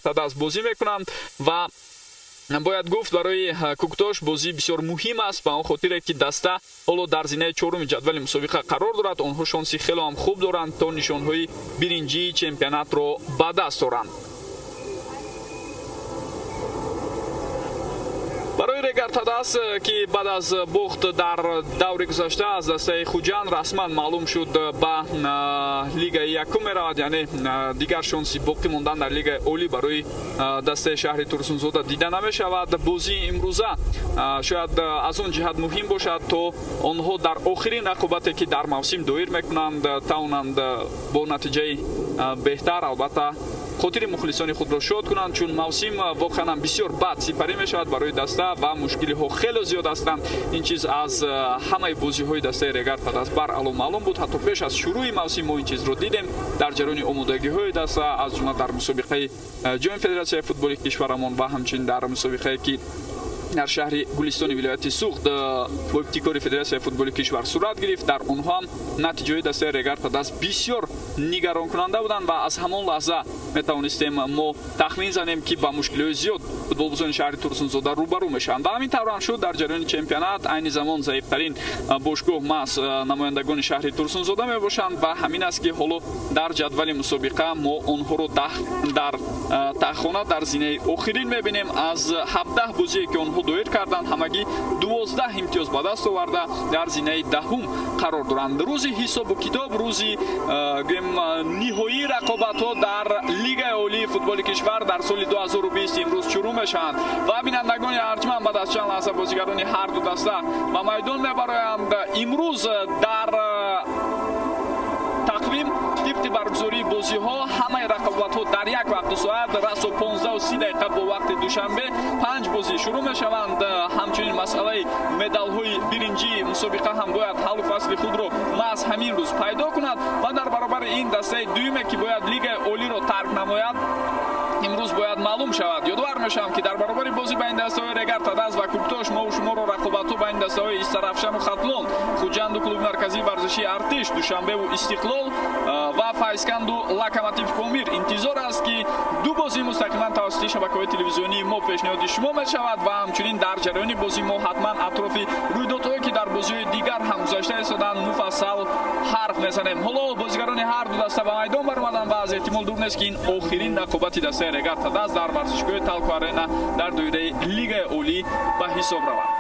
Тадас бозӣ мекунанд ва бояд гуфт, барои Куктош бозӣ бисёр муҳим аст, ба он хотире ки даста ҳоло дар зинаи чоруми ҷадвали мусобиқа қарор дорад. Онҳо шонси хело ҳам хуб доранд, то нишонҳои биринҷии чемпионатро ба даст оранд. Барои Регар Тадас, ки баъд аз бохт дар даври гузашта аз дастаи Хуҷанд расман маълум шуд ба лигаи якум меравад, яъне дигар шонси боқӣ мондан дар лигаи олӣ барои дастаи шаҳри Турсунзода дида намешавад. Бозии имрӯза шояд аз он ҷиҳат муҳим бошад, то онҳо дар охирин рақобате, ки дар мавсим доир мекунанд, тавонанд бо натиҷаи беҳтар албатта хотири мухлисони худро шод кунанд, чун мавсим воқеан ҳам бисёр бад сипарӣ мешавад барои даста ва мушкилиҳо хеле зиёд ҳастанд. Ин чиз аз ҳамаи бозиҳои дастаи Регар Тадас баръало маълум буд. Ҳатто пеш аз шурӯи мавсим мо ин чизро дидем дар ҷараёни омодагиҳои даста, аз ҷумла дар мусобиқаи ҷоми федератсияи футболи кишварамон ва ҳамчунин дар мусобиқае, ки дар шаҳри Гулистони вилояти Суғд бо ибтикори федератсияи футболи кишвар сурат гирифт. Дар онҳо ҳам натиҷаҳои дастаи Регар Тадас бисёр нигаронкунанда буданд ва аз ҳамон лаҳза метавонистем мо тахмин занем, ки ба мушкилиҳои зиёд футболбозони шаҳри Турсунзода рӯбарӯ мешаванд. Ва ҳамин тавр ҳам шуд дар ҷараёни чемпионат. Айни замон заифтарин бошгоҳ маҳз намояндагони шаҳри Турсунзода мебошанд ва ҳамин аст, ки ҳоло дар ҷадвали мусобиқа мо онҳоро дар таҳхона дар зинаи охирин мебинем. Аз 17 бозие, ки онҳо доир карданд, ҳамагӣ 12 имтиёз ба даст оварда дар зинаи даҳум қарор доранд. Рӯзи ҳисобу китоб, рӯзи гӯем ниҳоии рақобатҳо дар лигаи олии футболи кишвар дар соли 2020 имрӯз шурӯъ мешаванд ва бинандагони арҷманд, баъд аз чанд лаҳза бозигарони ҳар ду даста ба майдон мебароянд. Имрӯз дар тақвим тибқи баргузории бозиҳо ҳамаи рақобатҳо дар як вақту соат расо 15:30 бо вақти Душанбе 5 бозӣ шурӯъ мешаванд. Ҳамчунин масъалаи медалҳои биринҷии мусобиқа ҳам бояд ҳаллу фасли худро маҳз ҳамин рӯз пайдо кунад ва дар баробари ин дастаи дуюме, ки бояд лигаи олиро тарк намояд, имрӯз бояд маълум шавад. Ёдовар мешавам, ки дар баробари бозӣ байни дастаҳои Регар Тадас ва Куктош мо шуморо рақобатҳо байни дастаҳои Истарафшану Хатлон, Хуҷанду клуби марказии варзишии Артиш, Душанбеву Истиқлол ва Файзканду Локомотив Помир интизор аст, ки ду бозӣ мустақиман тавассути шабакаҳои телевизионии мо пешниҳоди шумо мешавад ва ҳамчунин дар ҷараёни бозӣ мо ҳатман атрофи рӯйдодҳое, ки дар бозиҳои дигар ҳам гузашта истоданд, муфассал ҳарф мезанем. Ҳоло бозигарони ҳар ду даста ба майдон баромаданд ва аз эҳтимол дур нест, ки ин охирин рақобати дастаи Регар Тадас дар варзишгоҳи Талко Арена дар доираи лигаи олӣ ба ҳисоб равад.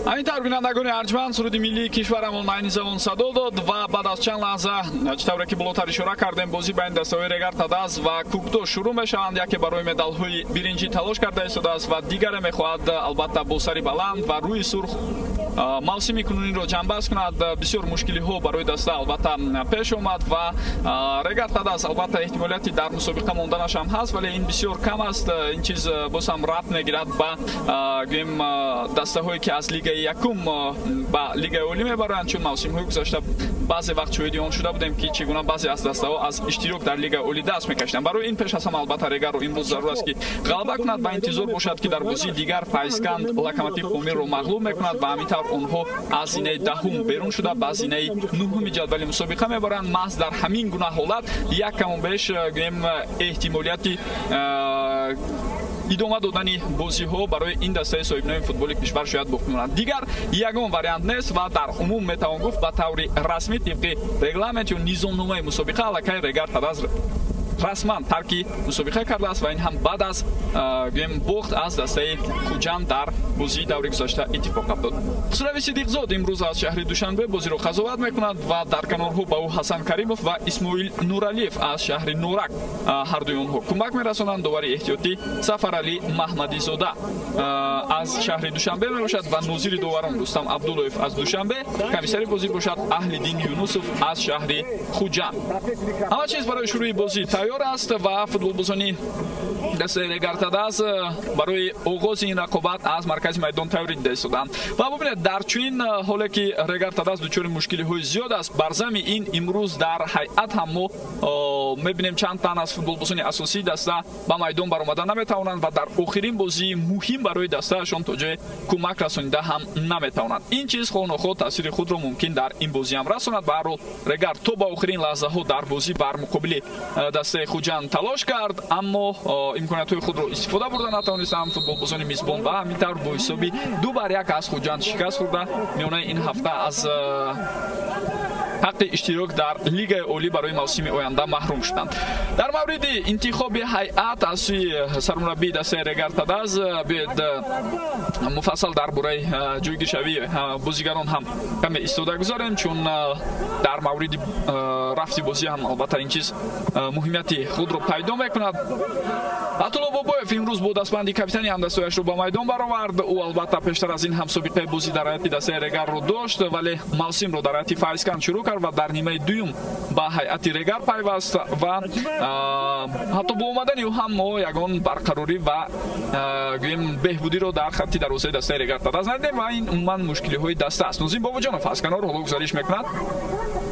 Ҳамин тавр, бинандагони арҷманд, суруди миллии кишварамон айни замон садо дод ва баъд аз чанд лаҳза, чӣ тавре ки болотар ишора кардем, бозӣ байни дастаҳои Регар Тадаз ва Кӯкдош шурӯъ мешаванд. Яке барои медалҳои биринҷӣ талош карда истодааст ва дигаре мехоҳад албатта бо сари баланд ва рӯи сурх мавсими кунуниро ҷамъбаст кунад. Бисёр мушкилиҳо барои даста албатта пеш омад ва Регар Тадаз албатта эҳтимолияти дар мусобиқа монданаш ҳам ҳаст, вале ин бисёр кам аст. Ин чиз боз ҳам рабт мегирад ба гӯем дастаҳое ки аз лигаи якум ба лигаи олӣ мебаранд, чун мавсимҳои гузашта баъзе вақт шоҳиди он шуда будем, ки чӣ гуна баъзе аз дастаҳо аз иштирок дар лигаи олӣ даст мекашиданд. Барои ин пеш аз ҳама албатта Регарро имрӯз зарур аст, ки ғалаба кунад ва интизор бошад, ки дар бозии дигар Файзканд Локомотив Помирро мағлуб мекунад ва ҳамин тавр онҳо аз зинаи даҳум берун шуда ба зинаи нуҳуми ҷадвали мусобиқа мебаранд. Маҳз дар ҳамин гуна ҳолат як каму беш гӯем эҳтимолияти идома додани бозиҳо барои ин дастаи соҳибноми футболи кишвар шояд боқӣ монад. Дигар ягон вариант нест ва дар умум метавон гуфт, ба таври расмӣ тибқи регламент ё низомномаи мусобиқа аллакай Регар Тадаз расман тарки мусобиқа кардааст ва ин ҳам баъд аз гӯем бохт аз дастаи Хуҷанд дар бозии даври гузашта иттифоқ афтод. Хусрави Сидиқзод имрӯз аз шаҳри Душанбе бозиро қазоват мекунад ва дар канорҳо ба ӯ Ҳасан Каримов ва Исмоил Нуралиев аз шаҳри Норак ҳардуи онҳо кӯмак мерасонанд. Довари эҳтиётӣ Сафаралӣ Маҳмадизода аз шаҳри Душанбе мебошад ва нозири доварон Рустам Абдуллоев аз Душанбе, комиссари бозӣ бошад Аҳлиддин Юнусов аз шаҳри Хуҷанд. Ҳама чиз барои шурӯи бозӣ тайёр аст ва футболбозони дастаи Регар Тадаз барои оғози ин рақобат аз маркази майдон тайёрӣ дида истоданд. Ва бубинед, дар чунин ҳоле ки Регар Тадаз дучори мушкилиҳои зиёд аст, бар зами ин имрӯз дар ҳайат ҳам мо мебинем чанд тан аз футболбозони асосии даста ба майдон баромада наметавонанд ва дар охирин бозии муҳим барои дастаашон то ҷое кӯмак расонида ҳам наметавонанд. Ин чиз хоҳ нохоҳ таъсири худро мумкин дар ин бозӣ ҳам расонад. Ба ҳар ҳол Регар то ба охирин лаҳзаҳо дар бозӣ бар муқобили дастаи Хуҷанд талош кард, аммо имкониятҳои худро истифода бурда натавонистанд футболбозони мизбон ва ҳамин тавр бо ҳисоби 2-1 аз Хуҷанд шикаст хӯрда миёнаи ин ҳафта аз ҳаққи иштирок дар лигаи олӣ барои мавсими оянда маҳрум шуданд. Дар мавриди интихоби ҳайат аз сӯи сармураббии дастаи Регар Тадаз биёед муфассал дар бораи ҷойгиршавии бозигарон ҳам каме истода гузорем, чун дар мавриди рафти бозӣ ҳам албатта ин чиз муҳимияти худро пайдо мекунад. Атулло Бобоев имрӯз бо дастбанди капитани ҳамдастаашро ба майдон баровард. Ӯ албатта пештар аз ин ҳам собиқаи бозӣ дар ҳайати дастаи Регарро дошт, вале мавсимро дар ҳайати Файзканд шурӯъ кард ва дар нимаи дуюм ба ҳайати Регар пайваст ва ҳатто бо омадани ӯ ҳам мо ягон барқарорӣ ва гӯем беҳбудиро дар хатти дарвозаи дастаи Регар Тадаз надидем ва ин умуман мушкилиҳои даста аст. Нозим Бобоҷонов аз канор ҳоло гузариш мекунад.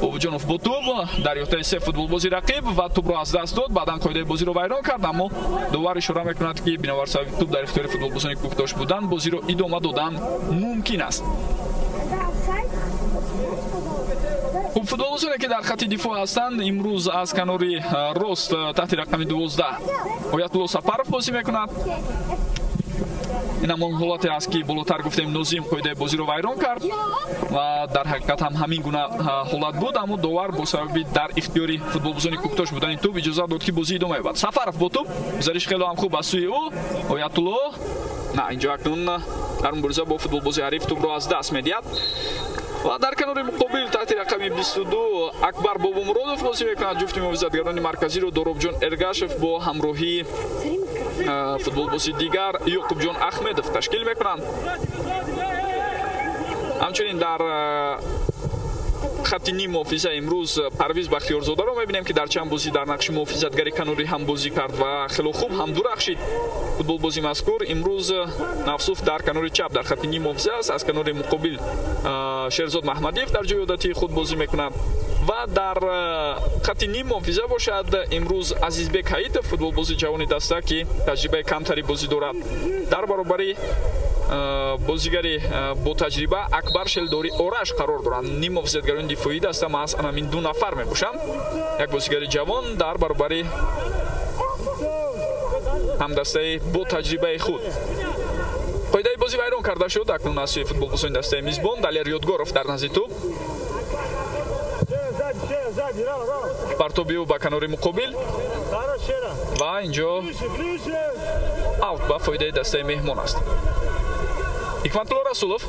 Бобоҷонов бо тӯб дар ёфтаи се футболбози рақиб ва тӯбро аз даст дод, баъдан қоидаи бозиро вайрон кард, аммо довар ишора мекунад, ки бинобар сабаби тӯб дар ихтиёри футболбозони Кӯкдош будан бозиро идома додан мумкин аст. Хуб, футболбозоне ки дар хатти дифоъ ҳастанд имрӯз аз канори рост таҳти рақами 12 Оятулло Сафаров бозӣ мекунад. Ин ҳамон ҳолате аст, ки болотар гуфтем, Нозим қоидаи бозиро вайрон кард ва дар ҳақиқат ҳам ҳамин гуна ҳолат буд, аммо довар бо сабаби дар ихтиёри футболбозони Кӯктош будани тӯб иҷозат дод, ки бозӣ идома ёбад. Сафаров бо тӯб, гузариш хело ҳам хуб аз сӯи ӯ. Оятулло на, инҷо акнун дар мубориза бо футболбози ҳариф тӯбро аз даст медиҳад ва дар канори муқобил таҳти рақами 22 Акбар Бобомуродов бозӣ мекунад. Ҷуфти муҳофизатгарони марказиро Доробҷон Эргашев бо ҳамроҳии футболбози дигар Ёқубҷон Ахмедов ташкил мекунанд. Ҳамчунин дар хатти ним муҳофиза имрӯз Парвиз Бахтиёрзодаро мебинем, ки дар чанд бозӣ дар нақши муҳофизатгари канорӣ ҳам бозӣ кард ва хело хуб ҳам дурахшид. Футболбози мазкур имрӯз Нафсуф дар канори чап дар хатти ним муҳофиза аст. Аз канори муқобил Шерзод Маҳмадиев дар ҷои одатии худ бозӣ мекунад ва дар хатти ним муҳофиза бошад имрӯз Азизбек Ҳаитов, футболбози ҷавони даста, ки таҷрибаи камтари бозӣ дорад, дар баробари бозигари бо таҷриба Акбар Шелдори Ораш қарор доранд. Ним муҳофизатгарони дифоии даста маҳз анамин ду нафар мебошанд. Як бозигари ҷавон дар баробари ҳамдастаи бо таҷрибаи худ. Қоидаи бозӣ вайрон карда шуд. Акнун аз сӯи футболбозони дастаи мизбон Далер Ёдгоров дар назди тӯб. Партоби ӯ ба канори муқобил ва инҷо аут ба фоидаи дастаи меҳмон аст. Ҳикматулло Расулов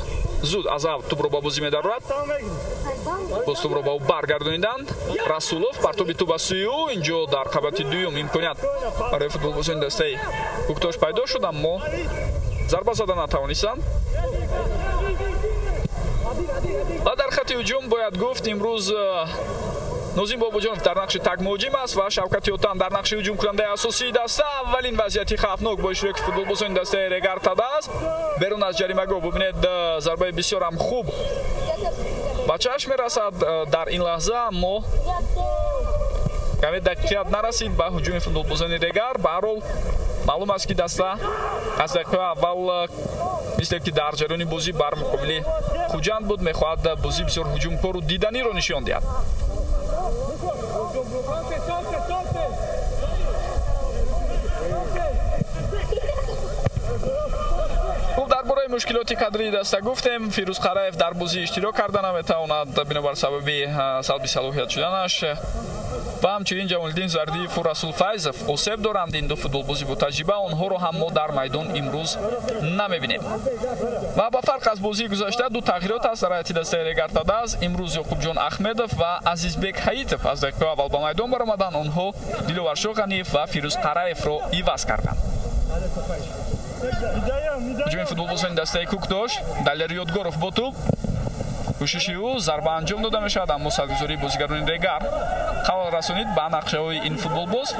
Зуд аз ав тӯбро ба бозӣ медарорад. Боз тӯбро ба ӯ баргардониданд. Расулов партоби тӯб ба сӯи ӯ. Инҷо дар қабати дуюм имконият барои футболбозони дастаи Куктош пайдо шуд, аммо зарба зада натавонистанд. Ва дар хати ҳуҷум бояд гуфт, имрӯз Нозим Бобоҷонов дар нақши такмуҳоҷим аст ва Шавкати Отан дар нақши ҳуҷумкунандаи асосии даста. Аввалин вазъияти хавфнок бо иштироки футболбозони дастаи Регар ТадАЗ берун аз ҷаримагоҳ. Бубинед, зарбаи бисёрам хуб ба чашм мерасад дар ин лаҳза, аммо каме дақиқият нарасид ба ҳуҷуми футболбозони Регар. Ба ҳар ҳол маълум аст, ки даста аз дақиқаи аввал, мисле ки дар ҷараёни бозӣ бар муқобили Хуҷанд буд, мехоҳад бозӣ бисёр ҳуҷумкору диданиро нишон диҳад. Хуб, дар бораи мушкилоти кадрии даста гуфтем. Фирӯз Қараев дар бозӣ иштирок карда наметавонад бинобар сабаби салби салоҳият шуданаш, ва ҳамчунин Ҷамолиддин Зардиеву Расул Файзов осеб доранд. Ин ду футболбози бо таҷриба, онҳоро ҳам мо дар майдон имрӯз намебинем. Ва ба фарқ аз бозии гузашта ду тағйирот аст дар ҳайати дастаи Регар ТадАЗ. Имрӯз Ёқубҷон Ахмедов ва Азизбек Ҳаитов аз дақиқаи аввал ба майдон баромаданд. Онҳо Диловаршоҳ Ғаниев ва Фирӯз Қараевро иваз карданд. Ҳуҷуми футболбозони дастаи Куктош. Далер Ёдгоров бо тӯб. Кӯшиши ӯ зарба анҷом дода мешавад, аммо садгузории бозигарони Регар халал расонид ба нақшаҳои ин футболбоз.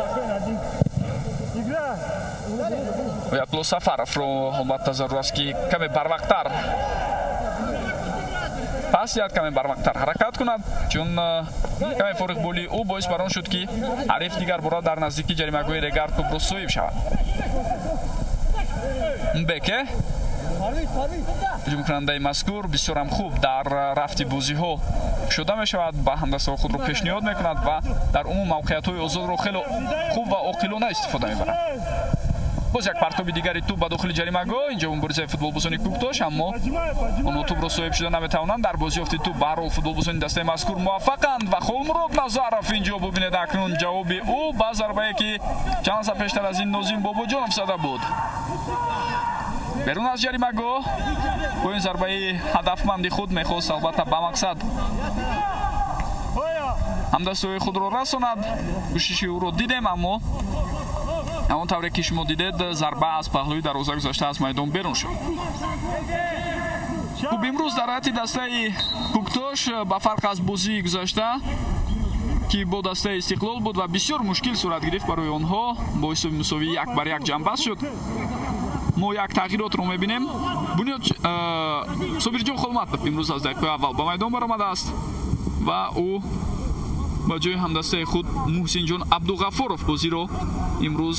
Оятулло Сафаровро албатта зарур аст, ки каме барвақттар пас диҳад, каме барвақттар ҳаракат кунад, чун каме фориғболии ӯ боис бар он шуд, ки ҳариф дигар бора дар наздики ҷаримагоҳи Регар тӯбро соҳиб шавад. Беке ҳуҷумкунандаи мазкур бисёрам хуб дар рафти бозиҳо шуда мешавад, ба ҳамдастаҳо худро пешниҳод мекунад ва дар умум мавқеиятҳои озодро хеле хуб ва оқилона истифода мебарад. Боз як партоби дигари тӯб ба дохили ҷаримагоҳ. Инҷо муборизаи футболбозони Куктош, аммо онҳо тӯбро соҳиб шуда наметавонанд. Дар бозиёфти тӯб ба ҳар ҳол футболбозони дастаи мазкур муваффақанд ва Холмурод Назаров инҷо бубинед акнун ҷавоби ӯ ба зарбае, ки чанд лаҳза пештар аз ин Нозим Бобоҷонов зада буд. Берун аз ҷаримагоҳ бо ин зарбаи ҳадафманди худ мехост албатта ба мақсад ҳамдастаҳои худро расонад. Кӯшиши ӯро дидем, аммо ҳамон тавре ки шумо дидед, зарба аз паҳлӯи дарвоза гузашта аз майдон берун шуд. Хуб, имрӯз дар ҳайати дастаи Куктош ба фарқ аз бозии гузашта, ки бо дастаи Истиқлол буд ва бисёр мушкил сурат гирифт барои онҳо, бо ҳисоби мусовӣ 1-1 ҷамъбаст шуд, мо як тағйиротро мебинем. Бунёд Собирҷон Холматов имрӯз аз дақиқаи аввал ба майдон баромадааст ва ӯ ба ҷои ҳамдастаи худ Муҳсинҷон Абдуғаффоров бозиро имрӯз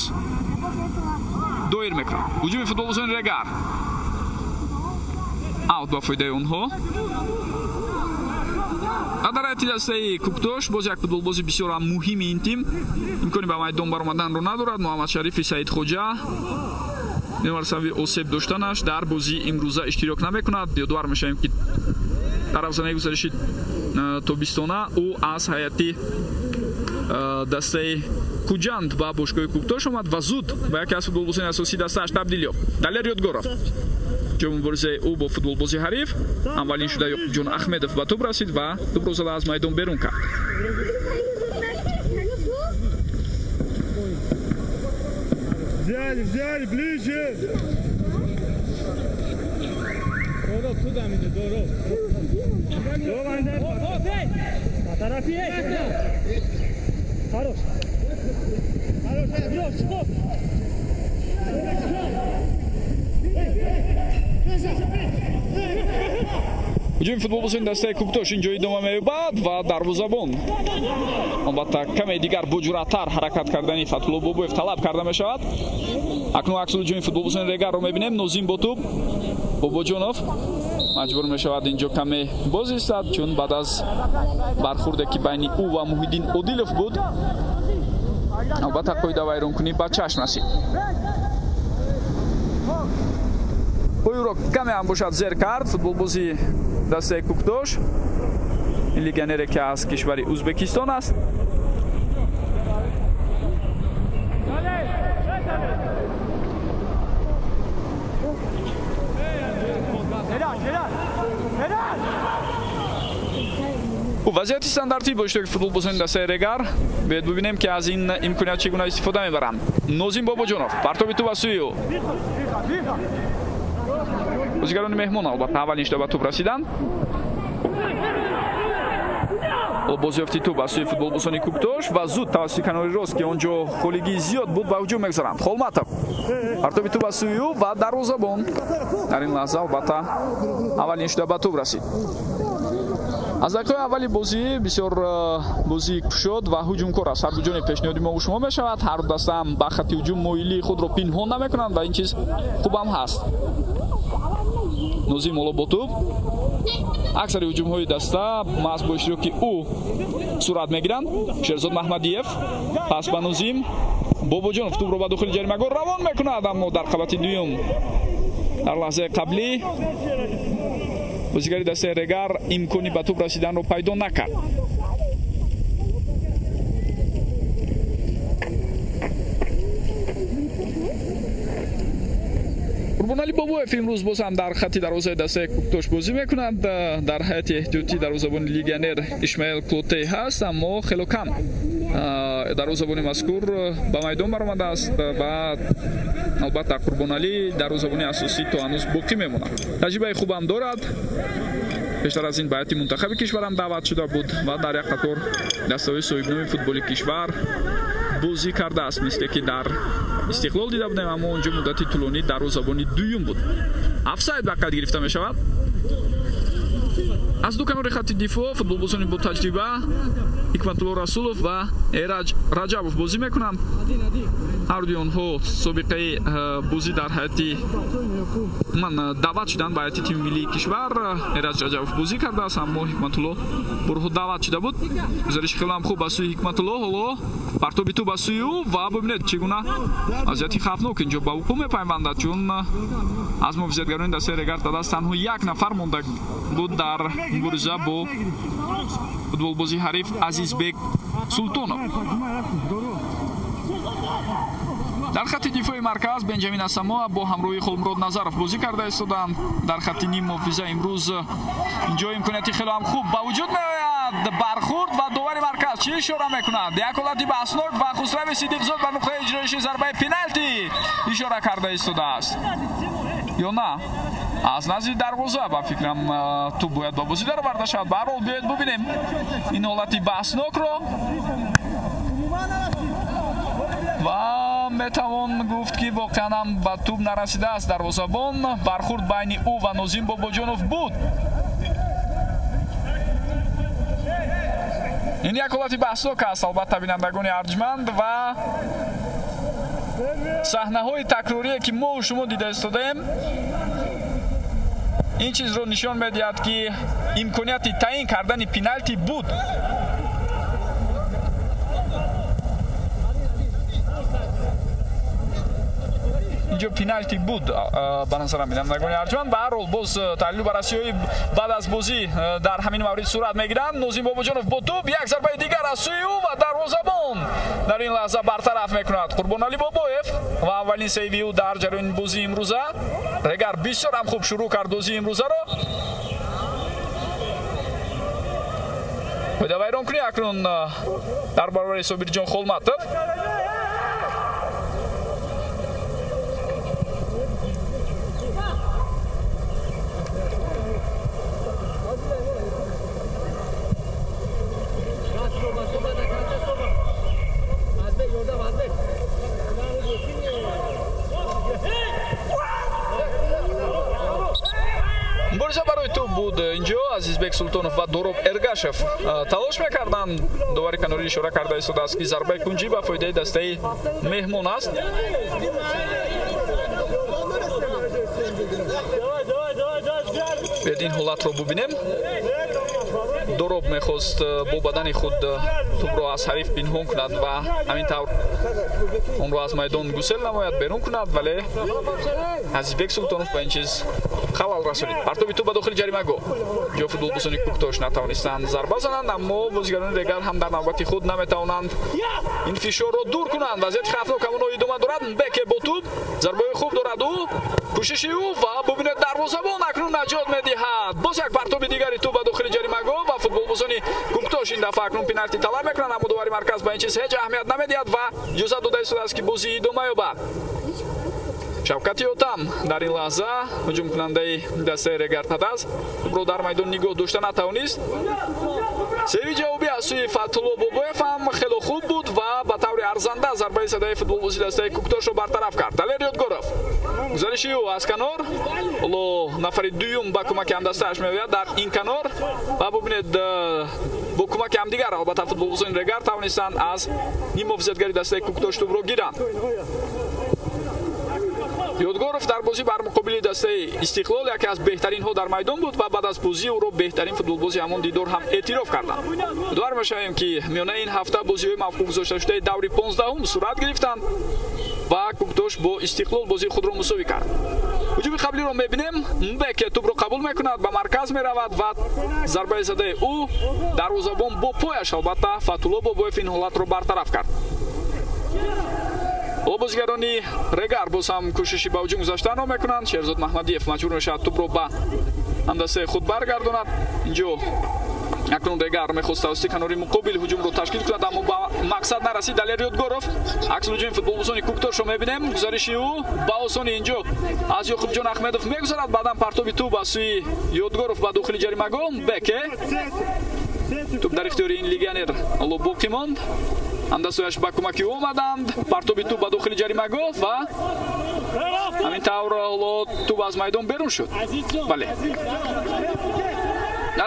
доир мекунад. Ҳуҷуми футболбозони Регар, аут ба фоидаи онҳо. Ва дар ҳайати дастаи Куктош боз як футболбози бисёрам муҳими ин тим имкони ба майдон баромаданро надорад. Муҳаммадшарифи Саидхоҷа бинобар сабаби осеб доштанаш дар бозии имрӯза иштирок намекунад. Ёдовар мешавем, ки дар афзанаи гузариши тобистона ӯ аз ҳайати дастаи Хуҷанд ба бошгоҳи Куктош омад ва зуд ба яке аз футболбозони асосии дастааш табдил ёфт. Далер Ёдгоров ҷо муборизаи ӯ бо футболбози ҳариф аввалин шуда Ёқубҷон Ахмедов ба тӯб расид ва тӯбро зада аз майдон берун кард. Взяли, взяли, ближе! Ҳуҷуми футболбозони дастаи Куктош инҷо идома меёбад ва дарвозабон албатта каме дигар боҷуръаттар ҳаракат кардани Фатҳулло Бобоев талаб карда мешавад. Акнун аксул ҳуҷуми футболбозони Регарро мебинем. Нозим бо тӯб, Бобоҷонов маҷбур мешавад инҷо каме боз истад, чун баъд аз бархурде, ки байни ӯ ва Муҳиддин Одилов буд, албатта қоидавайронкунӣ ба чашм расид. Ӯро каме ҳам бошад зер кард футболбози дастаи Куктош, ин легионере, ки аз кишвари Ӯзбекистон аст. Вазъияти стандартӣ бо иштироки футболбозони дастаи Регар. Биёед бубинем, ки аз ин имконият чӣ гуна истифода мебаранд. Нозим Бобоҷонов, партоби тӯб аз сӯи ӯ. Бозигарони меҳмон албатта аввалин шуда ба тӯб расиданд. Бозёфти тӯб аз сӯи футболбозони Кӯктош ва зуд тавассути канори рост, ки он ҷо холигии зиёд буд, ба ҳуҷум мегузаранд. Холматов, партоби тӯб аз сӯи ӯ ва дарвозабон дар ин лаҳза албатта аввалин шуда ба тӯб расид. Аз дақиқаи аввали бозӣ бисёр бозии кушод ва ҳуҷумкор аз ҳар ду ҷониб пешниҳоди мо шумо мешавад. Ҳар ду даста ҳам ба хатти ҳуҷум моилии худро пинҳон намекунанд ва ин чиз хубам ҳаст. Нозим ҳоло бо тӯб. Аксари ҳуҷумҳои даста маҳз бо иштироки ӯ сурат мегиранд. Шерзод Маҳмадиев пас ба Нозим Бобоҷонов тӯбро ба дохили ҷаримагоҳ равон мекунад, аммо дар қабати дуюм дар лаҳзаи қаблӣ бозигари дастаи Регар имкони ба тӯб расиданро пайдо накард. Қурбоналӣ Бобоев имрӯз боз ҳам дар хатти дарвозаи дастаи Кӯктош бозӣ мекунад. Дар ҳайати эҳтиётӣ дарвозабони легионер Ишмаил Клотей ҳаст, аммо хело кам дарвозабони мазкур ба майдон баромадааст ва албатта Қурбоналӣ дарвозабони асосӣ то ҳанӯз боқӣ мемонад. Таҷрибаи хубам дорад. Пештар аз ин ба ҳайати мунтахаби кишварам даъват шуда буд ва дар як қатор дастаҳои соҳибноми футболи кишвар бозӣ кардааст, мисле ки дар Истиқлол дида будем, аммо онҷо муддати тӯлонӣ дарвозабони дуюм буд. Офсайд ба қайд гирифта мешавад. Аз ду канори хатти дифоъ футболбозони бо таҷриба Ҳикматулло Расулов ва Эраҷ Раҷабов бозӣ мекунанд. Ҳар дуи онҳо собиқаи бозӣ дар ҳайати ман даъват шуданд ба ҳайати тими миллии кишвар. Эраҷ Раҷабов бозӣ кардааст, аммо Ҳикматулло борҳо даъват шуда буд. Гузариши хеле ҳам хуб аз сӯи Ҳикматулло. Ҳоло партоби тӯб аз сӯи ӯ ва бубинед, чӣ гуна вазъияти хавфнок инҷо ба вуқӯъ мепайвандад, чун аз муҳофизатгарони дастаи Регар даст танҳо як нафар монда буд дар мубориза бо футболбози ҳариф Азизбек Султонов. Дар хатти дифои марказ Бенҷамин Асамоа бо ҳамроҳии Холмурод Назаров бозӣ карда истоданд. Дар хатти ним муҳофиза имрӯз инҷо имконияти хеле ҳам хуб ба вуҷуд меояд. Бархурд ва довари марказ чӣ ишора мекунад? Як ҳолати баҳснок ва Хусрави Сидиқзод ба нуқтаи иҷроиши зарбаи пеналти ишора карда истодааст. Ё на? Аз назди дарвоза ба фикрам тӯб бояд ба бозӣ дароварда шавад. Ба ҳар ҳол биёед бубинем ин ҳолати баҳснокро ва метавон гуфт, ки воқеан ҳам ба тӯб нарасидааст дарвозабон. Бархурд байни ӯ ва Нозим Бобоҷонов буд. Ин як ҳолати баҳснок аст, албатта, бинандагони арҷманд, ва саҳнаҳои такрорие, ки мо шумо дида истодаем, ин чизро нишон медиҳад, ки имконияти таъин кардани пеналти буд. Инҷо пеналти буд ба назарам, бинандагони арҷманд. Ба ҳар ҳол боз таҳлилу баррасиҳои баъд аз бозӣ дар ҳамин маврид сурат мегиранд. Нозим Бобоҷонов бо тӯб, як зарбаи дигар аз сӯи ӯ ва дарвозабон дар ин лаҳза бартараф мекунад Қурбоналӣ Бобоев ва аввалин сейви ӯ дар ҷараёни бозии имрӯза. Регар бисёр ҳам хуб шурӯъ кард бозии имрӯзаро. Қоидавайронкунӣ акнун дар баробари Собирҷон Холматов. Мубориза барои тӯб буд инҷо. Азизбек Султонов ва Дороб Эргашев талош мекарданд. Довари канорӣ ишора карда истодааст, ки зарбаи кунҷӣ ба фоидаи дастаи меҳмон аст. Биёед ин ҳолатро бубинем. Дороб мехост бо бадани худ тӯбро аз ҳариф пинҳон кунад ва ҳамин тавр онро аз майдон гусел намояд, берун кунад, вале Азизбек Султонов ба ин чиз халал расонид. Партоби тӯб ба дохили ҷаримагоҳ. Ҷо футболбозони Кӯктош натавонистанд зарба зананд, аммо бозигарони Регар ҳам дар навбати худ наметавонанд ин фишорро дур кунанд. Вазъияти хавфнок ҳамоно идома дорад. Беке бо тӯб зарбаи хуб дорад ӯ, кӯшиши ӯ ва бубинед дарвозабон акнун наҷот медиҳад. Боз як партоби дигари тӯб ба дохили ҷаримагоҳ ва футболбозони Кӯктош Куктош ин дафъа акнун пенальти талаб мекунанд, аммо довари марказ ба ин чиз ҳеҷ аҳамият намедиҳад ва иҷозат дода истодааст, ки бозӣ идома ёбад. Шавкати Отам дар ин лаҳза ҳуҷумкунандаи дастаи Регар Тадаз тӯбро дар майдон нигоҳ дошта натавонист. Севи ҷавобӣ аз сӯи Фатҳулло Бобоев ҳам хело хуб буд ва ба таври арзанда зарбаи задаи футболбози дастаи Куктошро бартараф кард. Далер Ёдгоров, гузариши ӯ аз канор, ҳоло нафари дуюм ба кӯмаки ҳамдастааш меояд дар ин канор ва бубинед, бо кӯмаки ҳамдигар албатта футболбозони Регар тавонистанд аз ниммуҳофизатгари дастаи Куктош тӯбро гиранд. Ёдгоров дар бозӣ бар муқобили дастаи Истиқлол яке аз беҳтаринҳо дар майдон буд ва баъд аз бозӣ ӯро беҳтарин футболбози ҳамон дидор ҳам эътироф карданд. Умедвор мешавем, ки миёнаи ин ҳафта бозиҳои мавқуф гузошташудаи даври 15-ум сурат гирифтанд ва Куктош бо Истиқлол бозии худро мусовӣ кард. Ҳуҷуми қаблиро мебинем. Мбеке тӯбро қабул мекунад, ба марказ меравад ва зарбаи задаи ӯ дарвозабон бо пояш, албатта Фатҳулло Бобоев ин ҳолатро бартараф кард. Ҳоло бозигарони Регар боз ҳам кӯшиши ба ҳуҷум гузаштанро мекунанд. Шерзод Маҳмадиев маҷбур мешавад тӯбро ба ҳамдастаи худ баргардонад. Инҷо акнун Регар мехост тавассути канори муқобил ҳуҷумро ташкил кунад, аммо ба мақсад нарасид. Далер Ёдгоров, акси ҳуҷуми футболбозони Куктошро мебинем. Гузариши ӯ ба осонӣ инҷо аз Ёқубҷон Аҳмедов мегузарад, баъдан партоби тӯб аз сӯи Ёдгоров ба дохили ҷаримагоҳ. Беке, тӯб дар ихтиёри ин легионер ҳоло боқӣ монд. Ҳамдастҳояш ба кӯмаки ӯ омаданд. Партоби тӯб ба дохили ҷаримагоҳ ва ҳамин тавр ҳоло тӯб аз майдон берун шуд. Бале,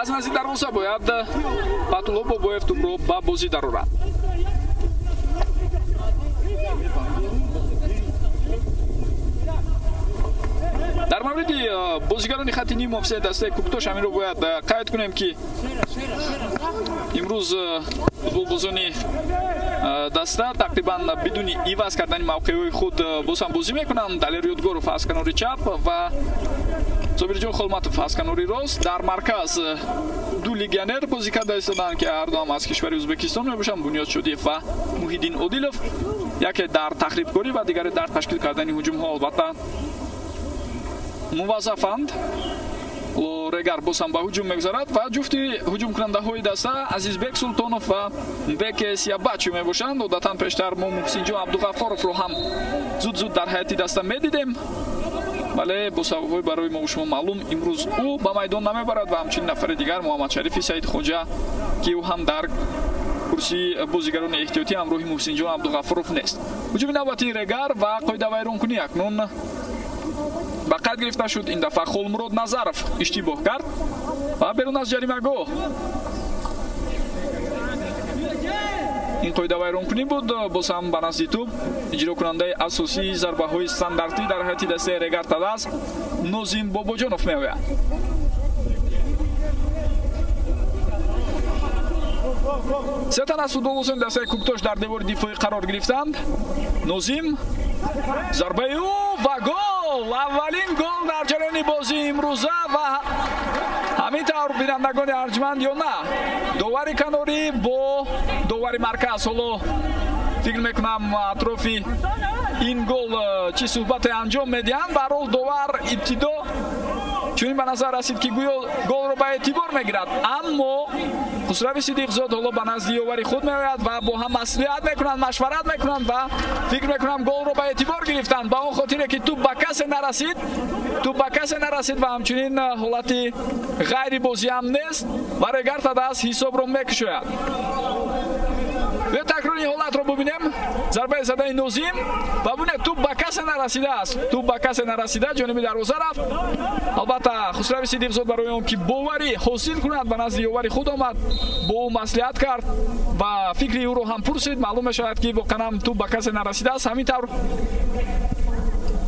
аз назди дарвоза бояд Фатҳулло Бобоев тӯбро ба бозӣ дарорад. Дар мавриди бозигарони хатти ниммуҳофизаи дастаи Куктош ҳаминро бояд қайд кунем, ки имрӯз футболбозони даста тақрибан бидуни иваз кардани мавқеъҳои худ боз ҳам бозӣ мекунанд. Далер Ёдгоров аз канори чап ва Собирҷон Холматов аз канори рост. Дар марказ ду легионер бозӣ карда истоданд, ки ҳарду ҳам аз кишвари Ӯзбекистон мебошанд, Бунёд Шодиев ва Муҳиддин Одилов. Яке дар тахрибкорӣ ва дигаре дар ташкил кардани ҳуҷумҳо албатта муваззафанд. Регар боз ҳам ба ҳуҷум мегузарад ва ҷуфти ҳуҷумкунандаҳои даста Азизбек Султонов ва Беке Сиябачи мебошанд. Одатан пештар мо Муҳсинҷон Абдуғаффоровро ҳам зуд-зуд дар ҳайати даста медидем, вале бо сабабҳои барои мо шумо маълум имрӯз ӯ ба майдон намебарад ва ҳамчунин нафари дигар Муҳаммадшарифи Саидхоҷа, ки ӯ ҳам дар курсии бозигарони эҳтиётӣ ҳамроҳи Муҳсинҷон Абдуғаффоров нест. Ҳуҷуми навбатии Регар ва қоидавайронкунӣ акнун ба қайд гирифта шуд. Ин дафъа Холмурод Назаров иштибоҳ кард ва берун аз ҷаримагоҳ. Ин қоидавайронкунӣ буд. Боз ҳам ба назди тӯб иҷрокунандаи асосии зарбаҳои стандартӣ дар ҳайати дастаи Регар Тадаз Нозим Бобоҷонов меояд. Се тан аз футболбозони дастаи Куктош дар девори дифоӣ қарор гирифтанд. Нозим, зарбаи ӯ ва гол! Аввалин гол дар ҷараёни бозии имрӯза ва ҳамин тавр бинандагони арҷманд ё на, довари канорӣ бо довари марказ ҳоло фикр мекунам атрофи ин гол чӣ суҳбате анҷом медиҳанд. Ба ҳар ҳол довар ибтидо чунин ба назар расид, ки гӯё голро ба эътибор мегирад, аммо Хусрави Сидиқзод ҳоло ба назди ёвари худ меояд ва бо ҳам маслиҳат мекунанд, машварат мекунанд ва фикр мекунам голро ба эътибор гирифтанд, ба он хотире ки тӯб ба касе нарасид, тӯб ба касе нарасид ва ҳамчунин ҳолати ғайрибозӣ ҳам нест ва Регар Тадаз ҳисобро мекушояд. Биё такрори ин ҳолатро бубинем. Зарбаи задаи Нозим ва бубинед, тӯб ба касе нарасидааст, тӯб ба касе нарасида, ҷониби дарвоза рафт. Албатта Хусрави Сидиқзод барои он ки боварӣ ҳосил кунад ба назди ёвари худ омад, бо ӯ маслиҳат кард ва фикри ӯро ҳам пурсид. Маълум мешавад, ки воқеан ҳам тӯб ба касе нарасидааст. Ҳамин тавр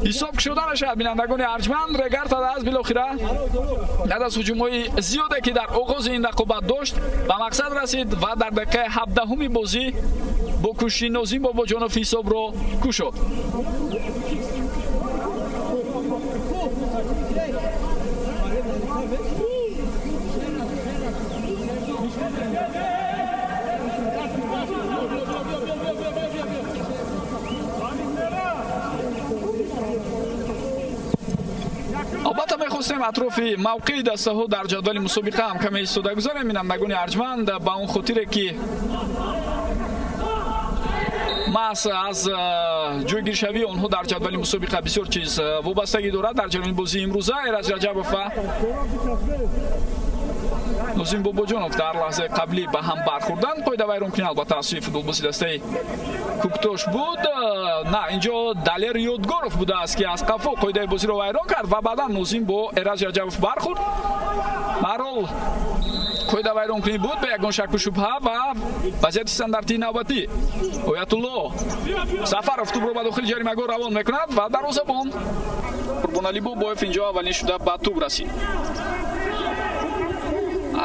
ҳисоб кушода мешавад. Бинандагони арҷманд, Регар Тадаз билохира баъд аз ҳуҷумҳои зиёде, ки дар оғози ин рақобат дошт, ба мақсад расид ва дар дақиқаи 17-уми бозӣ бо кӯшиши Нозим Бобоҷонов ҳисобро кушод. Албатта мехостем Метавонем атрофи мавқеи дастаҳо дар ҷадвали мусобиқа ҳам каме истода гузарем, бинандагони арҷманд, ба он хотире ки маҳз аз ҷойгиршавии онҳо дар ҷадвали мусобиқа бисёр чиз вобастагӣ дорад. Дар ҷараёни бозии имрӯза Эраҷ Раҷабов ва Нозим Бобоҷонов дар лаҳзаи қаблӣ ба ҳам бархӯрданд. Қоидавайронкунӣ албатта аз сӯи футболбози дастаи Куктош буд. На, инҷо Далер Ёдгоров будааст, ки аз қафо қоидаи бозиро вайрон кард ва баъдан Нозим бо Эраҷ Раҷабов бархӯрд. Баҳрҳол қоидавайронкунӣ буд ба ягон шакку шубҳа ва вазъияти стандартии навбатӣ. Оятулло Сафаров тӯбро ба дохили ҷаримагоҳ равон мекунад ва дарвозабон Қурбоналӣ Бобоев инҷо аввалин шуда ба тӯб расид.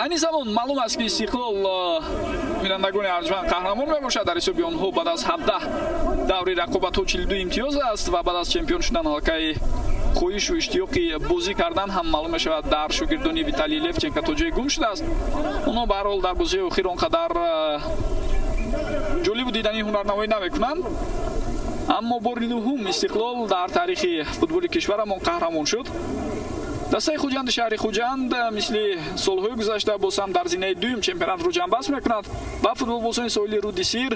Айни замон маълум аст, ки Истиқлол, бинандагони арҷманд, қаҳрамон мебошад. Дар ҳисоби онҳо баъд аз 17 даври рақобатҳо 42 имтиёз аст ва баъд аз чемпион шудан аллакай хоҳишу иштиёқи бозӣ кардан ҳам маълум мешавад дар шогирдони Виталий Левченко то ҷое гум шудааст. Онҳо ба ҳар ҳол дар бозиҳои охир он қадар ҷолибу дидании ҳунарнамоӣ намекунанд, аммо бори нуҳум Истиқлол дар таърихи футболи кишварамон қаҳрамон шуд. Дастаи Хуҷанди шаҳри Хуҷанд мисли солҳои гузашта боз ҳам дар зинаи дуюм чемпионатро ҷамъбаст мекунад ва футболбозони соҳили Руди Сир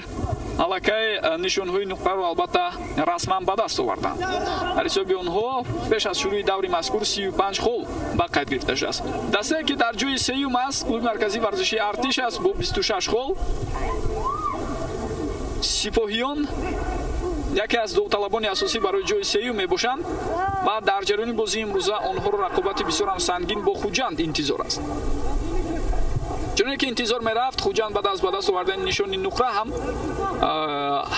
аллакай нишонҳои нуқраро албатта расман ба даст оварданд. Дар ҳисоби онҳо пеш аз шурӯи даври мазкур 35 хол ба қайд гирифта шудааст. Дастае, ки дар ҷои сеюм аст, клуби марказии варзишии Артиш аст бо 26 хол. Сипоҳиён яке аз довталабони асосӣ барои ҷои сеюм мебошанд ва дар ҷараёни бозии имрӯза онҳоро рақобати бисёрам сангин бо Хуҷанд интизор аст. Чуне ки интизор мерафт, Хуҷанд баъд аз ба даст овардани нишони нуқра ҳам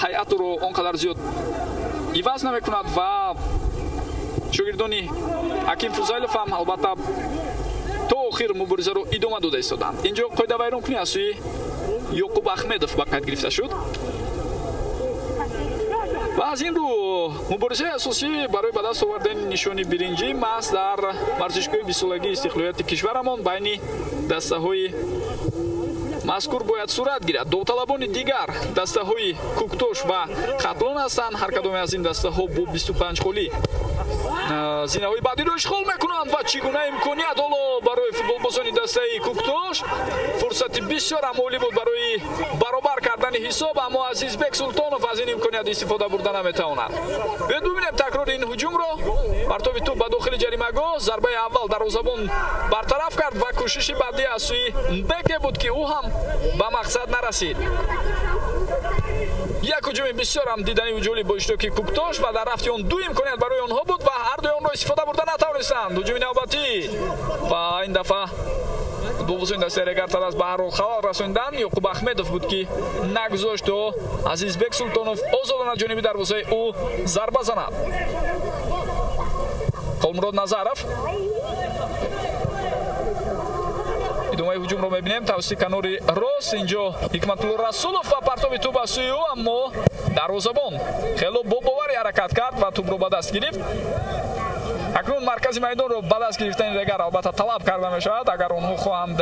ҳайатро он қадар зиёд иваз намекунад ва шогирдони Ҳаким Фузайлов ҳам албатта то охир муборизаро идома дода истоданд. Инҷо қоидавайронкунӣ аз сӯи Ёқуб Аҳмедов ба қайд гирифта шуд. Ва аз ин рӯ муборизаи асосӣ барои ба даст овардани нишони биринҷӣ маҳз дар варзишгоҳи бистсолагии истиқлолияти кишварамон байни дастаҳои мазкур бояд сурат гирад. Довталабони дигар дастаҳои Куктош ва Хатлон ҳастанд. Ҳар кадоме аз ин дастаҳо бо 25 холӣ зинаҳои баъдиро ишғол мекунанд ва чӣ гуна имконият ҳоло барои футболбозони дастаи Куктош. Фурсати бисёр амолӣ буд барои баробар кардани ҳисоб, аммо Азизбек Султонов аз ин имконият истифода бурда наметавонад. Биёед бибинем такрори ин ҳуҷумро. Партоби тӯб ба дохили ҷаримагоҳ, зарбаи аввал дарвозабон бартараф кард ва кӯшиши баъдӣ аз сӯи Мбеке буд, ки ӯ ҳам ба мақсад нарасид. Як ҳуҷуми бисёр ҳам диданиву ҷолиб бо иштироки Куктош ва дар рафти он ду имконият барои онҳо буд ва ҳар дуи онро истифода бурда натавонистанд. Ҳуҷуми навбатӣ ва ин дафъа футболбозони дастаи Регар Тадаз ба ҳар ҳол халал расонидан. Ёқуб Аҳмедов буд, ки нагузошт то Азизбек Султонов озодона ҷониби дарвозаи ӯ зарба занад. Холмурод Назаров идомаи ҳуҷумро мебинем тавассути канори рост. Инҷо Ҳикматулло Расулов ва партоби тӯб аз сӯи ӯ, аммо дарвозабон хело бо боварӣ ҳаракат кард ва тӯбро ба даст гирифт. Акнун маркази майдонро ба даст гирифтани Регар албатта талаб карда мешавад, агар онҳо хоҳанд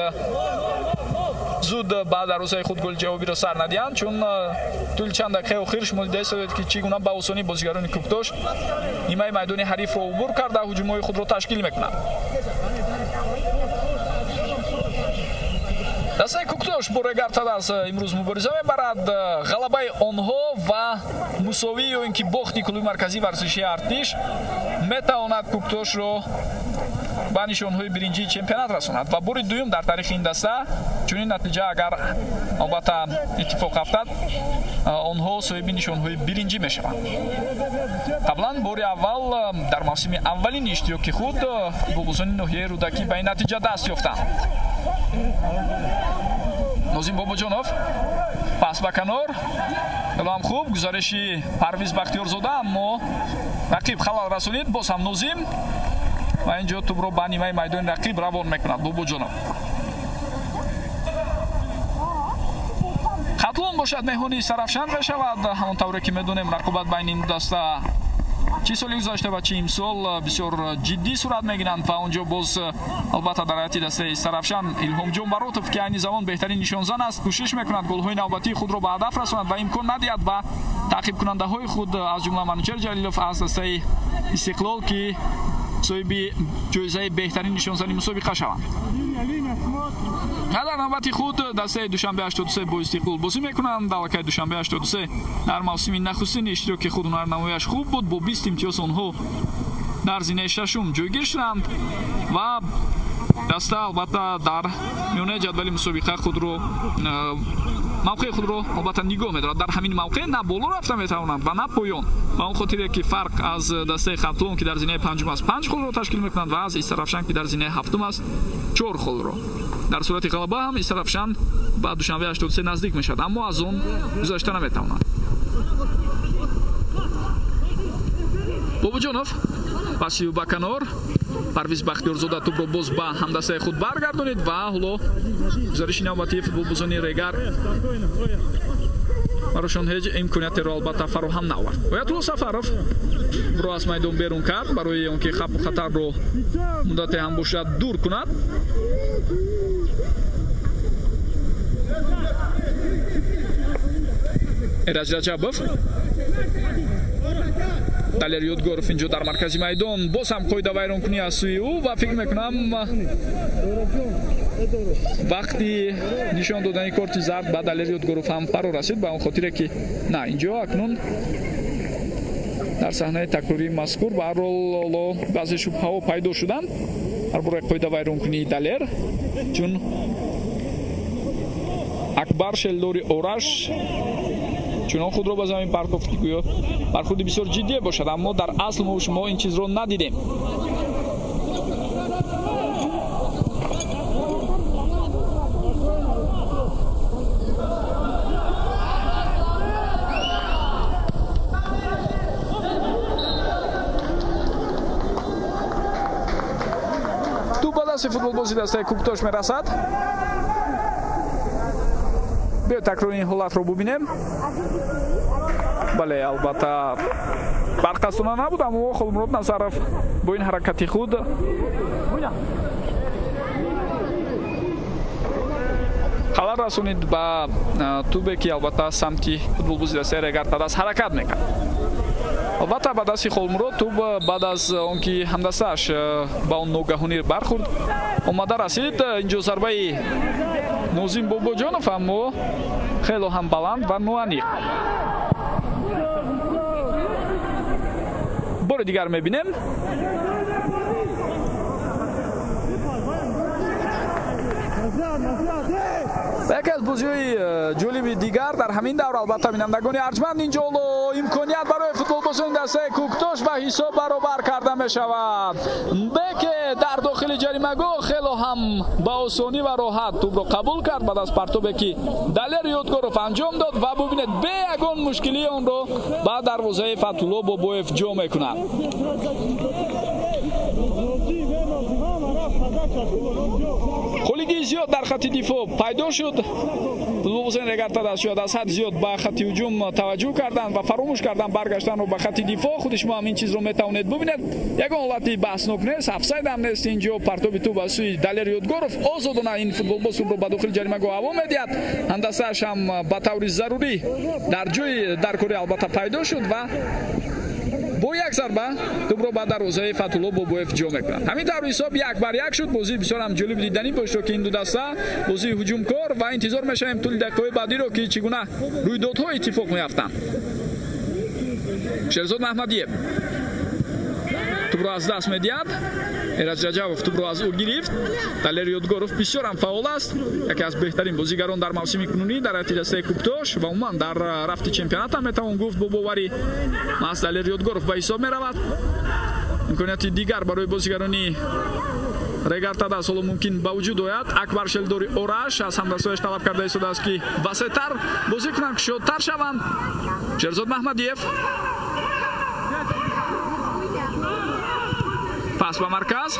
зуд ба дарвозаи худ голи ҷавобиро сар надиҳанд, чун тӯли чанд дақиқаи охир шумо дида истодед, ки чӣ гуна ба осонӣ бозигарони Куктош нимаи майдони ҳарифро убур карда ҳуҷумҳои худро ташкил мекунанд. Дастаи Куктош бо Регар Тадаз имрӯз мубориза мебарад. Ғалабаи онҳо ва мусовӣ ё ин ки бохти клуби марказии варзишии Артиш метавонад Куктошро ба нишонҳои биринҷии чемпионат расонад ва бори дуюм дар таърихи ин даста чунин натиҷа агар албатта иттифоқ афтад, онҳо соҳиби нишонҳои биринҷӣ мешаванд. Қаблан бори аввал дар мавсими аввалини иштироки худ футболбозони ноҳияи Рӯдакӣ ба ин натиҷа даст ёфтанд. Нозим Бобоҷонов пас ба канор, хело ҳам хуб гузариши Парвиз Бахтиёрзода, аммо рақиб халал расонид. Боз ҳам Нозим ва инҷо тӯбро ба нимаи майдони рақиб равон мекунад Бобоҷонов. Хатлон бошад меҳмони Сарафшан мешавад. Ҳамон тавре ки медонем, рақобат байни ин ду даста чӣ соли гузашта ва чӣ имсол бисёр ҷиддӣ сурат мегиранд ва онҷо боз албатта дар ҳайати дастаи Сарафшан Илҳомҷон Баротов, ки айни замон беҳтарин нишонзан аст, кӯшиш мекунад голҳои навбатии худро ба ҳадаф расонад ва имкон надиҳад ба таъқибкунандаҳои худ, аз ҷумла Манучер Ҷалилов аз дастаи Истиқлол, ки Соҳиби ҷоизаи беҳтарин нишонзани мусобиқа шаванд. Дар навбати худ дастаи Душанбе 83 бо Истиқлол бозӣ мекунанд. Аллакай Душанбе 83 дар мавсими нахустини иштироки худ ҳунарнамояш хуб буд. Бо 20 имтиёз онҳо дар зинаи шашум ҷойгир шуданд ва даста албатта дар миёнаи ҷадвали мусобиқа худро мавқеи худро албатта нигоҳ медорад. Дар ҳамин мавқеъ на боло рафта метавонанд ва на поён. Ба он хотире ки фарқ аз дастаи Хатлон, ки дар зинаи панҷум аст, 5 холро ташкил мекунанд ва аз Истарафшан, ки дар зинаи ҳафтум аст, 4 холро. Дар сурати ғалаба ҳам Истарафшан ба Душанбе 83 наздик мешавад, аммо аз он гузашта наметавонад. Бобоҷонов паси ба канор, Парвиз Бахтиёрзода тӯбро боз ба ҳамдастаи худ баргардонид ва ҳоло гузариши навбатии футболбозони Регар барошон ҳеҷ имкониятеро албатта фароҳам наовард. Оятулло Сафаров ро аз майдон берун кард барои он ки хавфу хатарро муддате ҳам бошад дур кунад. Эраҷ Раҷабов, Далер Ёдгоров инҷо дар маркази майдон боз ҳам қоидавайронкунӣ аз сӯи ӯ ва фикр мекунам вақти нишон додани корти зард ба Далер Ёдгоров ҳам фаро расид, ба он хотире ки на инҷо акнун дар саҳнаи такрории мазкур ба ҳар ҳол баъзе шубҳаҳо пайдо шуданд дар бораи қоидавайронкунии Далер, чун Акбар Шелдори Ораш чунон худро ба замин партофт, ки гӯё бархӯрди бисёр ҷиддие бошад, аммо дар асл мо шумо ин чизро надидем. Тӯб ба дасти футболбози дастаи Кӯктош мерасад. Биё такрори ин ҳолатро бубинем. Бале, албатта барқасона набуд, аммо Холмурод Назаров бо ин ҳаракати худ халал расонид ба тӯбе, ки албатта самти футболбози дастаи Регар Тадас ҳаракат мекард. Албатта ба дасти Холмурод тӯб баъд аз он ки ҳамдастааш ба он ногаҳонӣ бархӯрд омада расид. Инҷо зарбаи Нозим Бобоҷонов, аммо хело ҳам баланд ва ноаниқ. Бори дигар мебинем. Яке аз бозиҳои ҷолиби дигар дар ҳамин давр, албатта бинандагони арҷманд, инҷо ҳоло имконият барои футболбозони дастаи Кӯктош ба ҳисоб баробар карда мешавад. Беке дар дохили ҷаримагоҳ хело ҳам ба осонӣ ва роҳат тӯбро қабул кард баъд аз партобе, ки Далер Ёдгоров анҷом дод ва бубинед бе ягон мушкилии онро ба дарвозаи Фатулло Бобоев ҷо мекунад. Холигии зиёд дар хати дифоъ пайдо шуд. Футболбозони Регар Тадас шояд аз ҳад зиёд ба хати ҳуҷум таваҷҷӯҳ карданд ва фаромӯш карданд баргаштанро ба хати дифоъ. Худи шумо ҳам ин чизро метавонед бубинед. Ягон ҳолати баҳснок нест, офсайд ҳам нест. Инҷо партоби тӯб аз сӯи Далер Ёдгоров озодона ин футболбоз тӯбро ба дохили ҷаримагоҳ ҳаво медиҳад. Ҳамдастааш ҳам ба таври зарурӣ дар ҷои даркорӣ албатта пайдо шуд ва бо як зарба тӯбро ба дарвозаи Фатулло Бобоев ҷо мекунад. Ҳамин тавр ҳисоб 1-1 шуд. Бозии бисёр ҳам ҷолиб диданӣ бо иштироки ин ду даста, бозии ҳуҷумкор ва интизор мешавем тӯли дақиқаҳои баъдиро, ки чӣ гуна рӯйдодҳо иттифоқ меафтанд. Шерзод Маҳмадиев тӯбро аз даст медиҳад. Эраҷ Раҷабов тӯбро аз ӯ гирифт. Далер Ёдгоров бисёр ҳам фаъол аст, яке аз беҳтарин бозигарон дар мавсими кунунӣ дар ҳайати дастаи Кӯктош ва умуман дар рафти чемпионат ҳам метавон гуфт бо боварӣ маҳз Далер Ёдгоров ба ҳисоб меравад. Имконияти дигар барои бозигарони Регар Тадас ҳоло мумкин ба вуҷуд ояд. Акбар Шелдори Ораш аз ҳамдастҳояш талаб карда истодааст, ки васеътар бозӣ кунанд, кушодтар шаванд. Шерзод Маҳмадиев пас ба марказ.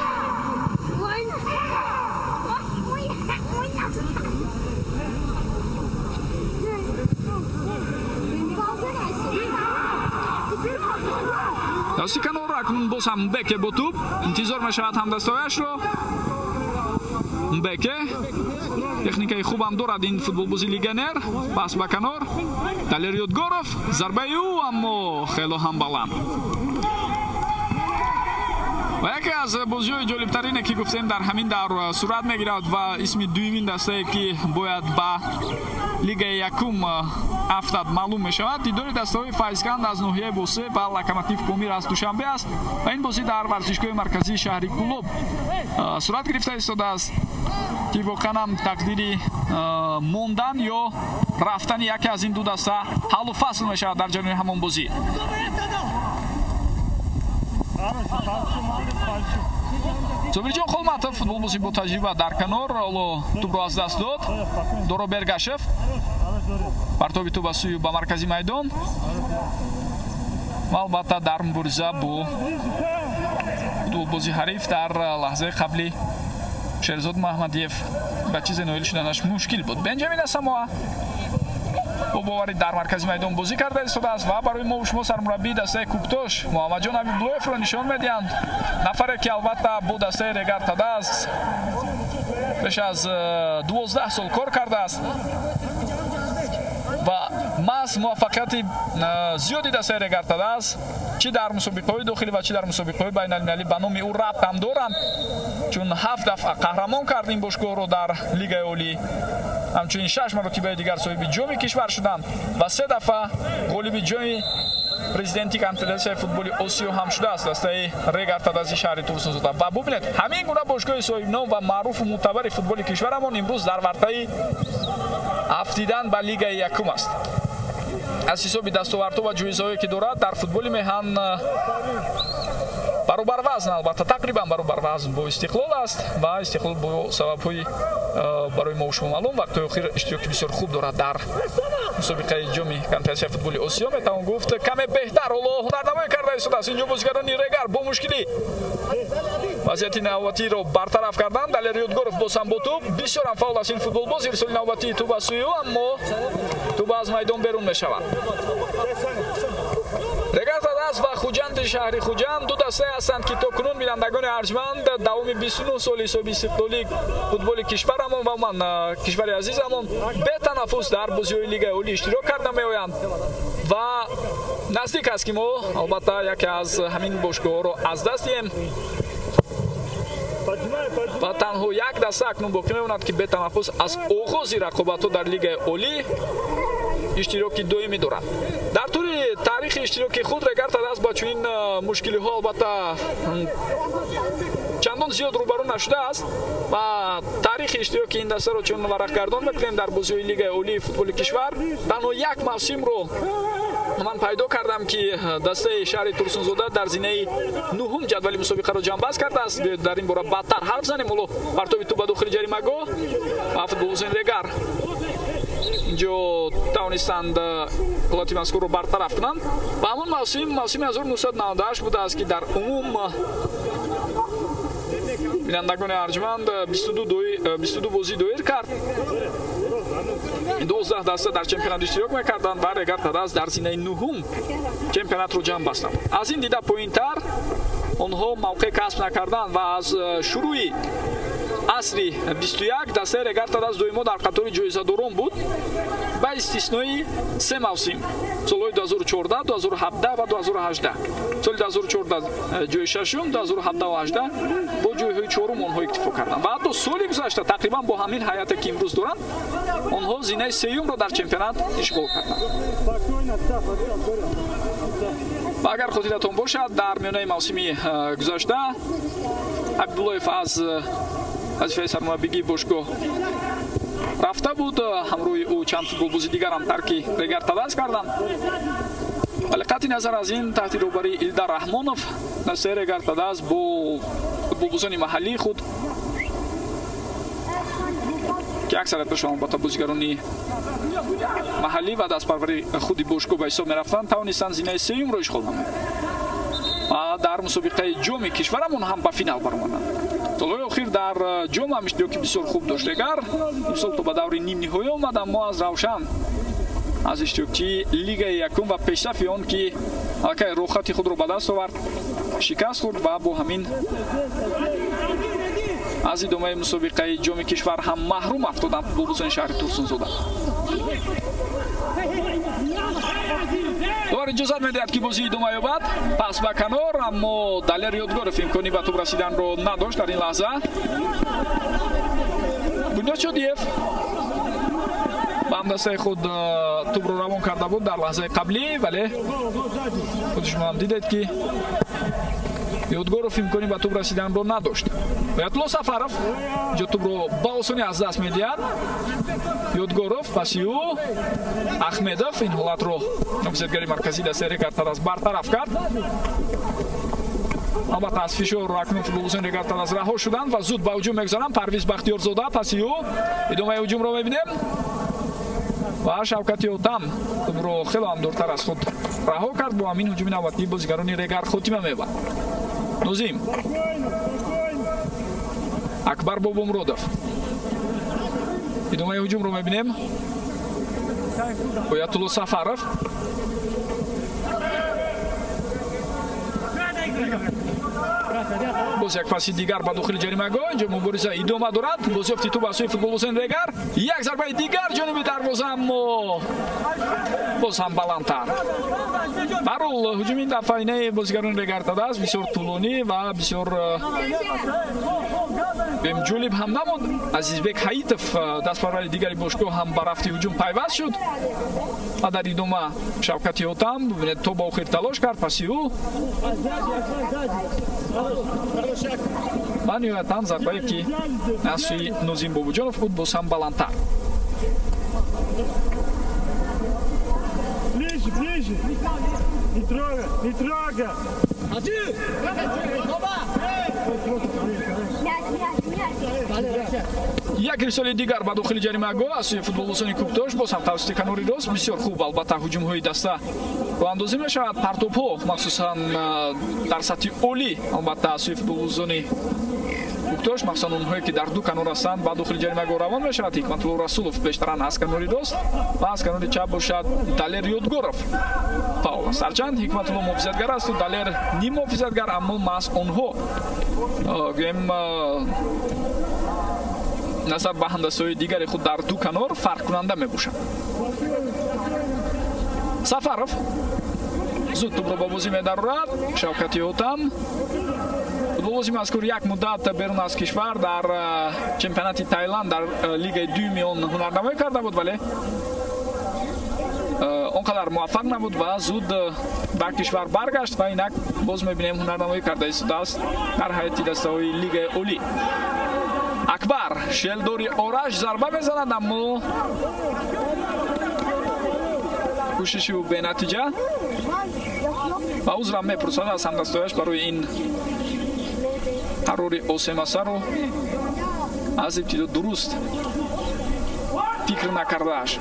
Дасти канор акнун боз ҳам Беке бо тӯб интизор мешавад ҳамдастҳояшро. Беке техникаи хубам дорад ин футболбози легионер. Пас ба канор Далер Ёдгоров, зарбаи ӯ аммо хело ҳам баланд. Ва яке аз бозиҳои ҷолибтарине, ки гуфтем, дар ҳамин давр сурат мегирад ва исми дуюмин дастае, ки бояд ба лигаи якум афтад, маълум мешавад, дидори дастаҳои Файзканд аз ноҳияи Восе ва Локомотив Помир аз Душанбе аст. Ва ин бозӣ дар варзишгоҳи марказии шаҳри Кӯлоб сурат гирифта истодааст, ки воқеан ҳам тақдири мондан ё рафтани яке аз ин ду даста ҳаллу фасл мешавад дар ҷараёни ҳамон бозӣ. Собирҷон Холматов, футболбози бо таҷриба, дар канор ҳоло тӯбро аз даст дод. Доро Бергашев, партоби тӯб ба сӯи ба маркази майдон ва албатта дар мубориза бо футболбози ҳариф дар лаҳзаи қабли Шерзод Маҳмадиев ба чизе ноил шуданаш мушкил буд. Бенҷамин Асамоа бо боварӣ дар маркази майдон бозӣ карда истодааст ва барои мо шумо сармураббии дастаи Кӯктош Муҳаммадҷон Ҳабибуллоевро нишон медиҳанд, нафаре, ки албатта бо дастаи Регар Тадаз беш аз 12 сол кор кардааст ва маҳз муваффақияти зиёди дастаи Регар Тадаз чӣ дар мусобиқаҳои дохилӣ ва чӣ дар мусобиқаҳои байналмилалӣ ба номи ӯ рабт ҳам доранд, чун 7 дафъа қаҳрамон кард ин бошгоҳро дар лигаи олӣ, ҳамчунин 6 маротибаи дигар соҳиби ҷоми кишвар шуданд ва 3 дафъа ғолиби ҷоми президенти Конфедератсияи футболи Осиё ҳам шудааст дастаи Регар Тадази шаҳри Турсунзода. Ва бубинед, ҳамин гуна бошгоҳи соҳибном ва маъруфу мӯътабари футболи кишварамон имрӯз дар вартаи афтидан ба лигаи якум аст. Аз ҳисоби дастовардҳо ва ҷоизаҳое, ки дорад дар футболи меҳан, баробарвазн, албатта тақрибан баробарвазн бо Истиқлол аст ва Истиқлол бо сабабҳои барои мо шумо маълум вақтҳои охир иштироки бисёр хуб дорад дар мусобиқаи ҷоми Конфедератсияи футболи Осиё. Метавон гуфт, каме беҳтар ҳоло ҳунарнамоӣ карда истодааст. Инҷо бозигарони Регар бо мушкилӣ вазъияти навбатиро бартараф карданд. Далер Ёдгоров боз ҳам бо тӯб, бисёр ҳам фаъол аст ин футболбоз. Ирсоли навбатии тӯб аз сӯи ӯ, аммо тӯб аз майдон берун мешавад. Регар Тадаз ва Хуҷанди шаҳри Хуҷанд ду дастае ҳастанд, ки то кунун, бинандагони арҷманд, давоми 29 соли ҳисоби истиқлолии футболи кишварамон ва умуман кишвари азизамон бетанаффус дар бозиҳои лигаи олӣ иштирок карда меоянд ва наздик аст, ки мо албатта яке аз ҳамин бошгоҳҳоро аз даст диҳем ва танҳо як даста акнун боқӣ мемонад, ки бетанаффус аз оғози рақобатҳо дар лигаи олӣ иштироки доимӣ дорад. Дар тӯли таърихи иштироки худ Регар Тадаз ба чунин мушкилиҳо албатта чандон зиёд рӯбарӯ нашудааст ва таърихи иштироки ин дастаро чун варақгардон мекунем дар бозиҳои лигаи олии футболи кишвар, танҳо як мавсимро ман пайдо кардам, ки дастаи шаҳри Турсунзода дар зинаи нуҳум ҷадвали мусобиқаро ҷамъбаст кардааст. Биёед, дар ин бора баъдтар ҳарф занем. Ҳоло партоби тӯб ба дохили ҷаримагоҳ ва футболбозони Регар инҷо тавонистанд ҳолати мазкурро бартараф кунанд. Ва ҳамон мавсим мавсими 1998 будааст, ки дар умум, бинандагони арҷманд, 22 бозӣ доир кард, 12 даста дар чемпионат иштирок мекарданд ва Регар Тадаз дар зинаи нуҳум чемпионатро ҷамъ бастанд. Аз ин дида поинтар онҳо мавқеъ касб накарданд ва аз шурӯи асри 21 дастаи Регар Тадаз доимо дар қатори ҷоизадорон буд, ба истиснои се мавсим: солҳои 2014, 2017 ва 2018. Соли 2014 ҷои шашум, 2017 ва 18 бо ҷойҳои чорум онҳо иктифо карданд ва ҳатто соли гузашта тақрибан бо ҳамин ҳайате, ки имрӯз доранд, онҳо зинаи сеюмро дар чемпионат ишғол карданд. Ва агар хотиратон бошад, дар миёнаи мавсими гузашта Ҳабибуллоев аз вазифаи сармураббигии бошгоҳ рафта буд. Ҳамроҳи ӯ чанд футболбози дигарам тарки Регар Тадаз карданд, вале қатъи назар аз ин, таҳти роҳбарии Илдар Раҳмонов дастаи Регар Тадаз бо футболбозони маҳаллии худ, ки аксарияташон албатта бозигарони маҳаллӣ ва дастпарвари худи бошгоҳ ба ҳисоб мерафтанд, тавонистанд зинаи сеюмро ишғол намоянд ва дар мусобиқаи ҷоми кишварамон ҳам ба финал баромаданд. Солҳои охир дар ҷом ҳам иштироки бисёр хуб дошт Регар. Имсол то ба даври нимниҳоӣ омад, аммо аз Равшан, аз иштирокчии лигаи якум ва пешсафи он, ки аллакай роҳхати худро ба даст овард, шикаст хӯрд ва бо ҳамин Аз идомаи мусобиқаи ҷоми кишвар ҳам маҳрум афтоданд футболбозони шаҳри Турсунзода. Довар иҷозат медиҳад, ки бозӣ идома ёбад. Пас ба канор, аммо Далер Ёдгоров имкони ба тӯб расиданро надошт дар ин лаҳза. Бунёд Шодиев ба ҳамдастаи худ тӯбро равон карда буд дар лаҳзаи қаблӣ, вале худи шумо ҳам дидед, ки Ёдгоров имкони ба тӯб расиданро надошт. Оятулло Сафаров инҷо тӯбро ба осонӣ аз даст медиҳад. Ёдгоров паси ӯ Ахмедов ин ҳолатро муҳофизатгари марказии дастаи Регар-ТадАЗ бартараф кард. Албатта, аз фишор акнун футболбозони Регар-ТадАЗ раҳо шуданд ва зуд ба ҳуҷум мегузаранд. Парвиз Бахтиёрзода паси ӯ идомаи ҳуҷумро мебинем ва Шавкати Отам тӯбро хело ҳам дуртар аз худ раҳо кард. Бо ҳамин ҳуҷуми навбатии бозигарони Регар хотима меёбад. Нозим, Акбар Бобомуродов, идомаи ҳуҷумро мебинем. Оятулло Сафаров боз як паси дигар ба дохили ҷаримагоҳ. Инҷо мубориза идома дорад. Бозёфти тӯб аз сӯи футболбозони Регар. Як зарбаи дигар ҷониби дарвоза, аммо боз ҳам баландтар. Барул ҳуҷуми ин дафъа инаи бозигарони Регар-ТадАЗ бисёр тӯлонӣ ва бисёр ҷолиб ҳам набуд. Азизбек Ҳаитов, дастпарвари дигари бошгоҳ, ҳам ба рафти ҳуҷум пайваст шуд ва дар идома Шавкати Отам, бибинед, то ба охир талош кард. Паси ӯ ва ниҳоятан зарбае, ки аз сӯи Нозим Бобоҷонов буд, боз ҳам баландтар. Ближе, ближе! Не трогай, не трогай! Як ирсоли дигар ба дохили ҷаримагоҳ аз сӯи футболбозони Кӯктош, боз ҳам тавассути канори рост. Бисёр хуб, албатта, ҳуҷумҳои даста роҳандозӣ мешавад. Партобҳо махсусан дар сатҳи олӣ, албатта, аз сӯи футболбозони Кӯктош, махсусан онҳое, ки дар ду канор ҳастанд, ба дохили ҷаримагоҳ равон мешавад. Ҳикматулло Расулов бештаран аз канори рост ва аз канори чап бошад Далер Ёдгоров фаъол аст. Ҳарчанд Ҳикматулло муҳофизатгар асту Далер ним муҳофизатгар, аммо маҳз онҳо, гӯем, назар ба ҳамдастаҳои дигари худ дар ду канор фарқкунанда мебошанд. Сафаров зуд тӯбро ба бозӣ медарорад. Шавкати Отам, футболбози мазкур, як муддат берун аз кишвар дар чемпионати Таиланд дар лигаи дуюми он ҳунарнамоӣ карда буд, вале он қадар муваффақ набуд ва зуд ба кишвар баргашт ва инак боз мебинем ҳунарнамоӣ карда истодааст дар ҳайати дастаҳои лигаи олӣ. Акбар шелдори Ораш зарба мезанад, аммо кӯшиши ӯ бенатиҷа ва узрам мепурсад аз ҳамдастояш барои ин қарори осемасаро аз ибтидо дуруст фикр накардааш.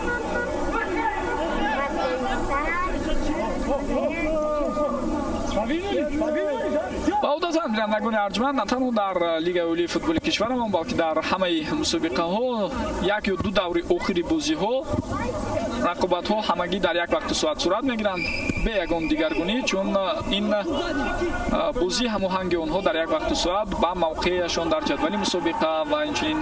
Ва одатан, бинандагони арҷманд, на танҳо дар лигаи олии футболи кишварамон, балки дар ҳамаи мусобиқаҳо як ё ду даври охири бозиҳо рақобатҳо ҳамагӣ дар як вақту соат сурат мегиранд, бе ягон дигаргунӣ, чун ин бозӣ ҳамоҳанги онҳо дар як вақту соат ба мавқеяшон дар ҷадвали мусобиқа ва инчунин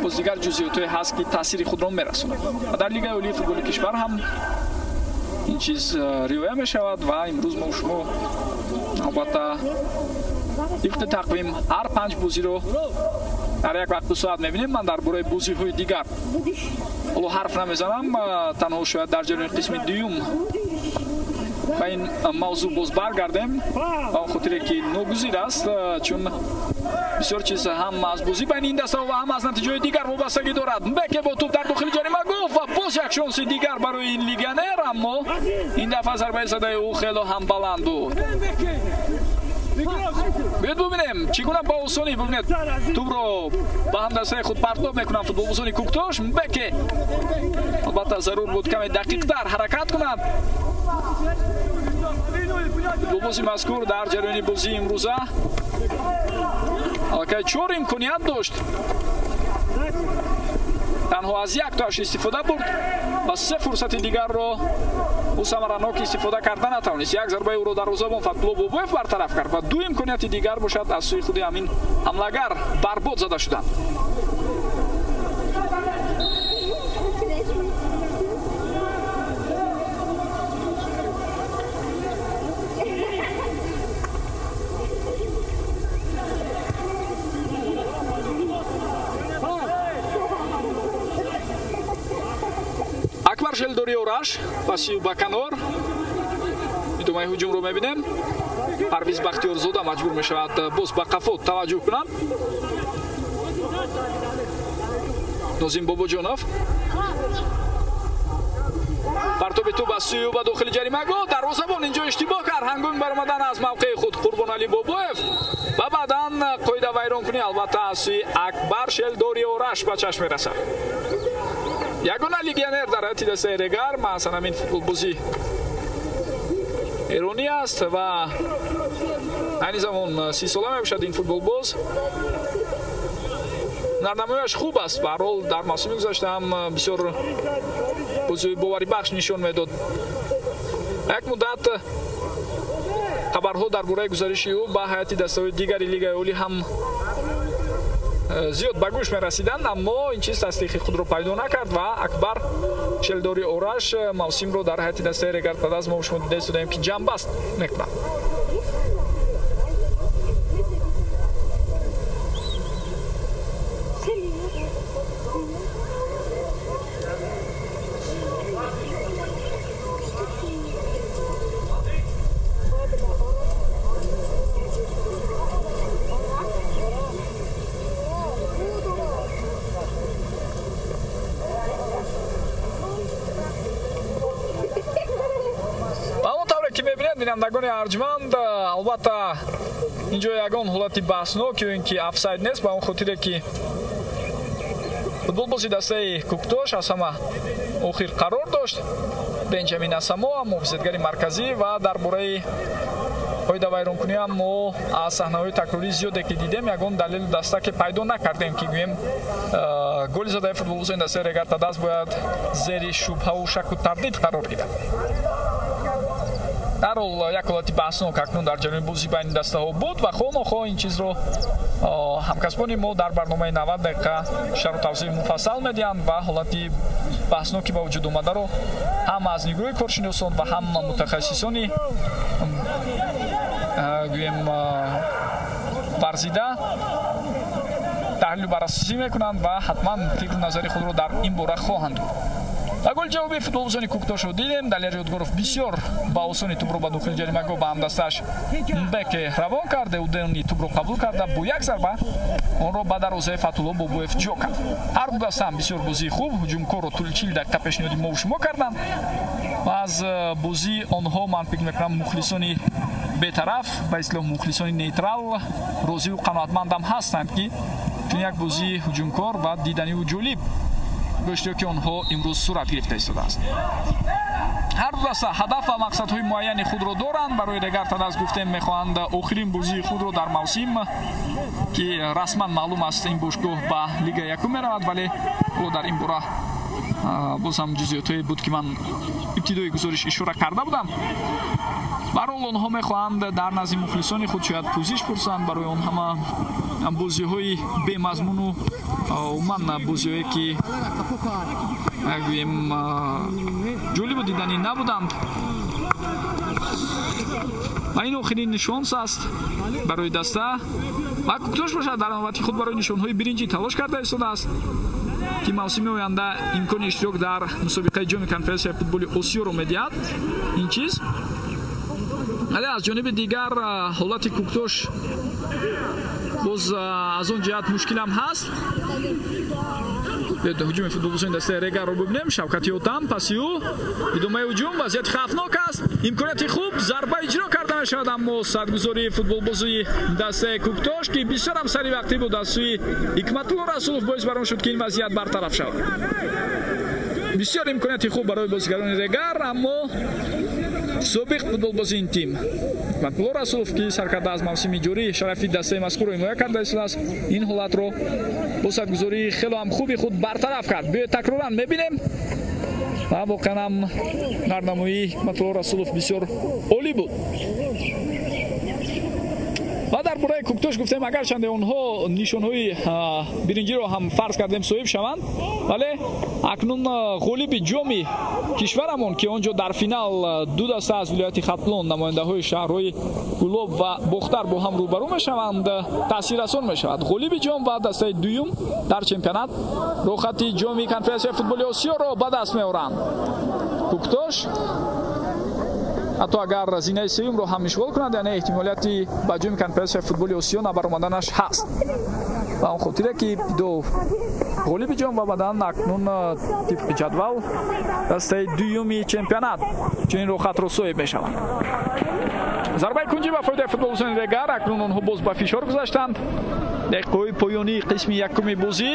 боз дигар ҷузъиётҳое ҳаст, ки таъсири худро мерасонад. Ва дар лигаи олии футболи кишвар ҳам ин чиз риоя мешавад ва имрӯз мо шумо, албатта, тибқи тақвим ҳар панҷ бозиро дар як вақту соат мебинем. Ман дар бораи бозиҳои дигар ҳоло ҳарф намезанам, танҳо шояд дар ҷараёни қисми дуюм ба ин мавзӯъ боз баргардем, ба он хотире ки ногузир аст, чун бисёр чиз ҳам аз бозӣ байни ин дастаҳо ва ҳам аз натиҷаҳои дигар вобастагӣ дорад. Беке бо тӯб дар дохили ҷаримагоҳ ва боз як шонси дигар барои ин легионер, аммо ин дафъа зарбаи задаи ӯ хело ҳам баланд буд. Биёед бубинем, чӣ гуна ба осонӣ, бубинед, тӯбро ба ҳамдастаи худ партоб мекунанд футболбозони Кӯктош. Беке, албатта, зарур буд каме дақиқтар ҳаракат кунад. Футболбози мазкур дар ҷараёни бозии имрӯза аллакай чор имконият дошт, танҳо аз як тоаш истифода бурд. ва се фурсати дигарро ӯ самаранок истифода карда натавонист. Як зарбаи ӯро дарвозабон Фатҳулло Бобоев бартараф кард ва ду имконияти дигар бошад аз сӯи худи ҳамин ҳамлагар барбод зада шуданд. Акбар Шелдори Ораш паси ба канор. Идомаи ҳуҷумро мебинем. Парвиз Бахтиёрзода маҷбур мешавад боз ба қафо таваҷҷӯҳ кунад. Нозим Бобоҷонов партоби тӯб аз сӯи ӯ ба дохили ҷаримагоҳ. Дарвозабон инҷо иштибоҳ кард ҳангоми баромадан аз мавқеи худ Қурбоналӣ Бобоев ва баъдан қоида вайронкунӣ албатта аз сӯи Акбар Шелдори Ораш ба чашм мерасад. Ягона легионер дар ҳайати дастаи Регар маҳсан ҳамин футболбозӣ эронӣ аст ва айни замон 30 сола мебошад ин футболбоз. Нарнамояш хуб аст, ба ҳар ҳол дар мавсими гузашта ҳам бисёр бозии боварибахш нишон медод. Як муддат хабарҳо дар бораи гузариши ӯ ба ҳайати дастаҳои дигари Лигаи Олӣ ҳам зиёд ба гӯш мерасиданд, аммо ин чиз тасдиқи худро пайдо накард ва Акбар Шелдори Ораш мавсимро дар ҳайати дастаи Регар Тадаз мо шумо дида истодаем ки ҷамъбаст мекунад. Бинандагони арҷманд, албатта инҷо ягон ҳолати баҳснок ё ин ки офсайд нест, ба он хотире ки футболбози дастаи Куктош аз ҳама охир қарор дошт. Бенҷамин Асамоа муҳофизатгари марказӣ ва дар бораи қоидавайронкунӣ ҳам мо аз саҳнаҳои такрорӣ зиёде ки дидем ягон далелу дастаке пайдо накардем ки гӯем голи задаи футболбозони дастаи Регар Тадаз бояд зери шубҳаву шаку тардид қарор гирад. Дар ҳол як ҳолати баҳснок акнун дар ҷараёни бозӣ байни дастаҳо буд ва хонохоҳ ин чизро ҳамкасбони мо дар барномаи 90 дақиқа шарҳу тавзеҳи муфассал медиҳанд ва ҳолати баҳсноки ба вуҷуд омадаро ҳам аз нигоҳи коршиносон ва ҳам мутахассисони гӯем варзида таҳлилу баррасӣ мекунанд ва ҳатман фикру назари худро дар ин бора хоҳанд гуфт. Ба гол ҷавоби футболбозони Куктошро дидем. Далер Ёдгоров бисёр ба осонӣ тӯбро ба дохили ҷаримагоҳ ба ҳамдастааш Мбеке равон кард. Удени тӯбро қабул карда бо як зарба онро ба дарвозаи Фатҳулло Бобоев ҷо кард. Ҳар ду даста ҳам бисёр бозии хуб, ҳуҷумкорро тӯли 40 дақиқа пешниҳоди мову шумо карданд ва аз бозии онҳо ман фикр мекунам мухлисони бетараф, ба истилоҳ мухлисони нейтрал розиву қаноатмандам ҳастанд, ки чун як бозии ҳуҷумкор ва диданиву ҷолиб бо иштироки онҳо имрӯз сурат гирифта истодааст. Ҳар ду даста ҳадаф ва мақсадҳои муайяни худро доранд. Барои Регар Тадаз гуфтем мехоҳанд охирин бозии худро дар мавсим, ки расман маълум аст ин бошгоҳ ба Лигаи якум меравад, вале ҳоло дар ин бора боз ҳам ҷузъиётҳое буд ки ман ибтидои гузориш ишора карда будам. Ба ҳар ҳол онҳо мехоҳанд дар назди мухлисони худ шояд пӯзиш пурсанд барои он ҳама бозиҳои бемазмуну умуман бозиҳое ки гӯем ҷолибу диданӣ набуданд. Ва ин охирин шонс аст барои даста ва Куктош бошад дар навбати худ барои нишонҳои биринҷӣ талош карда истодааст ки мавсими оянда имкони иштирок дар мусобиқаи ҷоми конференсияи футболи Осиёро медиҳад. Ин чиз вале аз ҷониби дигар ҳолати Куктош боз аз он ҷиҳат мушкилам ҳаст. Ҳуҷуми футболбозони дастаи Регарро бибинем. Шавкати Отам паси ӯ идомаи ҳуҷум, вазъияти хавфнок аст, имконияти хуб, зарба иҷро карда мешавад, аммо садгузории футболбозии дастаи Куктош ки бисёр ҳам сари вақтӣ буд аз сӯи Ҳикматулло Расулов боис бар он шуд ки ин вазъият бартараф шавад. Бисёр имконияти хуб барои бозигарони Регар, аммо собиқ футболбози ин тим Ҳикматулло Расулов ки саркарда аз мавсими ҷорӣ шарафи дастаи мазкурро ҳимоя карда истодааст, ин ҳолатро бо садгузории хело ҳам хуби худ бартараф кард. Биёед такроран мебинем. Ва воқеан ҳам ҳунарнамоии Ҳикматулло Расулов бисёр олӣ буд. Ва дар бораи Куктош гуфтем, агарчанде онҳо нишонҳои биринҷиро ҳам фарз кардем соҳиб шаванд, вале акнун ғолиби ҷоми кишварамон, ки он ҷо дар финал ду даста аз вилояти Хатлон, намояндаҳои шаҳрҳои Кӯлоб ва Бохтар бо ҳам рӯбарӯ мешаванд, таъсиррасон мешавад. Ғолиби ҷом ва дастаи дуюм дар чемпионат роҳхати ҷоми конфедератсияи футболи Осиёро ба даст меоранд. Куктош ҳатто агар зинаи сеюмро ҳам ишғол кунад, яъне эҳтимолияти ба ҷоми конфедератсияи футболи Осиё набаромаданаш ҳаст. Ба он хотире ки ду ғолиби ҷом ва баъдан акнун тибқи ҷадвал дастаи дуюми чемпионат чунин роҳхатро соҳиб мешаванд. Зарбаи кунҷӣ ба фоидаи футболбозони Регар. Акнун онҳо боз ба фишор гузаштанд. Дақиқаҳои поёнии қисми якуми бозӣ.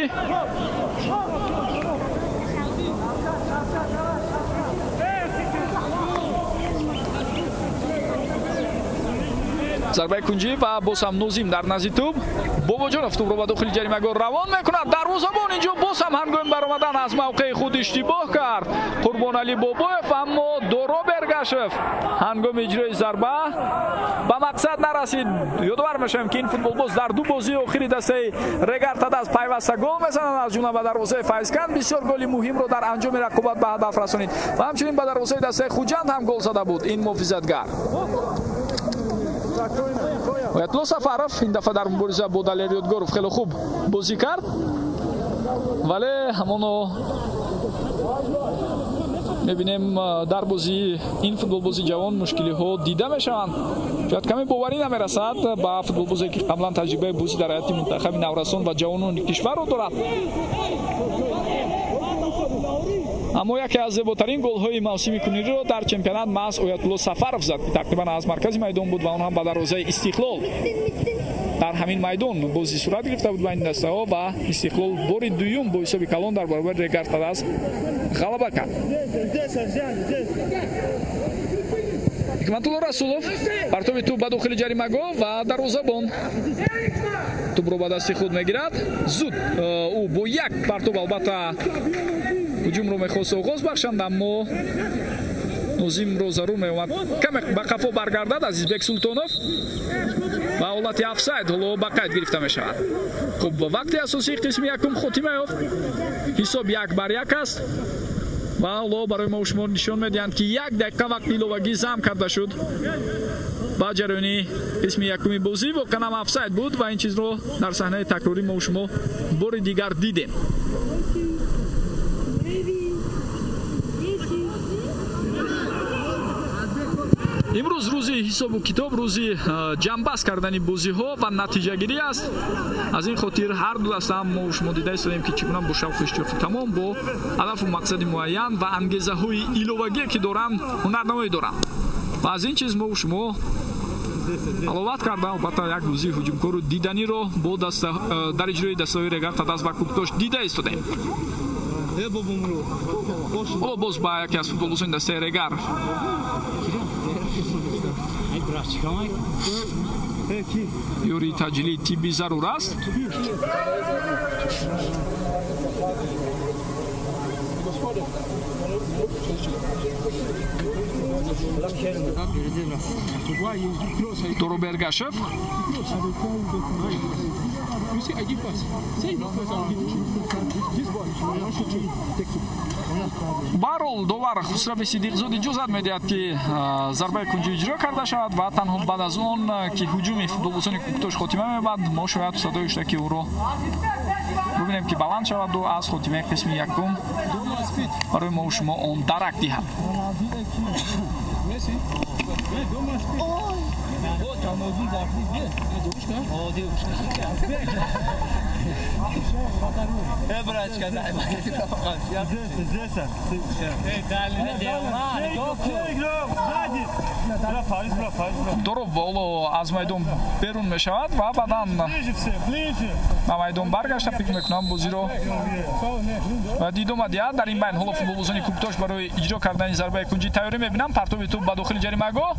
Зарбаи кунҷӣ ва боз ҳам Нозим дар назди тӯб. Бобоҷонов тӯбро ба дохили ҷаримагоҳ равон мекунад. Дарвозабон инҷо боз ҳам ҳангоми баромадан аз мавқеи худ иштибоҳ кард Қурбоналӣ Бобоев, аммо Доро Бергашев ҳангоми иҷрои зарба ба мақсад нарасид. Ёдовар мешавем, ки ин футболбоз дар ду бозии охири дастаи Регар Тадас пайваста гол мезанад, аз ҷумла ба дарвозаи Файзканд бисёр голи муҳимро дар анҷоми рақобат ба ҳадаф расонид ва ҳамчунин ба дарвозаи дастаи Хуҷанд ҳам гол зада буд ин муҳофизатгар. Оятулло Сафаров ин дафъа дар мубориза бо Далер Ёдгоров хеле хуб бозӣ кард, вале ҳамоно мебинем дар бозии ин футболбози ҷавон мушкилиҳо дида мешаванд. Шояд каме боварӣ намерасад ба футболбозе, ки қаблан таҷрибаи бозӣ дар ҳайати мунтахаби наврасон ва ҷавонони кишварро дорад. Аммо яке аз зеботарин голҳои мавсими куниро дар чемпионат маҳз Оятулло Сафаров зад, ки тақрибан аз маркази майдон буд ва он ҳам ба дарвозаи Истиқлол. Дар ҳамин майдон бозӣ сурат гирифта буд байни дастаҳо ва Истиқлол бори дуюм бо ҳисоби калон дар баробари Регар Тадас ғалаба кард. Ҳикматулло Расулов партоби тӯб ба дохили ҷаримагоҳ ва дарвозабон тӯбро ба дасти худ мегирад. Зуд ӯ бо як партоб албатта ҳуҷумро мехост оғоз бахшанд, аммо Нозимро зарур меомад каме ба қафо баргардад Азизбек Султонов ва ҳолати офсайд ҳоло ба қайд гирифта мешавад. Хуб, вақти асосии қисми якум хотима ёфт. Ҳисоб 1-1 аст ва ҳоло барои мо шумо нишон медиҳанд, ки як дақиқа вақти иловагӣ зам карда шуд ба ҷараёни қисми якуми бозӣ. Воқеан ҳам офсайд буд ва ин чизро дар саҳнаи такрорӣ мо шумо бори дигар дидем. Имрӯз рӯзи ҳисобу китоб, рӯзи ҷамъбаст кардани бозиҳо ва натиҷагирӣ аст. Аз ин хотир ҳар ду даста ҳам мо шумо дида истодем, ки чӣ гуна бо шавқу иштиёқи тамом, бо ҳадафу мақсади муайян ва ангезаҳои иловагие, ки доранд, ҳунарнамоӣ доранд. Ва аз ин чиз мо шумо аловат карда, албатта як бозии ҳуҷумкору диданиро бо даста дар иҷрои дастаҳои Регар Тадас ва Куктош дида истодем. Ҳоло боз ба яке аз футболбозони дастаи Регар ёрии таъҷилии тиббӣ зарур аст. Доро Бергашев Барол довар Хусрави Сидиқзод иҷозат медиҳад, ки зарбаи кунҷӣ иҷро карда шавад ва танҳо баъд аз он ки ҳуҷуми футболбозони Куктош хотима меёбад, мо шояд садои ҳуштаки ӯро бубинем, ки баланд шаваду аз хотимаи қисми якум барои мо шумо он дарак диҳад. Дороб ҳоло аз майдон берун мешавад ва баъдан ба майдон баргашта, фикр мекунам бозиро бояд идома диҳад. Дар ин байн ҳоло футболбозони Куктош барои иҷро кардани зарбаи кунҷӣ тайёрӣ мебинанд. Партоби тӯб ба дохили ҷаримагоҳ,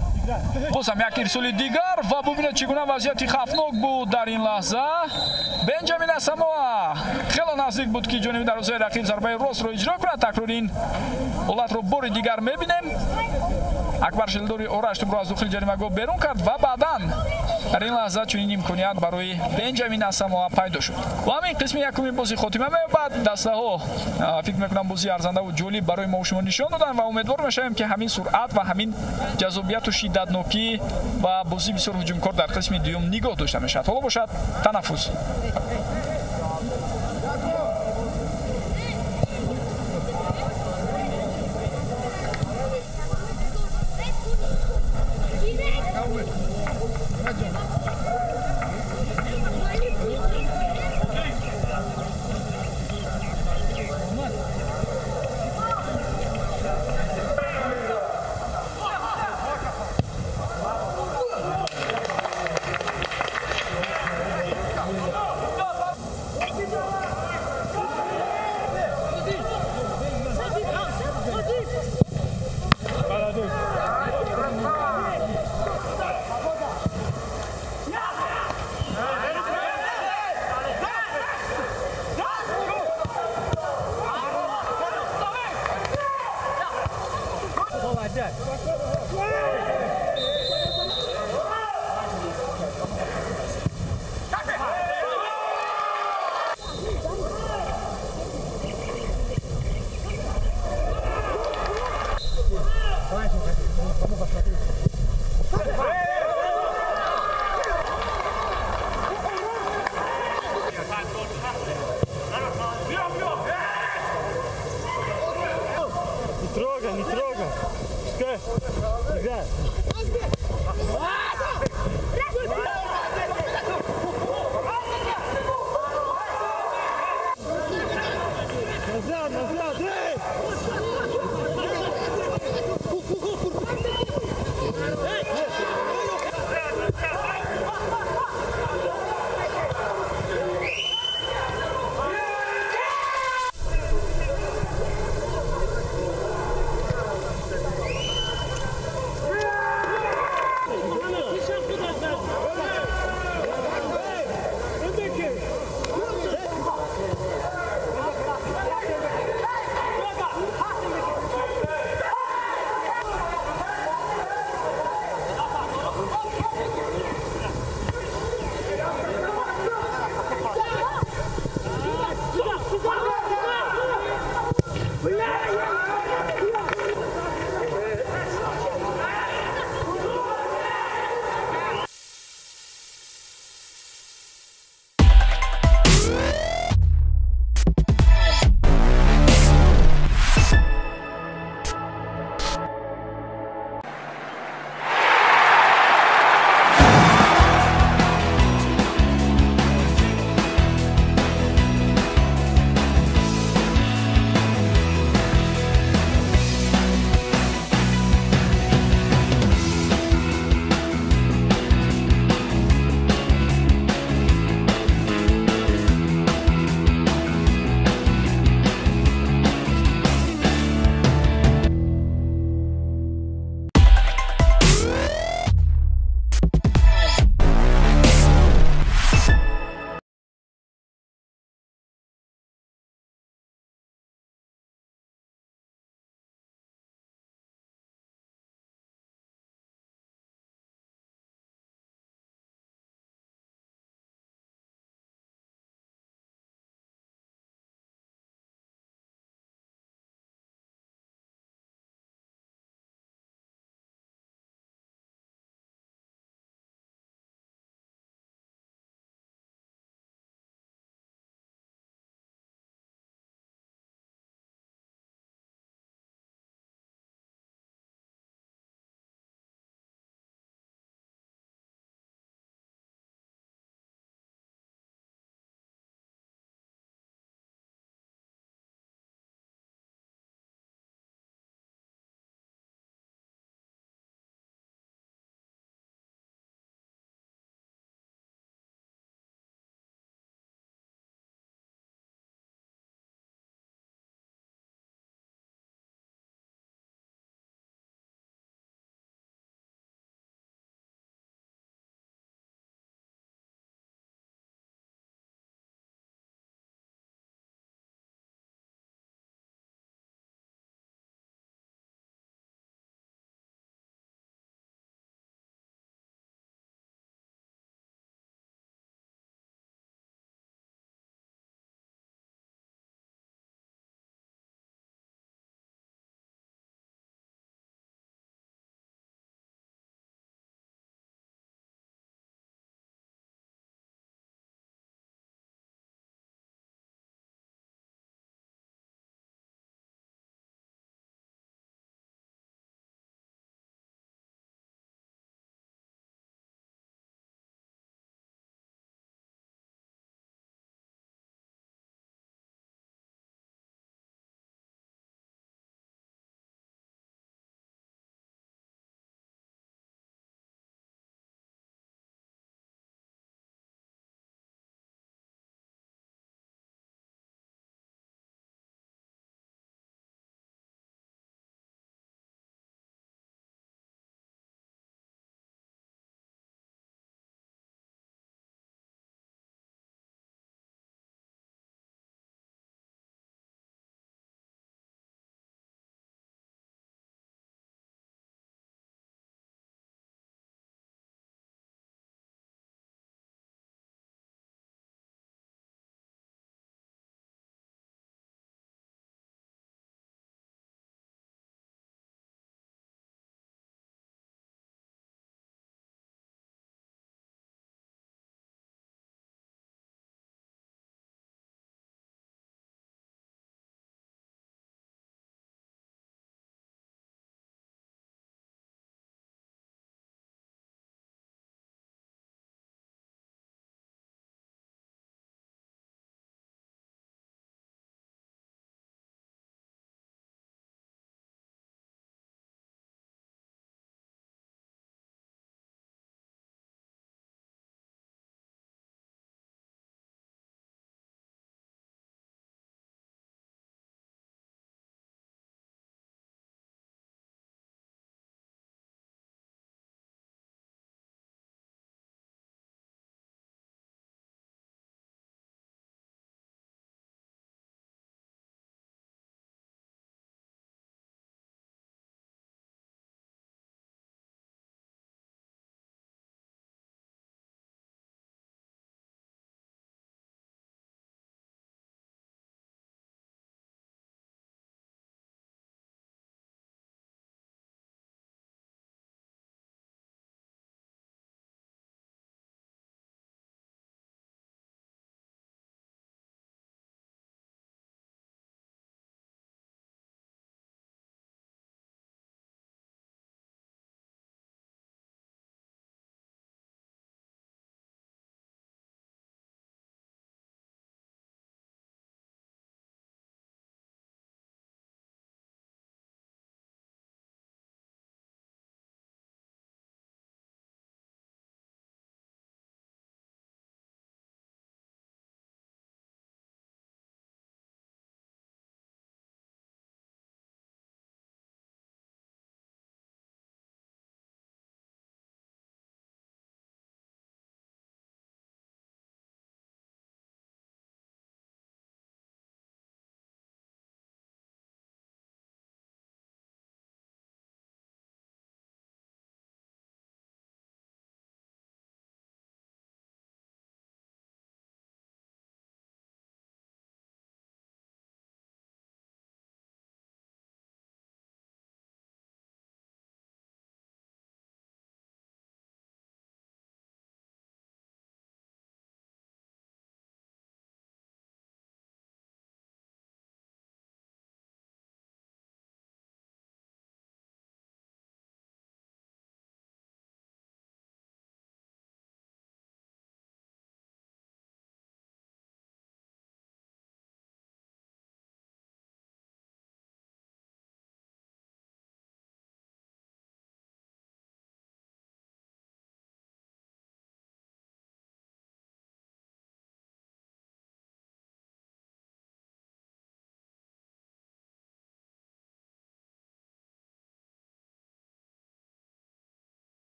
боз ҳам як ирсоли дигар ва бубинед чӣ гуна вазъияти хавфнок буд дар ин лаҳза. Бенҷамин Асамоа хело Наздик буд, ки ҷониби дарвозаи рақиб зарбаи ростро иҷро кунад. Такрори ин ҳолатро бори дигар мебинем. Акбар Шелдори Ораш тӯбро аз дохили ҷаримагоҳ берун кард ва баъдан дар ин лаҳза чунин имконият барои Бенҷамин Асамоа пайдо шуд. Ва ҳамин қисми якуми бозӣ хотима меёбад. Дастаҳо фикр мекунам бозии арзандаву ҷолиб барои мо шумо нишон доданд ва умедвор мешавем, ки ҳамин суръат ва ҳамин ҷаззобияту шиддатнокӣ ва бозии бисёр ҳуҷумкор дар қисми дуюм нигоҳ дошта мешавад. Ҳоло бошад танаффус.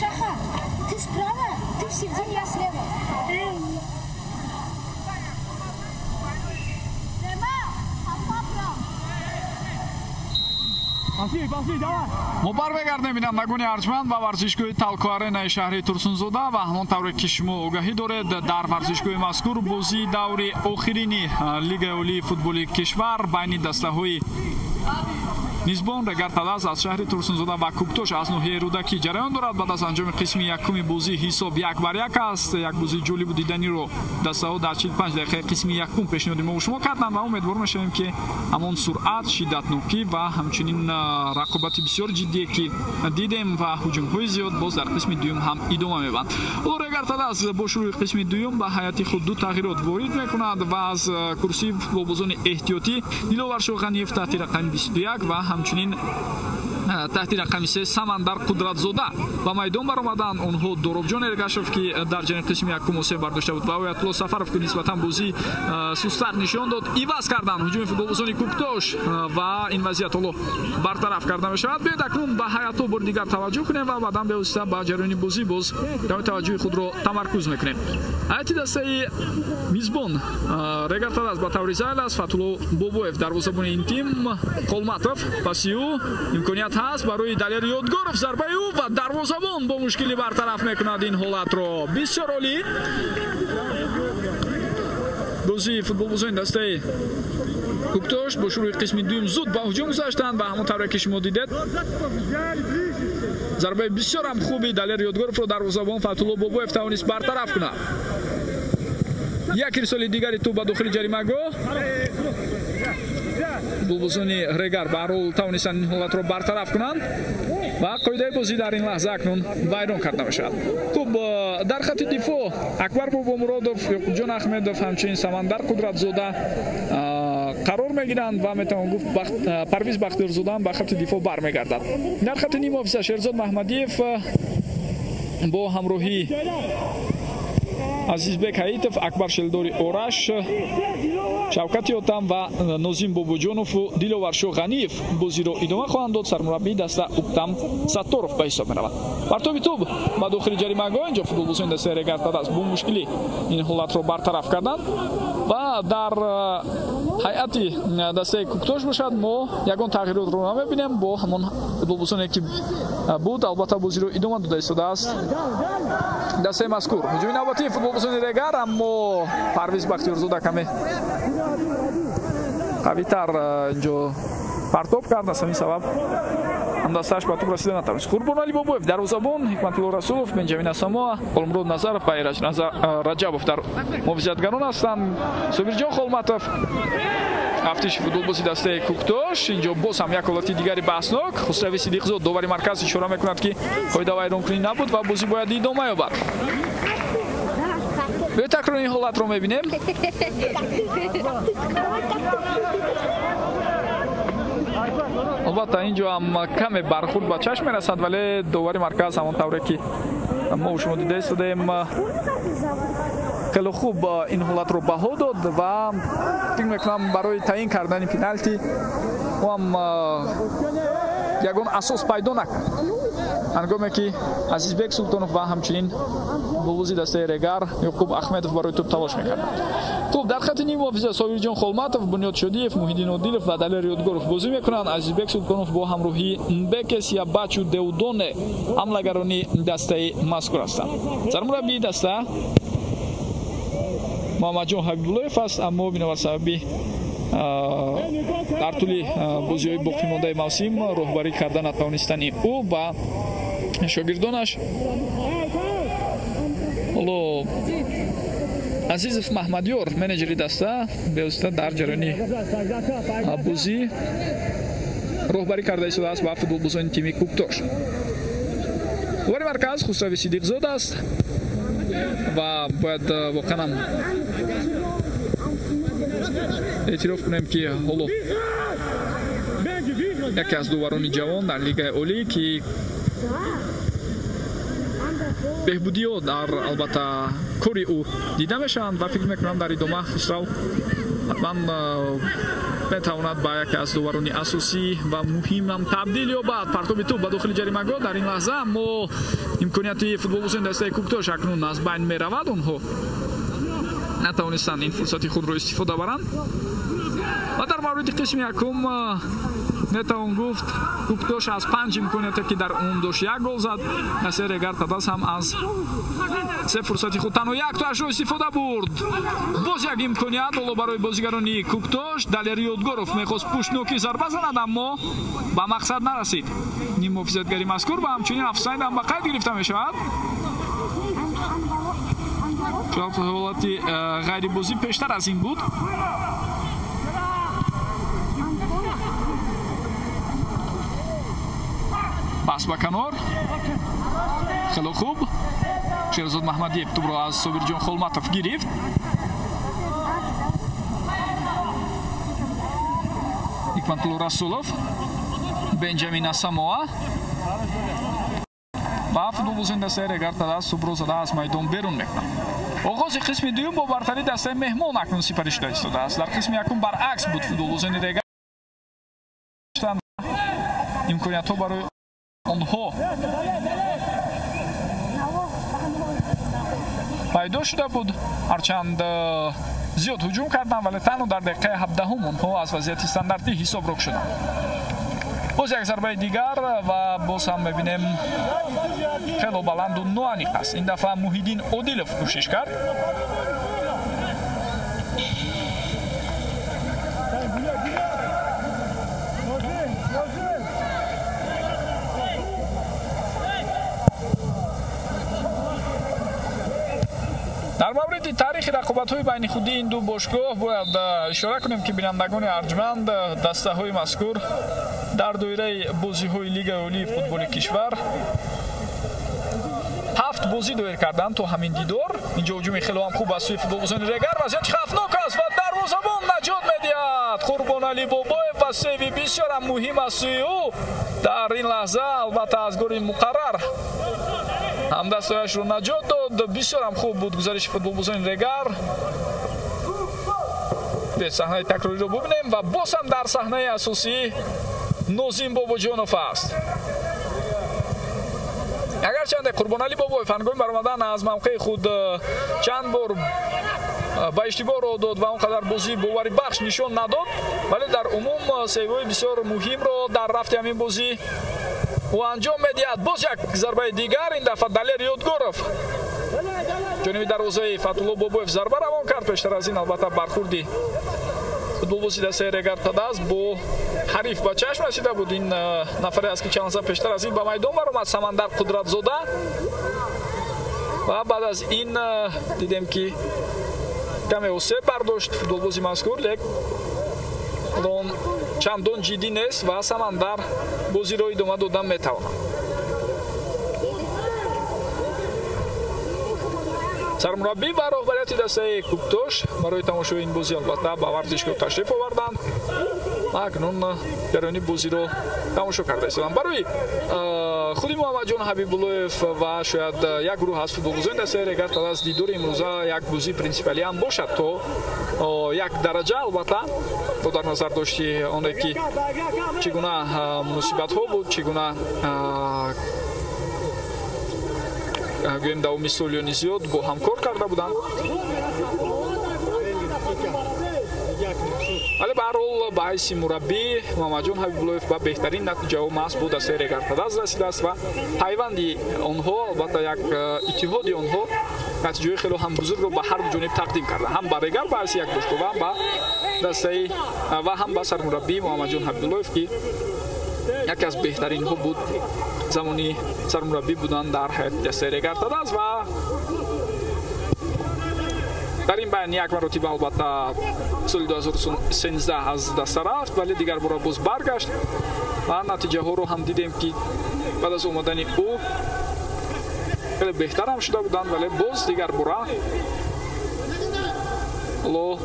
Шаха, ты справа, ты в середине, я слева. Мо бармегардем бинандагони арҷманд ба варзишгоҳи Талко Аренаи шаҳри Турсунзода ва ҳамон тавре ки шумо огаҳӣ доред, дар варзишгоҳи мазкур бозии даври охирини Лигаи олии футболи кишвар байни дастаҳои мизбон Регар Тадаз аз шаҳри Турсунзода ва Куктош аз ноҳияи Рӯдакӣ ҷараён дорад. Баъд аз анҷоми қисми якуми бозӣ ҳисоб 1-1 аст. Як бозии ҷолибу диданиро дастаҳо дар 45 дақиқаи қисми якум пешниҳоди мо шумо карданд ва умедвор мешавем, ки ҳамон суръат, шиддатнокӣ ва ҳамчунин рақобати бисёр ҷиддие, ки дидем ва ҳуҷумҳои зиёд боз дар қисми дуюм ҳам идома мебанд. Ҳоло Регар Тадаз бо шурӯи қисми дуюм ба ҳайати худ ду тағйирот ворид мекунад ва аз курсии футболбозони эҳтиётӣ Диловаршоҳ Ғаниев таҳти рақами 21 ва ҳамчунин таҳти рақами 3 Самандар Қудратзода ба майдон баромаданд. Онҳо Доробҷон Эргашов, ки дар ҷараёни қисми якум осеб бардошта буд, ва Оятулло Сафаров, ки нисбатан бозии сустар нишон дод, иваз карданд ҳуҷуми футболбозони Куктош ва ин вазъият ҳоло бартараф карда мешавад. Биёед акнун ба ҳайатҳо бори дигар таваҷҷӯҳ кунем ва баъдан бевосита ба ҷараёни бозӣ боз таваҷҷӯҳи худро тамаркуз мекунем. Ҳайати дастаи мизбон Регар Тадаз ба таври зайл аст. Фатулло Бобоев дарвозабони ин тим, Қолматов паси ӯ имконият ҳаст барои Далер Ёдгоров, зарбаи ӯ ва дарвозабон бо мушкилӣ бартараф мекунад ин ҳолатро. Бисёр олӣ бозии футболбозони дастаи Куктош бо шурӯи қисми дуюм зуд ба ҳуҷум гузаштанд ва ҳамон тавре ки шумо дидед, зарбаи бисёр ҳам хуби Далер Ёдгоровро дарвозабон Фатулло Бобоев тавонист бартараф кунад. Як ирсоли дигари тӯб ба дохили ҷаримагоҳ. Футболбозони Регар ба ҳар ҳол тавонистанд ин ҳолатро бартараф кунанд ва қоидаи бозӣ дар ин лаҳза акнун вайрон карда мешавад. Хуб, дар хати дифоъ Акбар Бобомуродов, Ёқубҷон Аҳмедов, ҳамчунин Самандар Қудратзода қарор мегиранд ва метавон гуфт Парвиз Бахтиёрзода ба хати дифоъ бармегардад. Дар хати нимҳофиза Шерзод Маҳмадиев бо ҳамроҳии Азизбек Ҳаитов, Акбар Шелдори Ораш, Шавкати Отам ва Нозим Бобоҷонову Диловаршоҳ Ғаниев бозиро идома хоҳанд дод. Сармураббии даста Уктам Сатторов ба ҳисоб меравад. Партоби тӯб ба дохили ҷаримагоҳ. Инҷо футболбозони дастаи Регар Тадаз бо мушкилӣ ин ҳолатро бартараф карданд ва дар ҳайати дастаи Куктош бошад мо ягон тағйиротро намебинем. Бо ҳамон футболбозоне ки буд, албатта бозиро идома дода истодааст дастаи мазкур. Ҳуҷуми навбатии футболбозони Регар, аммо Парвиз Бахтиёрзода каме қавитар инҷо партоб кард, аз ҳамин сабаб ҳамдастааш ба тӯб расида натавонист. Қурбоналӣ Бобоев дарвозабон, Ҳикматулло Расулов, Бенҷамин Асамоа, Олмурод Назаров ва Эраҷ Раҷабов дар муҳофизатгарон ҳастанд. Собирҷон Холматов афтиши футболбози дастаи Куктош. Инҷо боз ҳам як ҳолати дигари баҳснок. Хусрави Сидиқзод довари марказ ишора мекунад, ки қоида вайронкунӣ набуд ва бозӣ бояд идома ёбад. Биёед такрор ин ҳолатро мебинем. Албатта инҷо ҳам каме бархӯрд ба чашм мерасад, вале довари марказ ҳамон тавре ки мо шумо дида истодаем хеле хуб ин ҳолатро баҳо дод ва фикр мекунам барои таъин кардани пеналти ӯ ҳам ягон асос пайдо накард. Ҳангоме ки Азизбек Султонов ва ҳамчунин Футболбози дастаи Регар Ёқуб Аҳмедов барои тӯб талош мекард. Хуб, дар хати ниммуҳофиза Собирҷон Холматов, Бунёд Шодиев, Муҳиддин Одилов ва Далер Ёдгоров бозӣ мекунанд. Азизбек Султонов бо ҳамроҳии Мбекес Ябачу Деудоне ҳамлагарони дастаи мазкур ҳастанд. Сармураббии даста Муҳаммадҷон Ҳабибуллоев аст, аммо бинобар сабаби дар тӯли бозиҳои боқимондаи мавсим роҳбарӣ карда натавонистани ӯ ба шогирдонаш, ҳоло Азизов Маҳмадёр, менеҷери даста, бевосита дар ҷараёни бозӣ роҳбарӣ карда истодааст ба футболбозони тими Куктош. Довари марказ Хусрави Сидиқзод аст ва бояд воқеан ҳам эътироф кунем, ки ҳоло яке аз доварони ҷавон дар Лигаи Олӣ, ки беҳбудиҳо дар албатта кори ӯ дида мешаванд ва фикр мекунам, дар идома Хусрав ҳатман метавонад ба яке аз доварони асосӣ ва муҳимам табдил ёбад. Партоби тӯб ба дохили ҷаримагоҳ дар ин лаҳза, аммо имконияти футболбозони дастаи Куктош акнун аз байн меравад. Онҳо натавонистанд ин фурсати худро истифода баранд ва дар мавриди қисми якум метавон гуфт, Куктош аз 5 имконияте, ки дар умум дошт, як гол зад. Дастаи Регар Тадас ҳам аз 3 фурсати худ танҳо яктоашро истифода бурд. Боз як имконият ҳоло барои бозигарони Куктош. Далер Ёдгоров мехост пуштнокӣ зарба занад, аммо ба мақсад нарасид. Ниммуҳофизатгари мазкур ва ҳамчунин офсайд ҳам ба қайд гирифта мешавад. Ҳолати ғайрибозӣ пештар аз ин буд. Пас ба канор. Хело хуб. Шерзод Маҳмадиев тӯбро аз Собирҷон Холматов гирифт. Ҳикматулло Расулов, Бенҷамин Асамоа ва футболбозони дастаи Регар Тадас тӯбро зада аз майдон берун мекунанд. Оғози қисми дуюм бо бартарии дастаи меҳмон акнун сипарӣ шуда истодааст. Дар қисми якум баръакс буд, футболбозони Регар имкониятҳо барои онҳо пайдо шуда буд. Ҳарчанд зиёд ҳуҷум карданд, вале танҳо дар дақиқаи 17 онҳо аз вазъияти стандартӣ ҳисоброк шуданд. Боз як зарбаи дигар ва боз ҳам мебинем, хело баланду ноаниқ аст. Ин дафъа Муҳиддин Одилов кӯшиш кард. Дар мавриди таърихи рақобатҳои байни худии ин ду бошгоҳ бояд ишора кунем, ки, бинандагони арҷманд, дастаҳои мазкур дар доираи бозиҳои Лигаи Олии футболи кишвар 7 бозӣ доир карданд то ҳамин дидор. Инҷо ҳуҷуми хело ҳам хуб аз сӯи футболбозони Регар, вазъияти хавфнок аст ва дарвозабон наҷот медиҳад. Қурбоналӣ Бобоев ва сейви бисёрам муҳим аз сӯи ӯ дар ин лаҳза, албатта аз гори муқаррар ҳамдастояшро наҷот дод. Бисёрам хуб буд гузариши футболбозони Регар. Саҳнаи такрориро бубинем ва боз ҳам дар саҳнаи асосӣ Нозим Бобоҷонов аст. Агарчанде Қурбоналӣ Бобоев ҳангоми баромадан аз мавқеи худ чанд бор ба иштибоҳ роҳ дод ва он қадар бозии боварибахш нишон надод, вале дар умум сейвҳои бисёр муҳимро дар рафти ҳамин бозӣ ӯ анҷом медиҳад. Боз як зарбаи дигар, ин дафъа Далер Ёдгоров ҷониби дарвозаи Фатулло Бобоев зарба равон кард. Пештар аз ин албатта бархурди футболбози дастаи Регар Тадас бо ҳариф ба чашм расида буд. Ин нафаре аст, ки чанд лаҳза пештар аз ин ба майдон баромад, Самандар Қудратзода, ва баъд аз ин дидем, ки каме осеб бардошт футболбози мазкур, лек он чандон ҷиддӣ нест ва Самандар бозиро идома додан метавонад. Сармураббӣ ва роҳбарияти дастаи Куктош барои тамошои ин бозӣ албатта ба варзишгоҳ ташриф оварданд. Акнун ҷараёни бозиро тамошо карда истоданд. Барои худи Муҳаммадҷон Ҳабибуллоев ва шояд як гурӯҳ аз футболбозони дастаи Регар Тадас дидори имрӯза як бозии принсипиалӣ ҳам бошад то як дараҷа, албатта бо дар назар дошти оне ки чӣ гуна муносибатҳо буд, чӣ гуна гӯем давоми солиёни зиёд бо ҳам кор карда буданд. Вале ба ҳар ҳол ба ҳайси мураббӣ Муҳаммадҷон Ҳабибуллоев ба беҳтарин натиҷаҳо маҳз бо дастаи Регар Тадаз расидааст ва пайванди онҳо, албатта як иттиҳоди онҳо натиҷаҳои хеле ҳам бузургро ба ҳар ду ҷониб тақдим карда, ҳам ба Регар ба ҳайси як бошгоҳ ва ҳам ба дастаи ва ҳам ба сармураббӣ Муҳаммадҷон Ҳабибуллоев, ки яке аз беҳтаринҳо буд замони сармураббӣ будан дар ҳайати дастаи Регар Тадаз. Ва дар ин байн як маротиба албатта соли 2013 аз даста рафт, вале дигар бора боз баргашт ва натиҷаҳоро ҳам дидем, ки баъд аз омадани ӯ хеле беҳтар ҳам шуда буданд, вале боз дигар бора ҳоло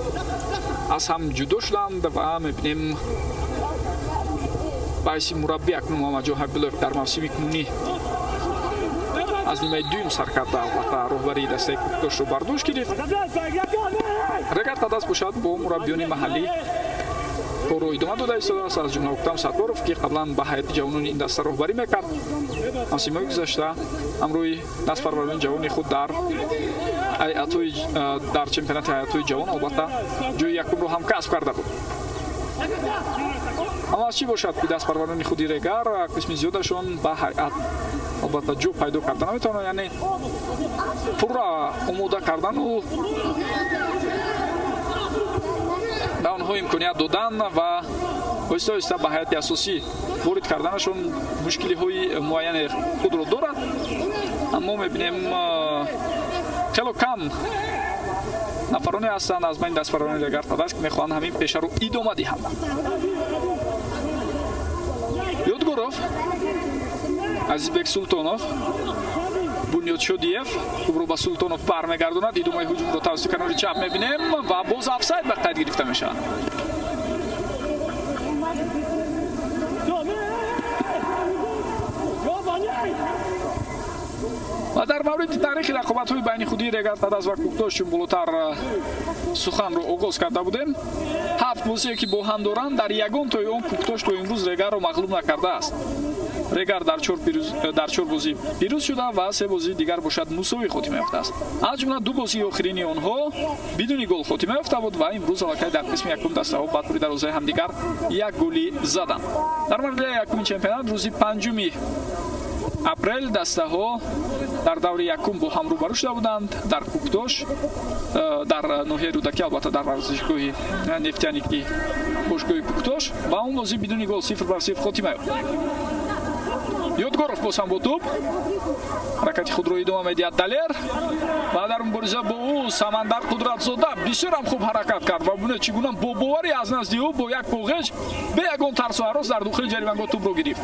аз ҳам ҷудо шуданд ва мебинем ба ҳайси мураббӣ акнун Муҳаммадҷон Ҳабибуллоев дар мавсими кунунӣ аз нимаи дуюм сар карда албатта роҳбарии дастаи Кӯктошро бар дӯш гирифт. Регар Тадаз бошад бо мураббиёни маҳаллӣ корро идома дода истодааст, аз ҷумла Уктам Сатторов, ки қаблан ба ҳайати ҷавонони ин даста роҳбарӣ мекард. Мавсимҳои гузашта ҳамроҳи дастпарварони ҷавони худ дар ҳайатҳои дар чемпионати ҳайатҳои ҷавон албатта ҷои якумро ҳам касб карда буд. Аммо аз чӣ бошад, ки дастпарварони худи Регар қисми зиёдашон ба ҳайат албатта ҷо пайдо карда наметавонанд, яъне пурра омода кардану ба онҳо имконият додан ва оҳиста оҳиста ба ҳайати асосӣ ворид карданашон мушкилиҳои муайяне худро дорад. Аммо мебинем хело кам нафароне ҳастанд аз байни дастпарварони Регар Тадаз, ки мехоҳанд ҳамин пешаро идома диҳанд. Ёдгоров, Азизбек Султонов, Бунёд Шодиев тӯбро ба Султонов бармегардонад. Идомаи ҳуҷумро тавассути канори чап мебинем ва боз офсайд ба қайд гирифта мешавад. Ва дар мавриди таърихи рақобатҳои байни худии Регар Тадаз ва Кӯктош, чун болотар суханро оғоз карда будем, 7 бозие ки бо ҳам доранд, дар ягон тои он Кӯктош то имрӯз Регарро мағлуб накардааст. Регар дар 4 бозӣ пирӯз шуда ва 3 бозии дигар бошад мусовӣ хотима ёфтааст. Аз ҷумла 2 бозии охирини онҳо бидуни гол хотима ёфта буд ва имрӯз аллакай дар қисми якум дастаҳо ба тури дарвозаи ҳамдигар як голи заданд. Дар марҳилаи якуми чемпионат рӯзи 5 апрел дастаҳо дар даври якум бо ҳам рӯбарӯ шуда буданд дар Кӯктош, дар ноҳияи Рӯдакӣ, албатта дар варзишгоҳи Нефтяники бошгоҳи Кӯктош, ва он бозӣ бидуни гол 0-0 хотима ёфт. Ёдгоров боз ҳам бо тӯб ҳаракати худро идома медиҳад Далер ва дар мубориза бо ӯ Самандар Қудратзода бисёр ҳам хуб ҳаракат кард ва бубинед чӣ гуна бо боварӣ аз назди ӯ бо як поғеҷ бе ягон тарсу ҳарос дар дохили ҷаримагоҳ тӯбро гирифт.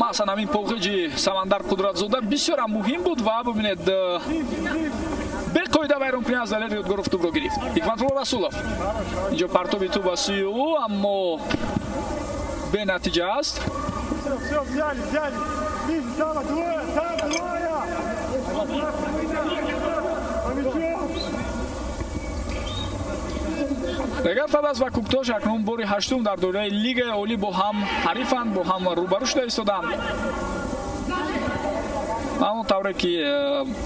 Маҳсан ҳамин поғеҷи Самандар Қудратзода бисёр ҳам муҳим буд ва бубинед беқоида вайронкунӣ аз Далер Ёдгоров тӯбро гирифт. Ҳикматулло Расулов инҷо партоби тӯб ба сӯи ӯ, аммо бенатиҷа аст. Регар Тадаз ва Кӯктош акнун бори 8 дар доираи Лигаи Олӣ бо ҳам ҳарифанд, бо ҳам рӯбарӯ шуда истоданд. Ҳамон тавре ки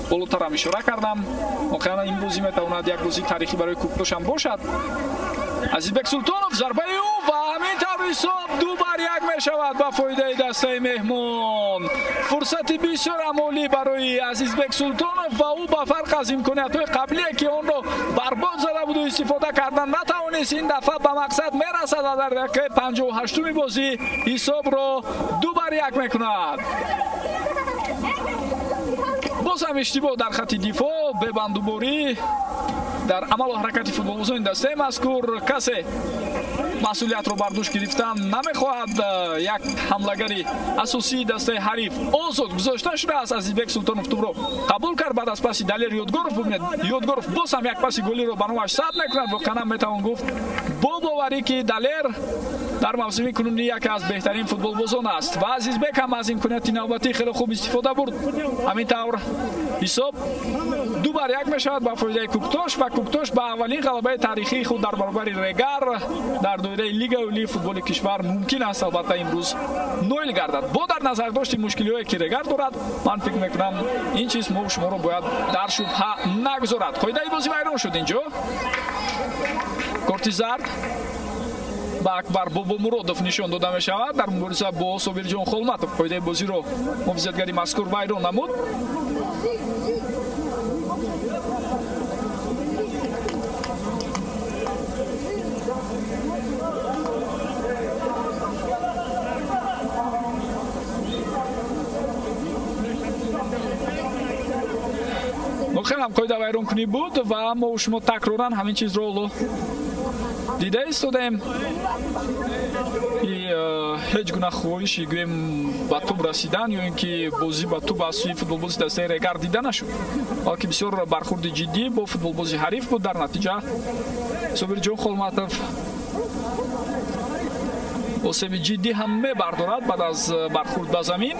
болотарам ишора кардам, воқеан ин бозӣ метавонад як бозии таърихӣ барои Кӯктош ҳам бошад. Азизбек Султонов зарбаи ӯ ва ҳамин тавр ҳисоб 2-1 мешавад ба фоидаи дастаи меҳмон. Фурсати бисёр амолӣ барои Азизбек Султонов ва ӯ ба фарқ аз имкониятҳои қаблие ки онро барбод зада буду истифода кардан натавонист, ин дафъа ба мақсад мерасад ва дар дақиқаи 58-уми бозӣ ҳисобро 2-1 мекунад. Боз ҳам иштибоҳ дар хати дифоъ, бебандуборӣ дар амалу ҳаракати футболбозони дастаи мазкур. Касе масъулиятро бар дӯш гирифтан намехоҳад. Як ҳамлагари асосии дастаи ҳариф озод гузошта шудааст. Азизбек Султонов тӯбро қабул кард баъд аз паси Далер Ёдгоров. Бубинед, Ёдгоров боз ҳам як паси голиро ба номаш сабт мекунад. Воқеан ҳам метавон гуфт бо боварӣ, ки Далер Дар мавсими кунунӣ яке аз беҳтарин футболбозон аст ва Азизбек ҳам аз имконияти навбатӣ хеле хуб истифода бурд. Ҳамин тавр ҳисоб 2-1 мешавад ба фоидаи Куктош ва Куктош ба аввалин ғалабаи таърихии худ дар баробари Регар дар доираи Лигаи олии футболи кишвар мумкин аст албатта имрӯз ноил гардад. Бо дар назардошти мушкилиҳое ки Регар дорад, ман фикр мекунам ин чиз мо шуморо бояд дар шубҳа нагузорад. Қоидаи бозӣ вайрон шуд инҷо. Корти зард ба Акбар Бобомуродов нишон дода мешавад дар мубориза бо Собирҷон Холматов. Қоидаи бозиро муҳофизатгари мазкур вайрон намуд. Воқеан ҳам қоида вайронкунӣ буд ва мо шумо такроран ҳамин чизро ҳоло дида истодаем. Ҳеҷ гуна хоҳиши гӯем ба тӯб расидан ё ин ки бозӣ ба тӯб аз сӯи футболбози дастаи Регар дида нашуд, балки бисёр бархурди ҷиддӣ бо футболбози ҳариф буд. Дар натиҷа Собирҷон Холматов осеби ҷиддӣ ҳам мебардорад баъд аз бархурд ба замин.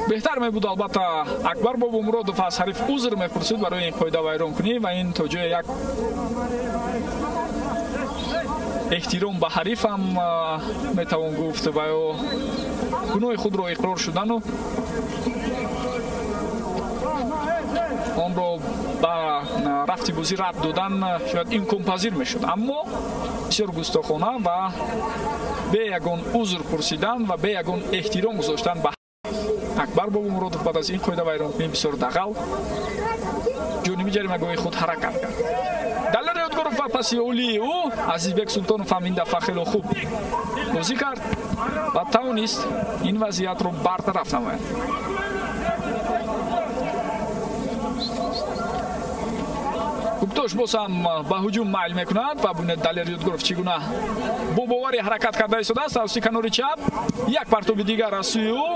Беҳтар мебуд албатта Акбар Бобомуродов аз ҳариф узр мепурсид барои ин қоида вайронкунӣ ва ин то ҷое як эҳтиром ба ҳариф ҳам метавон гуфт ва ё гуноҳи худро иқрор шудану онро ба рафти бозӣ рад додан шояд имконпазир мешуд, аммо бисёр густохона ва бе ягон узр пурсидан ва бе ягон эҳтиром гузоштан ба Акбар Бобомуродов баъд аз ин қоида вайронкунӣ бисёр дағал ҷониби ҷаримагоҳи худ ҳаракат кард. Далер Ёдгоров ва паси олии ӯ Азизбек Султонов ҳам ин дафъа хело хуб бозӣ кард ва тавонист ин вазъиятро бартараф намояд. Куктош боз ҳам ба ҳуҷум майл мекунад ва бинед Далер Ёдгоров чӣ гуна бо боварӣ ҳаракат карда истодааст. Тавассути канори чап як партоби дигар аз сӯи ӯ.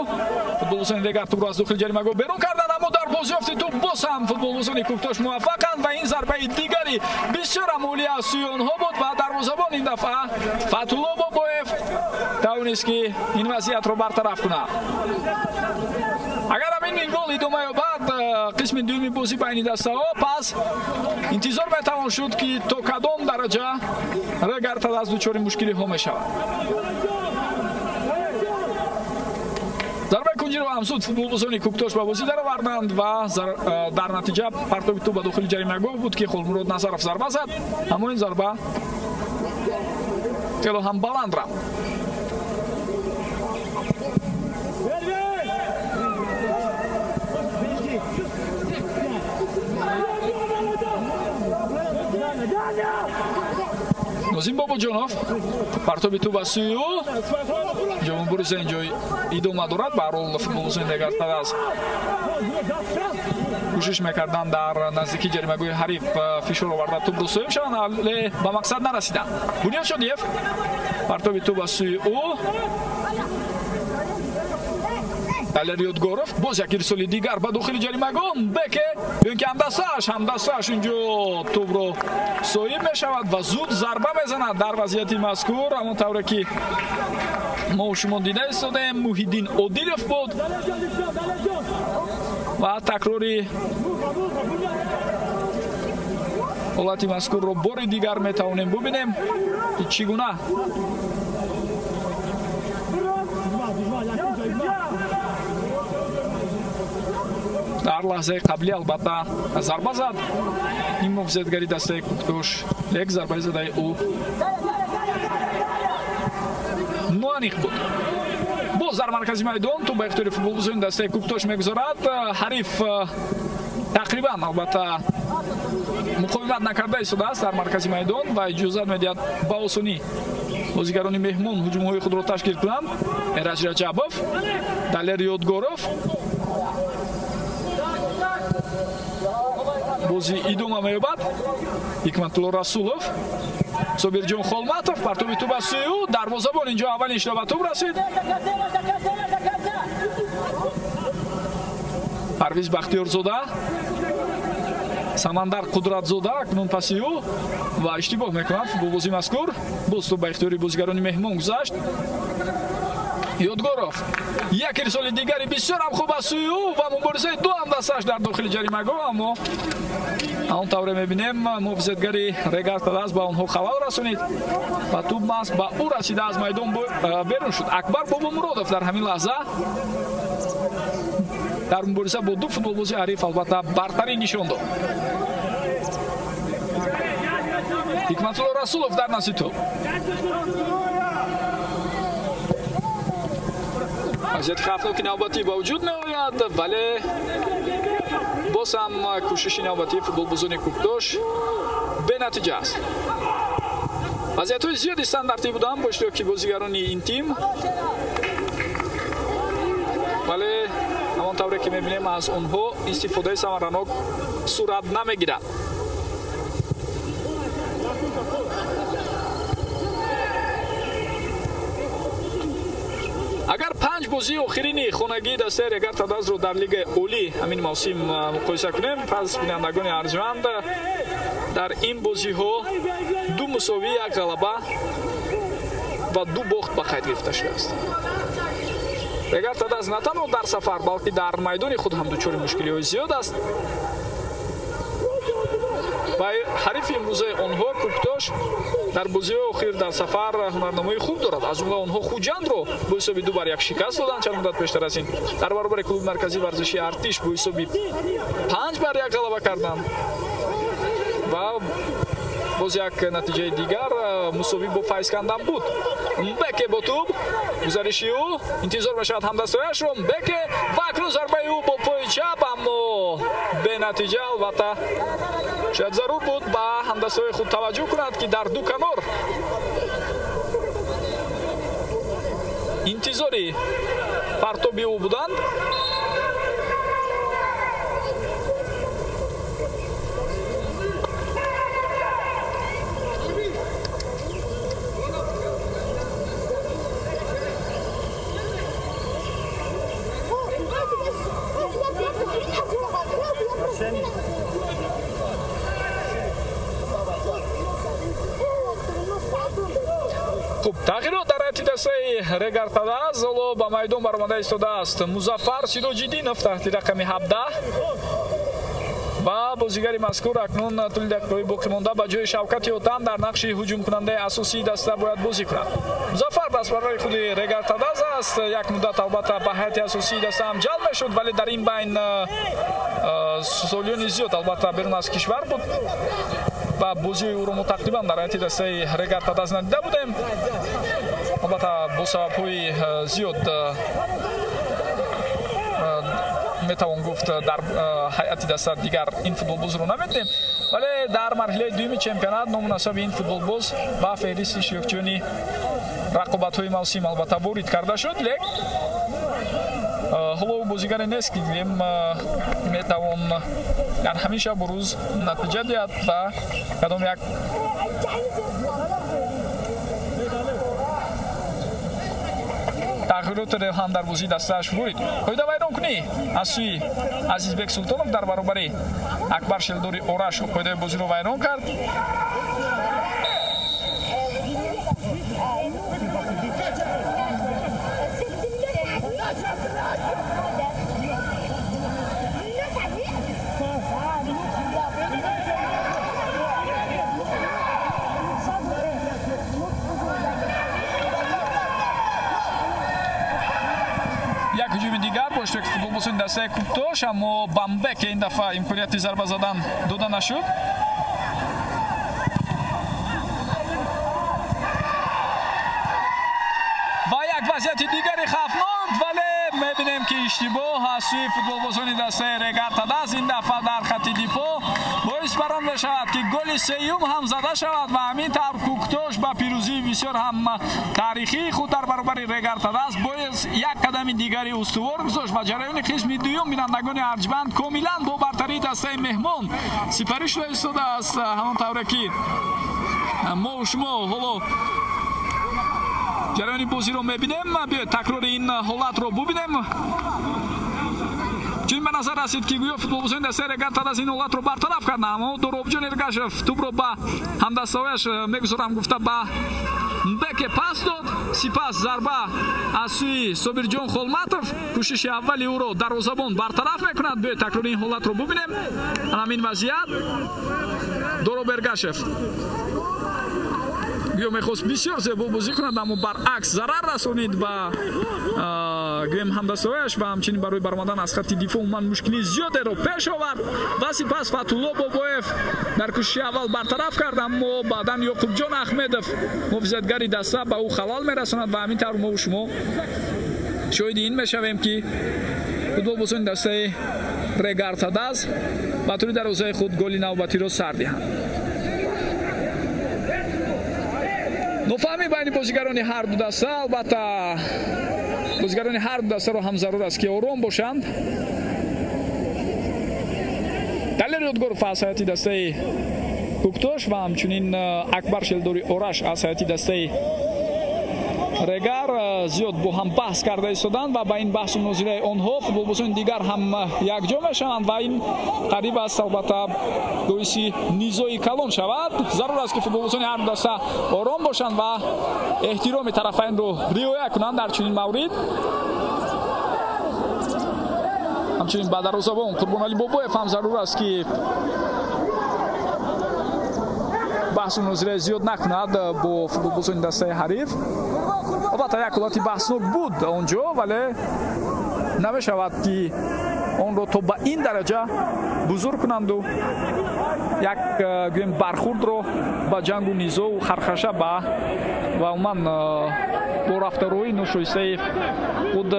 Футболбозони Регар тӯбро аз дохили ҷаримагоҳ берун карданд, аммо дар бозёфти тӯб боз ҳам футболбозони Куктош муваффақанд ва ин зарбаи дигари бисёр ҳам олӣ аз сӯи онҳо буд ва дарвозабон ин дафъа Фатулло Бобоев тавонист ки ин вазъиятро бартараф кунад. Агар ҳамин минвол идома ёбад қисми дуюми бозӣ байни дастаҳо, пас интизор метавон шуд ки то кадом дараҷа Регар аз дучори мушкилиҳо мешавад. Зарбаи кунҷиро ҳам зуд футболбозони Куктош ба бозӣ дароварданд ва дар натиҷа партоби тӯб ба дохили ҷаримагоҳ буд ки Холмурод Назаров зарба зад, аммо ин зарба хело ҳам баланд рафт. Нозим Бобоҷонов партоби тӯб аз сӯи ӯ. Инҷо мубориза инҷо идома дорад. Ба ҳар ҳол футболбозони Регар аз кӯшиш мекарданд дар наздикии ҷаримагоҳи ҳариф фишор оварда тӯбро соҳиб шаванд, вале ба мақсад нарасиданд. Бунёд Шодиев партоби тӯб аз сӯи ӯ. Далер Ёдгоров боз як ирсоли дигар ба дохили ҷаримагоҳ. Беке ё ин ки ҳамдастааш инҷо тӯбро соҳиб мешавад ва зуд зарба мезанад дар вазъияти мазкур. Ҳамон тавре ки мо шумо дида истодаем, Муҳиддин Одилов буд ва такрори ҳолати мазкурро бори дигар метавонем бубинем ки чӣ гуна дар лаҳзаи қаблӣ албатта зарба зад ин муҳофизатгари дастаи Куктош, лек зарбаи задаи ӯ ноаниқ буд. Боз дар маркази майдон тӯб ба ихтиёри футболбозони дастаи Куктош мегузорад. Ҳариф тақрибан албатта муқовимат накарда истодааст дар маркази майдон ва иҷозат медиҳад ба осонӣ бозигарони меҳмон ҳуҷумҳои худро ташкил кунанд. Эраҷ Раҷабов, Далер Ёдгоров. Бозӣ идома меёбад. Ҳикматулло Расулов, Собирҷон Холматов, партоби тӯб аз сӯи ӯ. Дарвозабон инҷо аввалин шуда ба тӯб расид. Парвиз Бахтиёрзода, Самандар Қудратзода акнун паси ӯ ва иштибоҳ мекунад футболбози мазкур. Боз тӯб ба ихтиёри бозигарони меҳмон гузашт. Ёдгоров як ирсоли дигари бисёр ҳам хуб аз сӯи ӯ ва муборизаи ду ҳамдастааш дар дохили ҷаримагоҳ, аммо он тавре мебинем муҳофизатгари Регар Тадаз ба онҳо халал расонид ва тӯб маҳз ба ӯ расида аз майдон берун шуд. Акбар Бобомуродов дар ҳамин лаҳза дар мубориза бо ду футболбози ҳариф албатта бартарӣ нишон дод. Ҳикматулло Расулов дар назди тӯб. Вазъияти хавфноки навбатӣ ба вуҷуд меояд, вале боз ҳам кӯшиши навбатии футболбозони Кӯктош бенатиҷа аст. Вазъиятҳои зиёди стандартӣ буданд бо иштироки бозигарони ин тим, вале ҳамон тавре ки мебинем аз онҳо истифодаи самаранок сурат намегирад. Агар 5 бозии охирини хонагии дастаи Регар Тадазро дар лигаи олӣ ҳамин мавсим муқоиса кунем, пас бинандагони арҷманд, дар ин бозиҳо 2 мусовӣ, 1 ғалаба ва 2 бохт ба қайд гирифта шудааст. Регар Тадаз на танҳо дар сафар, балки дар майдони худ ҳам дучори мушкилиҳои зиёд аст ва ҳарифи имрӯзаи онҳо Кӯктош дар бозиҳои охир дар сафар ҳунарнамоии хуб дорад. Аз ҷумла онҳо Хуҷандро бо ҳисоби 2-1 шикаст доданд чанд муддат пештар аз ин. Дар баробари клуби марказии варзишии Артиш бо ҳисоби 5-1 ғалаба карданд ва боз як натиҷаи дигар мусовӣ бо Файзкандан буд. Мбеке бо тӯб, гузариши ӯ интизор мешавад ҳамдастҳояшро. Мбеке ва акнун зарбаи ӯ бо пои чап, аммо бенатиҷа. Албатта шояд зарур буд ба ҳамдастҳои худ таваҷҷӯҳ кунад, ки дар ду канор интизори партоби ӯ буданд. Хуб, тағйирот дар ҳайати дастаи Регар Тадаз ҳоло ба майдон баромада истодааст Музаффар Сироҷиддинов таҳти рақами 17 ва бозигари мазкур акнун тӯли дақиқаҳои боқӣ монда ба ҷои Шавкати Отам дар нақши ҳуҷумкунандаи асосии даста бояд бозӣ кунад. Музаффар дастбарори худи Регар Тадаз аст. Як муддат албатта ба ҳайати асосии даста ҳам ҷалб мешуд, вале дар ин байн солиёни зиёд албатта берун аз кишвар буд ва бозии ӯро мо тақрибан дар ҳайати дастаи Регар Тадаз надида будем. Албатта бо сабабҳои зиёд метавон гуфт дар ҳайати даста дигар ин футболбозро намедидем, вале дар марҳилаи дуюми чемпионат ному насаби ин футболбоз ба феҳристи иштирокчиёни рақобатҳои мавсим албатта ворид карда шуд. Лек ҳоло ӯ бозигаре нест, ки гӯем метавон дар ҳамин шабу рӯз натиҷа диҳад ва кадом як тағйиротеро ҳам дар бозии дастааш ворид. Қоида вайронкунӣ аз сӯи Азизбек Султонов дар баробари Акбар Шелдори Ораш қоидаи бозиро вайрон кард. Як ҳуҷуми дигар бо иштироки футболбозони дастаи Кӯктош, аммо Бамбеке ин дафъа имконияти зарба задан дода нашуд. Ва як вазъияти дигари хавфнок, вале мебинем ки иштибоҳ аз сӯи футболбозони дастаи Регар Тадаз ин дафъа дар хати дифоъ боис бар он мешавад, ки голи сеюм ҳам зада шавад ва ҳамин тавр Кӯктош ба пирӯзии бисёр ҳам таърихии худ дар баробари Регар Тадаз бояд як қадами дигари устувор гузошт ва ҷараёни қисми дуюм бинандагони арҷманд комилан бо бартарии дастаи меҳмон сипарӣ шуда истодааст. Ҳамон тавре ки мо шумо ҳоло ҷараёни бозиро мебинем, биёед такрори ин ҳолатро бубинем. Чунин ба назар расид, ки гӯё футболбозони дастаи Регар Тадаз ин ҳолатро бартараф карданд, аммо Доробҷон Эргашев тӯбро ба ҳамдастаҳояш мегузорам гуфта ба Беке пас дод. Сипас зарба аз сӯи Собирҷон Холматов, кӯшиши аввали ӯро дарвозабон бартараф мекунад. Биёед такрори ин ҳолатро бубинем. Ҳамин вазъият Дороб Эргашев гӯё мехост бисёр зебо бозӣ кунад, аммо баръакс зарар расонид ба гӯем ҳамдастаҳояш ва ҳамчунин барои баромадан аз хатти дифоъ умуман мушкилии зиёдеро пеш овард. Ва сипас Фатулло Бобоев дар кӯшиши аввал бартараф кард, аммо баъдан Ёқубҷон Аҳмедов, муҳофизатгари даста, ба ӯ халал мерасонад ва ҳамин тавр мову шумо шоҳиди ин мешавем, ки футболбозони дастаи Регар Тадаз ба тури дарвозаи худ голи навбатиро сар диҳанд. Нофаҳмӣ байни бозигарони ҳар ду даста. Албатта, бозигарони ҳар ду дастаро ҳам зарур аст, ки ором бошанд. Далер Ёдгоров аз ҳайати дастаи Куктош ва ҳамчунин Акбар Шелдори Ораш аз ҳайати дастаи Регар зиёд бо ҳам баҳс карда истоданд ва ба ин баҳсу мунозираи онҳо футболбозони дигар ҳам якҷо мешаванд ва ин қариб аст, албатта, боиси низои калон шавад. Зарур аст, ки футболбозони ҳар ду даста ором бошанд ва эҳтироми тарафайнро риоя кунанд дар чунин маврид. Ҳамчунин ба дарвозабон Қурбоналӣ Бобоев ҳам зарур аст, ки баҳсу мунозираи зиёд накунад бо футболбозони дастаи ҳариф. Албатта, як ҳолати баҳснок буд он ҷо, вале намешавад, ки онро то ба ин дараҷа бузург кунанду як гӯем бархурдро ба ҷангу низоу хархаша ва умуман бо рафторҳои ношоистаи худ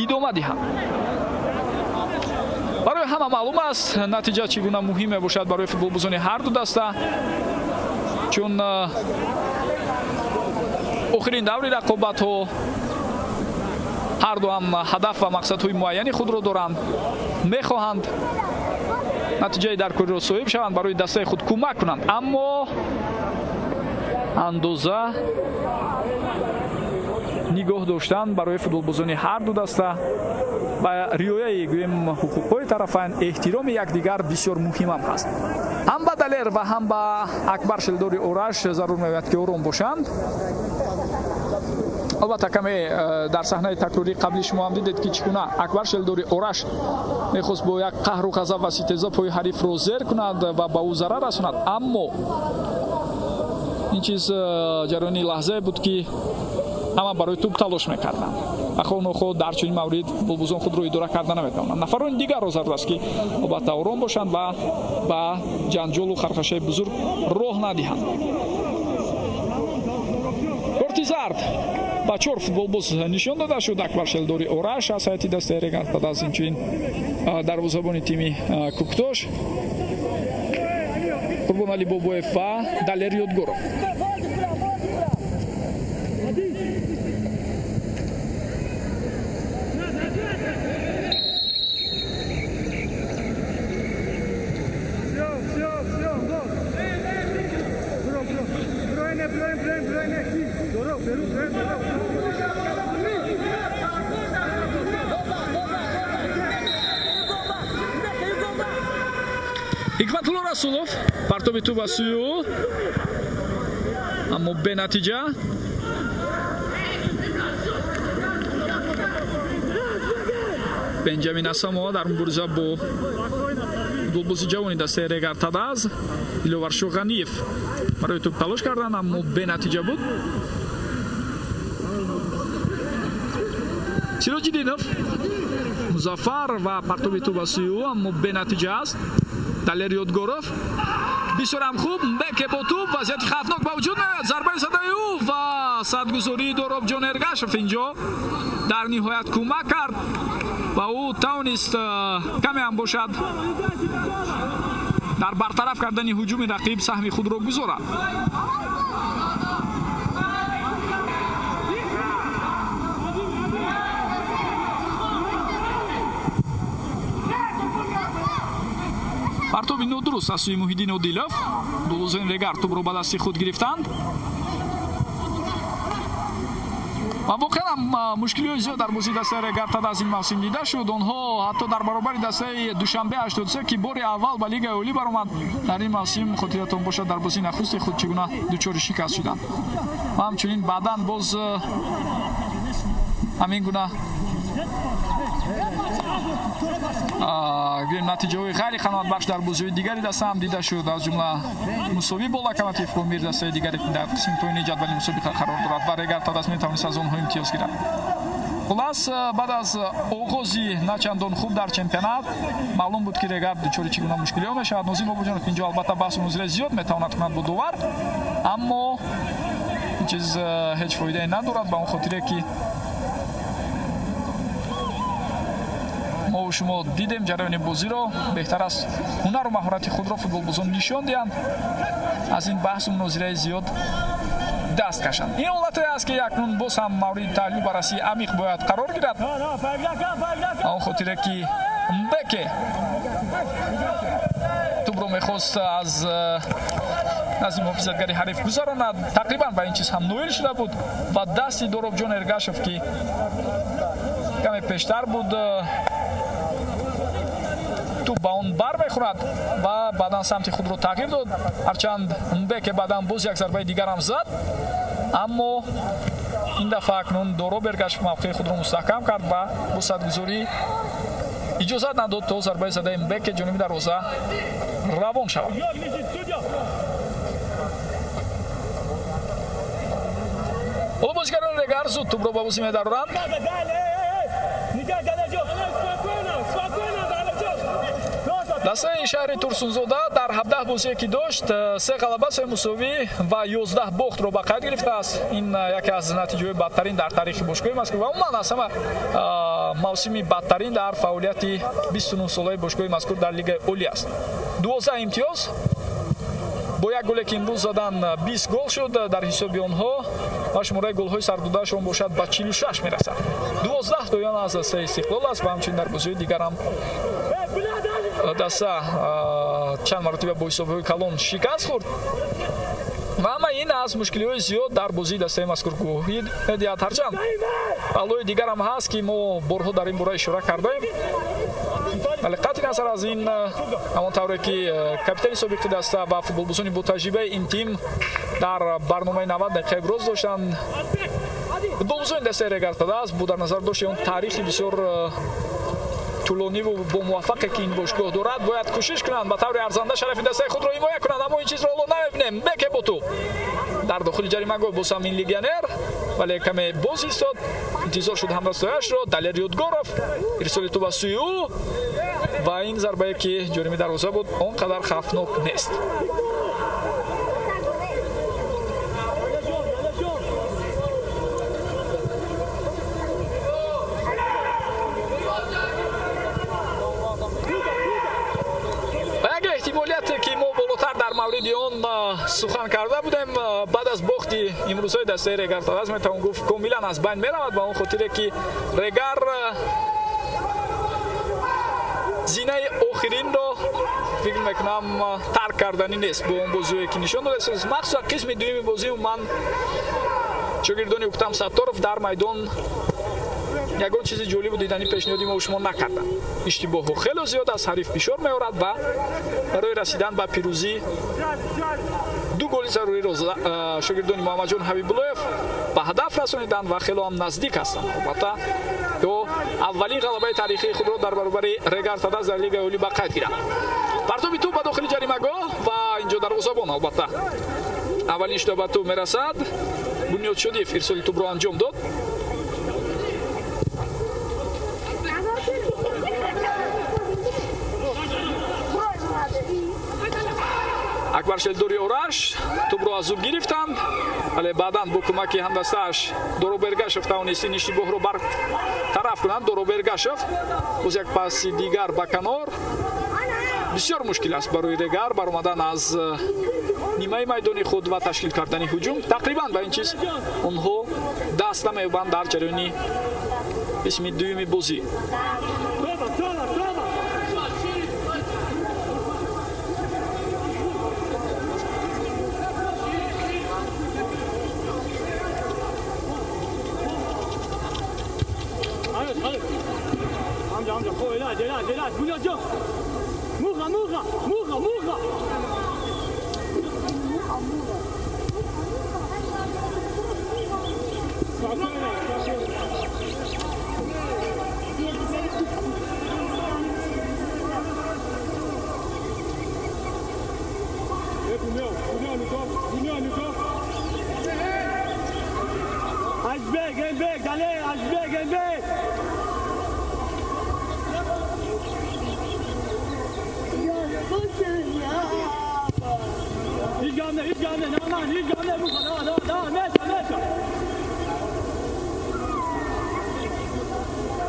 идома диҳанд. Барои ҳама маълум аст, натиҷа чӣ гуна муҳим мебошад барои футболбозони ҳар ду даста, чун охирин даври рақобатҳо ҳар ду ҳам ҳадаф ва мақсадҳои муайяни худро доранд, мехоҳанд натиҷаи даркориро соҳиб шаванд, барои дастаи худ кӯмак кунанд, аммо андоза нигоҳ доштан барои футболбозони ҳар ду даста ва риояи гӯем ҳуқуқҳои тарафайн, эҳтироми якдигар бисёр муҳимам ҳаст. Ҳам ба Далер ва ҳам ба Акбар Шелдори Ораш зарур меояд, ки ором бошанд. Албатта, каме дар саҳнаи такрории қабли шумо ҳам дидед, ки чӣ гуна Акбар Шелдори Ораш мехост бо як қаҳру ғазаб ва ситеза пои ҳарифро зер кунад ва ба ӯ зарар расонад, аммо ин чиз ҷараёни лаҳзае буд, ки ҳама барои тӯб талош мекарданд ва хоҳ нохоҳ дар чунин маврид футболбозон худро идора карда наметавонанд. Нафарони дигарро зарур аст, ки албатта ором бошанд ва ба ҷанҷолу хархашаи бузург роҳ надиҳанд. Корти зард ба чор футболбоз нишон дода шуд. Акбар Шелдори Ораш аз ҳайати дастаи Регар Тадаз, инчунин дарвозабони тими Куктош Қурбоналӣ Бобоев ва Далер Ёдгоров. Ҳикматулло Расулов партоби тӯб аз сӯи ӯ, аммо бенатиҷа. Бенҷамин Асамова дар мубориза бо футболбози ҷавони дастаи Регар Тадаз Диловаршо Ғаниев барои тӯб талош карданд, аммо бенатиҷа буд. Сироҷиддинов Музаффар ва партоби тӯб аз сӯи ӯ, аммо бенатиҷа аст. Далер Ёдгоров бисёрам хуб, Беке бо тӯб, вазъияти хавфнок ба вуҷуд меояд, зарбаи задаи ӯ ва садгузории Доробҷон Эргашев инҷо дар ниҳоят кӯмак кард ва ӯ тавонист каме ҳам бошад дар бартараф кардани ҳуҷуми рақиб саҳми худро гузорад. Партоби нодуруст аз сӯи Муҳиддин Одилов. Дулузони Регар тӯбро ба дасти худ гирифтанд. Ва воқеан ҳам мушкилиҳои зиёд дар бозии дастаи Регар ТадАЗ ин мавсим дида шуд. Онҳо ҳатто дар баробари дастаи Душанбе 83, ки бори аввал ба Лигаи Олӣ баромад дар ин мавсим, хотиратон бошад, дар бозии нахусти худ чӣ гуна дучори шикаст шуданд. Ва ҳамчунин баъдан боз ҳамин гуна гӯем натиҷаҳои ғайри қаноатбахш дар бозиҳои дигари даста ҳам дида шуд, аз ҷумла мусовӣ бо Локомотив Помир, дастаи дигаре ки дар қисми поёни ҷадвали мусобиқа қарор дорад ва Регар ТадАЗ метавонист аз онҳо имтиёз гирад. Хулас, баъд аз оғози начандон хуб дар чемпионат маълум буд, ки Регар дучори чӣ гуна мушкилиҳо мешавад. Нозим Бобоҷонов инҷо албатта баҳсу мунозира зиёд метавонад кунад бо довар, аммо ин чиз ҳеҷ фоидае надорад, ба он хотире ки мо шумо дидем ҷараёни бозиро. Беҳтар аст ҳунару маҳорати худро футболбозон нишон диҳанд, аз ин баҳсу мунозираи зиёд даст кашанд. Ин ҳолатое аст, ки акнун боз ҳам мавриди таҳлилу баррасии амиқ бояд қарор гирад. Он хотире ки Мбеке тӯбро мехост аз назди муҳофизатгари ҳариф гузаронад, тақрибан ба ин чиз ҳам ноил шуда буд ва дасти Доробҷон Эргашев, ки каме пештар буд, тӯб ба он бар мехӯрад ва баъдан самти худро тағйир дод. Ҳарчанд Мбеке баъдан боз як зарбаи дигар ҳам зад, аммо ин дафъа акнун Дороб Эргашев мавқеи худро мустаҳкам кард ва бо садгузорӣ иҷозат надод, то зарбаи задаи Мбеке ҷониби дарвоза равон шавад. Ҳоло бозигарони Регар зуд тӯбро ба бозӣ медароранд. Дастаи шаҳри Турсунзода дар 17 бозие ки дошт, 3 ғалаба, 3 мусовӣ ва 11 бохтро ба қайд гирифтааст. Ин яке аз натиҷаҳои бадтарин дар таърихи бошгоҳи мазкур ва умуман аз ҳама мавсими бадтарин дар фаъолияти 29-солаи бошгоҳи мазкур дар Лигаи Олӣ аст. 12 имтиёз бо як голе ки имрӯз задан 20 гол шуд дар ҳисоби онҳо ва шумораи голҳои сардодаашон бошад ба 46 мерасад. 12 тоян аз дастаи Истиқлол аст ва ҳамчунин дар бозиҳои дигар ҳам даста чанд маротиба бо ҳисобҳои калон шикаст хӯрд ва ҳама ин аз мушкилиҳои зиёд дар бозии дастаи мазкур гувоҳӣ медиҳад. Ҳарчанд паҳлӯи дигар ҳам ҳаст, ки мо борҳо дар ин бора ишора кардаем, вале қатъи назар аз ин, ҳамон тавре ки капитани собиқи даста ва футболбозони ботаҷрибаи ин тим дар барномаи 90 дақиқа иброз доштанд, футболбозони дастаи Регар ТадАЗ бо дар назар дошти он таърихи бисёр тӯлониву бомуваффақе ки ин бошгоҳ дорад, бояд кӯшиш кунанд ба таври арзанда шарафи дастаи худро ҳимоя кунанд, аммо ин чизро ҳоло намебинем. Беке бо тӯб дар дохили ҷаримагоҳ боз ҳам ин легионер, вале каме боз истод, интизор шуд ҳамдастояшро. Далер Ёдгоров ирсоли тӯб аз сӯи ӯ ва ин зарбае ки ҷониби дарвоза буд, он қадар хавфнок нест. Эҳтимолияте ки мо болотар дар мавриди он сухан карда будем, баъд аз бохти имрӯзҳои дастаи Регар ТадАЗ метавон гуфт комилан аз байн меравад, ба он хотире ки Регар зинаи охиринро фикр мекунам тарк карданӣ нест бо он бозиҳое ки нишон додааст. Махсусан қисми дуюми бозӣ ман шогирдони Уктам Сатторов дар майдон ягон чизи ҷолибу диданӣ пешниҳоди мо шумо накарданд. Иштибоҳҳо хеле зиёд аст, ҳариф фишор меорад ва барои расидан ба пирӯзӣ ду голи заруриро шогирдони Муҳаммадҷон Ҳабибуллоев ба ҳадаф расониданд ва хело ҳам наздик ҳастанд. Албатта, то аввалин ғалабаи таърихии худро дар баробари Регар ТадАЗ дар Лигаи Олӣ ба қайд гиранд. Партоби тӯб ба дохили ҷаримагоҳ ва инҷо дарвозабон албатта аввалин шуда ба тӯб мерасад. Бунёд Шодиев ирсоли тӯбро анҷом дод. Акбар Шелдори Ораш тӯбро аз ӯ гирифтанд, вале баъдан бо кӯмаки ҳамдастааш Дороб Эргашев тавонист ин иштибоҳро бартараф кунанд. Дороб Эргашев боз як паси дигар ба канор. Бисёр мушкил аст барои Регар баромадан аз нимаи майдони худ ва ташкил кардани ҳуҷум. Тақрибан ба ин чиз онҳо даст намеёбанд дар ҷараёни қисми дуюми бозӣ.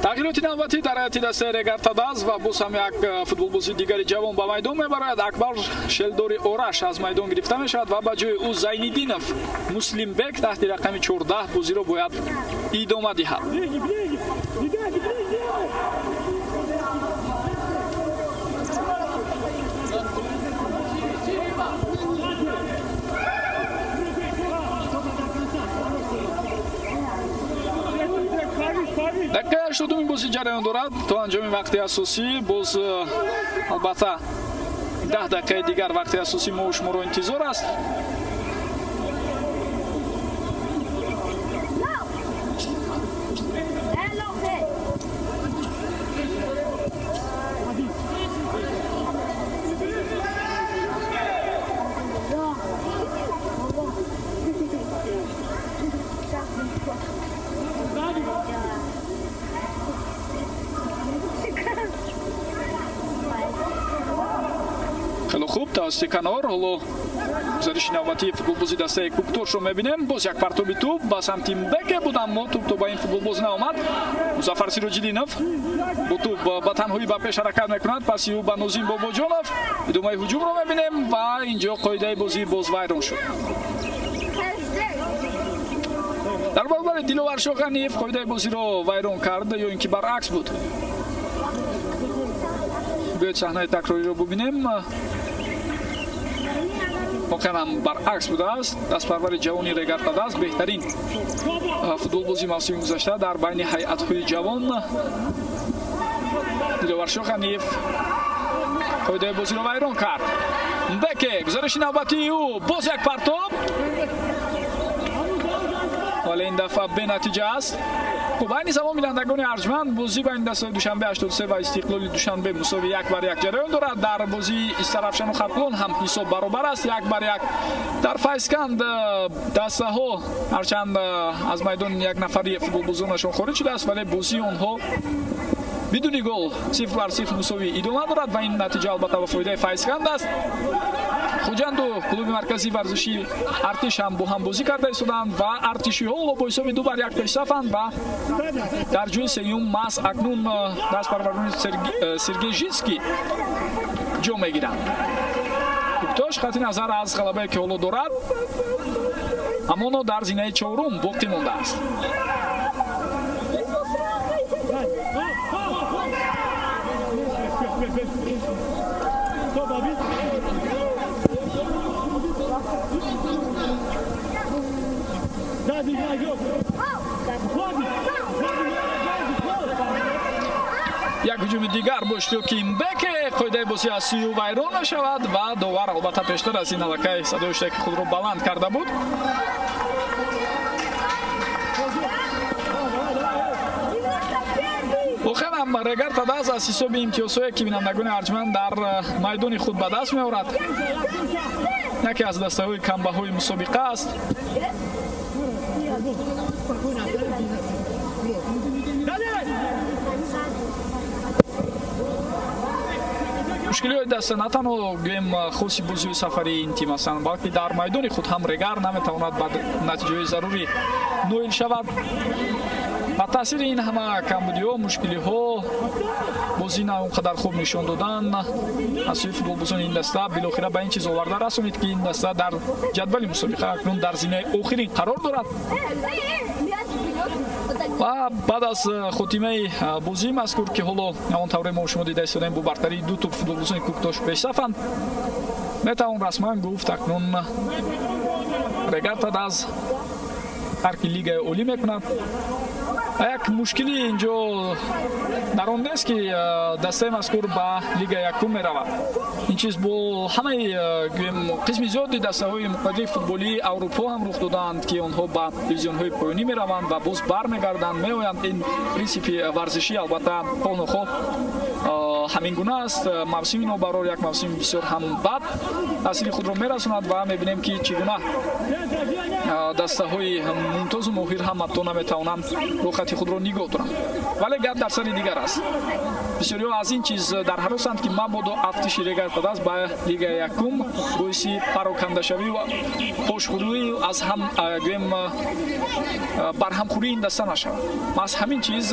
Тағйироти навбатӣ дар ҳайати дастаи Регар-ТадАЗ ва боз ҳам як футболбози дигари ҷавон ба майдон мебарад. Акбар Шелдори Ораш аз майдон гирифта мешавад ва ба ҷои ӯ Зайниддинов Муслимбек таҳти рақами 14 бозиро бояд идома диҳад. Дақиқаи 80-уми бозӣ ҷараён дорад то анҷоми вақти асосӣ. Боз албатта 10 дақиқаи дигар вақти асосӣ мо шуморо интизор аст. Хеле хуб тавассути канор ҳоло гузариши навбатии футболбози дастаи Куктошро мебинем. Боз як партоби тӯб ба самти Мбеке буд, аммо тӯб то ба ин футболбоз наомад. Музаффар Сироҷиддинов бо тӯб ба танҳоӣ ба пеш ҳаракат мекунад. Паси ӯ ба Нозим Бобоҷонов. Идомаи ҳуҷумро мебинем ва инҷо қоидаи бозӣ боз вайрон шуд. Дар баробари Диловаршоҳ Ғаниев қоидаи бозиро вайрон кард ё ин ки баръакс буд. Биёед саҳнаи такрориро бубинем. Воқеан ҳам баръакс будааст. Дастпарвари ҷавони Регар-ТадАЗ, беҳтарин футболбози мавсими гузашта дар байни ҳайатҳои ҷавон Диловаршоҳ Ғаниев қоидаи бозиро вайрон кард. Мбеке, гузариши навбатии ӯ, боз як партоб, вале ин дафъа бенатиҷа аст. Хуб, айни замон бинандагони арҷманд, бозӣ байни дастаи Душанбе 83 ва Истиқлоли Душанбе мусови 1-1 ҷараён дорад. Дар бозии Истарафшану Хатлон ҳам ҳисоб баробар аст, 1-1. Дар Файзканд дастаҳо ҳарчанд аз майдони як нафари футболбозонашон хориҷ шудааст, вале бозии онҳо бидуни гол 0-0 мусовӣ идома дорад ва ин натиҷа албатта ба фоидаи Файзканд аст. Хуҷанду клуби марказии варзишии Артиш ҳам бо ҳам бозӣ карда истоданд ва артишиҳо ҳоло бо ҳисоби 2-1 пешсафанд ва дар ҷои сеюм маҳз акнун дастпарварони Сергей Житский ҷо мегиранд. Куктош хати назар аз ғалабае ки ҳоло дорад, ҳамоно дар зинаи чорум боқӣ мондааст. Як ҳуҷуми дигар бо иштироки Мбеке, қоидаи бозӣ аз сӯи ӯ вайрон мешавад ва довар албатта пештар аз ин аллакай садои иштироки худро баланд карда буд. Воқеан ҳам Регар-ТадАЗ аз ҳисоби имтиёзҳое ки бинандагони арҷманд дар майдони худ ба даст меорад, яке аз дастаҳои камбаҳои мусобиқа аст. Мушкилиҳои даста на танҳо гӯем хоси бозиҳои сафарии ин тим ҳастанд, балки дар майдони худ ҳам Регар наметавонад ба натиҷаҳои зарурӣ ноил шавад. Ба таъсири ин ҳама камбудиҳо, мушкилиҳо, бозӣ на он қадар хуб нишон додан аз сӯи футболбозони ин даста билохира ба ин чиз оварда расонид, ки ин даста дар ҷадвали мусобиқа акнун дар зинаи охирин қарор дорад. Ва баъд аз хотимаи бозии мазкур, ки ҳоло ҳамон тавре мо шумо дида истодаем, бо бартарии ду тӯб футболбозони Куктош пешсафанд, метавон расман гуфт акнун Регар-ТадАЗ Тарки лигаи олӣ мекунад. Як мушкили инҷо дар он нест, ки дастаи мазкур ба лигаи якум меравад. Ин чиз бо ҳамаи қисми зиёди дастаҳои муқаддаи футболии Аврупо ҳам рух додаанд, ки онҳо ба дивизионҳои поёнӣ мераванд ва боз бармегарданд, меоянд. Ин принсипи варзишӣ албатта хоҳ-нохоҳ ҳамин гуна аст. Мавсими нобарор як мавсими бисёр ҳам бад таъсири худро мерасонад ва мебинем, ки чӣ гуна дастаҳои мумтозу моҳир ҳам ҳатто наметавонанд рӯхати худро нигоҳ доранд. Вале гап дар сари дигар аст. Бисёриҳо аз ин чиз дар ҳаросанд, ки мабодо афтиши Регар ТадАЗ ба лигаи якум боиси парокандашавӣ ва пошхӯрӣ аз ҳам гӯем барҳамхӯрии ин даста нашавад. Маҳз ҳамин чиз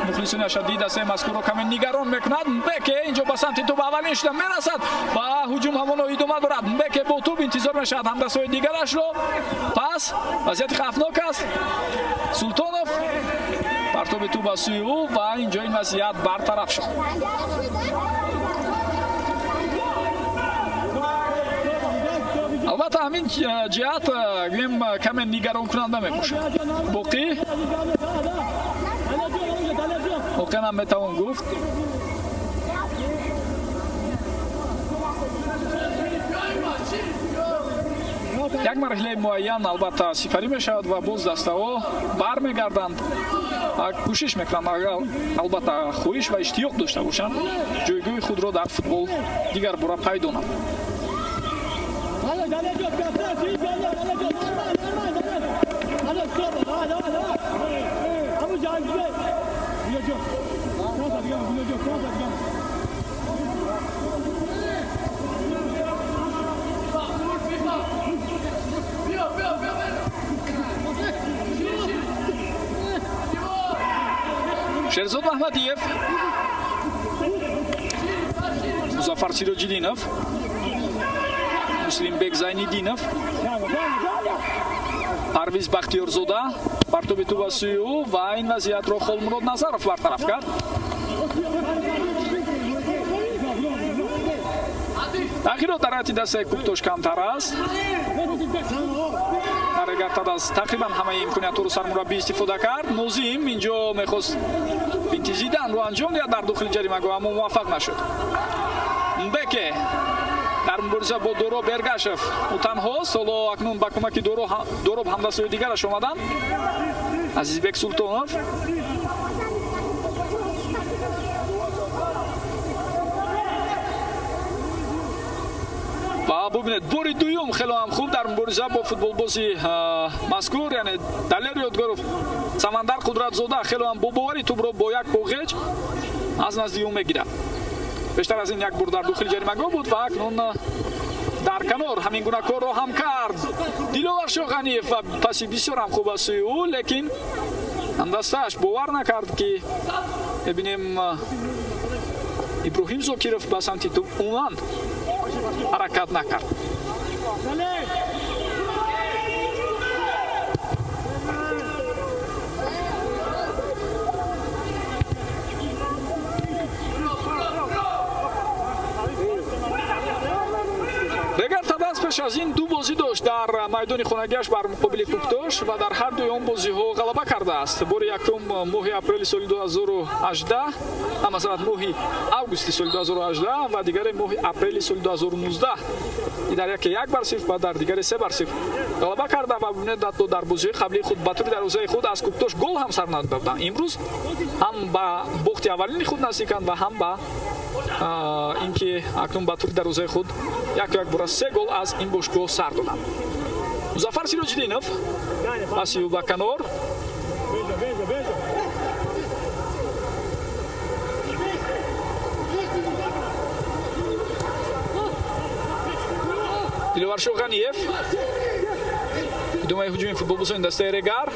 мухлисони ашаддии дастаи мазкурро каме нигарон мекунад. Мбеке инҷо ба самти тӯб аввалин шуда мерасад ва ҳуҷум ҳамоно идома дорад. Мбеке бо тӯб интизор мешавад ҳамдастаҳои дигарашро. Пас вазъияти хавфнок аст. Султонов партоби тӯб ба сӯи ӯ ва инҷо ин вазъият бартараф шуд. Албатта ҳамин ҷиҳат гӯем каме нигаронкунанда мебошад. Боқӣ воқеан ҳам метавон гуфт, як марҳилаи муайян албатта сипарӣ мешавад ва боз дастаҳо бармегарданд, кӯшиш мекунанд, албатта хоҳиш ва иштиёқ дошта бошанд, ҷойгоҳи худро дар футбол дигар бора пайдо намоянд. Шерзод Маҳмадиев, Музаффар Сироҷиддинов, Муслимбек Зайниддинов, Парвиз Бахтиёрзода партоби тӯб ба сӯи ӯ ва ин вазъиятро Холмурод Назаров бартараф кард. Тағйирот дар ҳайати дастаи Кӯктош камтар аст. Регар ТадАЗ тақрибан ҳамаи имкониятҳоро сармураббӣ истифода кард. Нозим инҷо мехост финти зиданро анҷом диҳад дар дохили ҷаримагоҳ, аммо муваффақ нашуд. Мбеке дар мубориза бо Дороб Эргашев ӯ танҳост. Ҳоло акнун ба кӯмаки Дороб ҳамдастаҳои дигараш омаданд. Азизбек Султонов, ва бубинед, бори дуюм хело ҳам хуб дар мубориза бо футболбози мазкур, яъне Далер Ёдгоров, Самандар Қудратзода хело ҳам бо боварӣ тӯбро бо як поғеҷ аз назди ӯ мегирад. Бештар аз ин як бор дар дохили ҷаримагоҳ буд ва акнун дар канор ҳамин гуна корро ҳам кард Диловар Шоҳғаниев ва паси бисёр ҳам хуб аз сӯи ӯ, лекин ҳамдастааш бовар накард, ки мебинем Иброҳим Зокиров ба самти тӯб умуман ҳаракат накард. Регар ТадАЗ пеш аз ин ду бозӣ дошт дар майдони хонагиаш бар муқобили Кӯктош ва дар ҳар дуи он бозиҳо ғалаба кардааст. Бори якум моҳи апрели соли 2018, масалан моҳи августи соли 2018 ва дигаре моҳи апрели соли 2019. Дар яке 1-0 ва дар дигаре 3-0 ғалаба карда ва бубинед, ҳатто дар бозиҳои қаблии худ ба тури дарвозаи худ аз Кӯктош гол ҳам сар надоданд. Имрӯз ҳам ба бохти аввалини худ наздиканд ва ҳам ба ин ки акнун ба тури дарвозаи худ як бора 3 гол аз ин бошгоҳ сар доданд. Музаффар Сироҷиддинов паси ӯ ба канор. Диловаршоҳ Ғаниев, идомаи ҳуҷуми футболбозони дастаи Регар.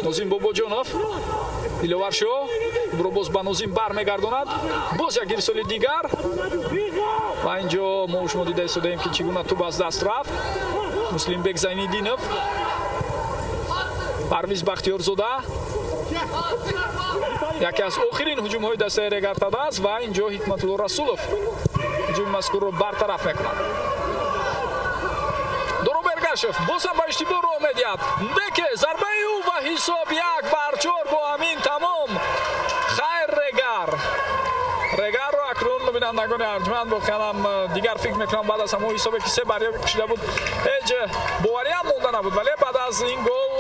Нозим Бобоҷонов, Диловаршоҳ тӯбро боз ба Нозим бармегардонад. Боз як ирсоли дигар ва инҷо мо шумо дида истодаем, ки чӣ гуна тӯб аз даст рафт. Муслимбек Зайниддинов, Парвиз Бахтиёрзода, яке аз охирин ҳуҷумҳои дастаи Регар ТадАЗ ва инҷо Ҳикматулло Расулов ҳуҷуми мазкурро бартараф мекунад. Дороб Эргашев Эргашев боз ҳам ба иштибоҳ роҳ медиҳад. Деке зарбаи ӯ ва ҳисоб 1-4 бо ҳамин тамом. Хайр Регар. Регарро акнун бинандагони арҷманд воқеан ҳам дигар фикр мекунам баъд аз ҳамон ҳисобе ки 3-1 кашида буд ҳеҷ боварӣ ҳам монда набуд, вале баъд аз ин гол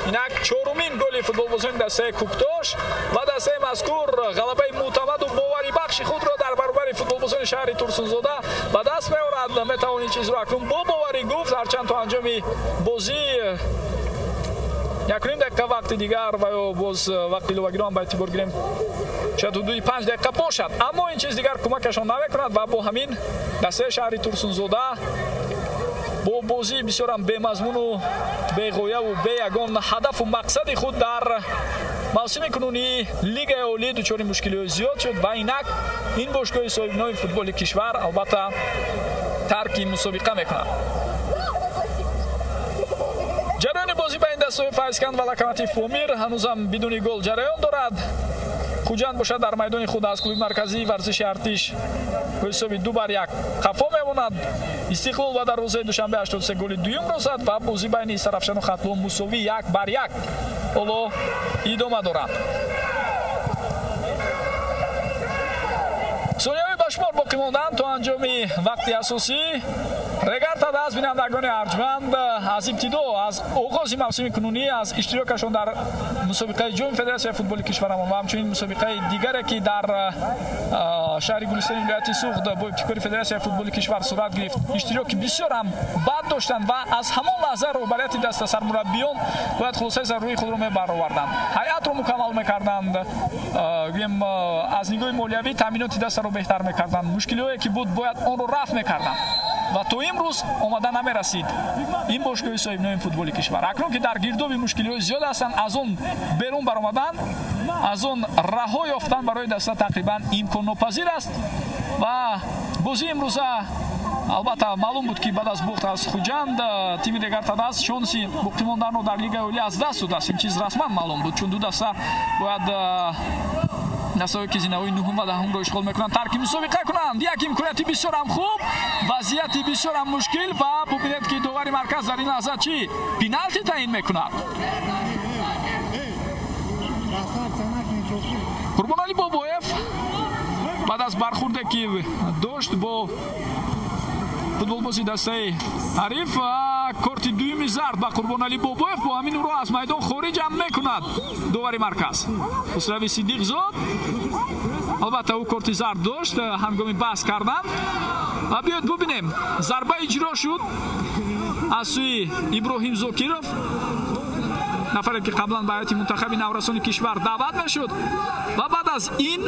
инак чорумин голи футболбозони дастаи Куктош ва дастаи мазкур ғалабаи мӯътамаду боварибахши худро дар баробари футболбозони шаҳри Турсунзода ба даст меорад. Метавон ин чизро акнун бо боварӣ гуфт, ҳарчанд то анҷоми бозӣ 1.5 дақиқа вақти дигар ва ё боз вақти иловагиро ҳам ба эътибор гирем шояд ҳудуди 5 дақиқа бошад, аммо ин чиз дигар кӯмакашон намекунад ва бо ҳамин дастаи шаҳри Турсунзода бо бозии бисёрам бемазмуну беғояву бе ягон ҳадафу мақсади худ дар мавсими кунунии Лигаи Олӣ дучори мушкилиҳои зиёд шуд ва инак ин бошгоҳи соҳибнои футболи кишвар албатта тарки мусобиқа мекунад. Ҷараёни бозӣ байни дастаҳои Файзканд ва Локомотив Помир ҳанӯзам бидуни гол ҷараён дорад. Хуҷанд бошад дар майдони худ аз клуби марказии варзиши Артиш бо ҳисоби 2-1 қафо мемонад. Истиқлол ба дарвозаи Душанбе 83 голи дуюмро зад ва бозӣ байни Истарафшану Хатлон мусовӣ 1-1 ҳоло идома дорад. Сонияҳои ба шумор боқӣ монданд то анҷоми вақти асосӣ. Регар Тадаз бинандагони арҷманд аз ибтидо, аз оғози мавсими кунунӣ, аз иштирокашон дар мусобиқаи ҷоми Федератсияи футболи кишварамон ва ҳамчунин мусобиқаи дигаре ки дар шаҳри Гулистони вилояти Суғд бо ибтикори Федератсияи футболи кишвар сурат гирифт, иштироки бисёр ҳам бад доштанд ва аз ҳамон лаҳза роҳбарияти даста сармураббиён бояд хулосаи зарурии худро мебароварданд, ҳайатро мукаммал мекарданд, гӯем аз нигоҳи молиявӣ таъминоти дастаро беҳтар мекарданд, мушкилиҳое ки буд бояд онро рафъ мекарданд ва то имрӯз омада намерасид ин бошгоҳи соҳибнои футболи кишвар. Акнун ки дар гирдоби мушкилиҳои зиёд ҳастанд, аз он берун баромадан, аз он раҳо ёфтан барои даста тақрибан имконнопазир аст ва бозии имрӯза албатта маълум буд ки баъд аз бохт аз Хуҷанд тими Регар Тадаз шонси боқӣ монданро дар Лигаи Олӣ аз даст додааст. Ин чиз расман маълум буд, чун ду даста бояд дастаҳое ки зинаҳои нуҳум ва даҳумро ишғол мекунанд тарки мусобиқа кунанд. Як имконияти бисёрам хуб, вазъияти бисёрам мушкил ва бубинед ки довари марказ дар ин лаҳза чӣ пеналти таъин мекунад. Қурбоналӣ Бобоев баъд аз бархурде ки дошт бо футболбози дастаи ҳариф корти дуюми зард ба Қурбоналӣ Бобоев, бо ҳамин ӯро аз майдон хориҷ ҳам мекунад довари марказ Хусрави Сидиқзод. Албатта ӯ корти зард дошт ҳангоми баҳс кардан ва биёед бубинем, зарба иҷро шуд аз сӯи Иброҳим Зокиров, нафаре ки қаблан ба ҳайати мунтахаби наврасони кишвар даъват мешуд ва баъд аз ин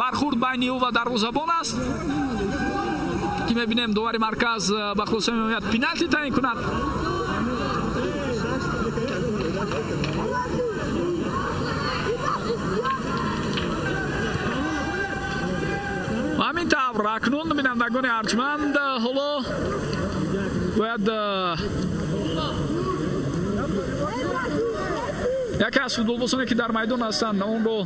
бархурд байни ӯ ва дарвозабон аст ки мебинем довари марказ ба хулоса меояд пеналти таъин кунад. Ва ҳамин тавр акнун бинандагони арҷманд ҳоло бояд яке аз футболбозоне ки дар майдон ҳастанд онро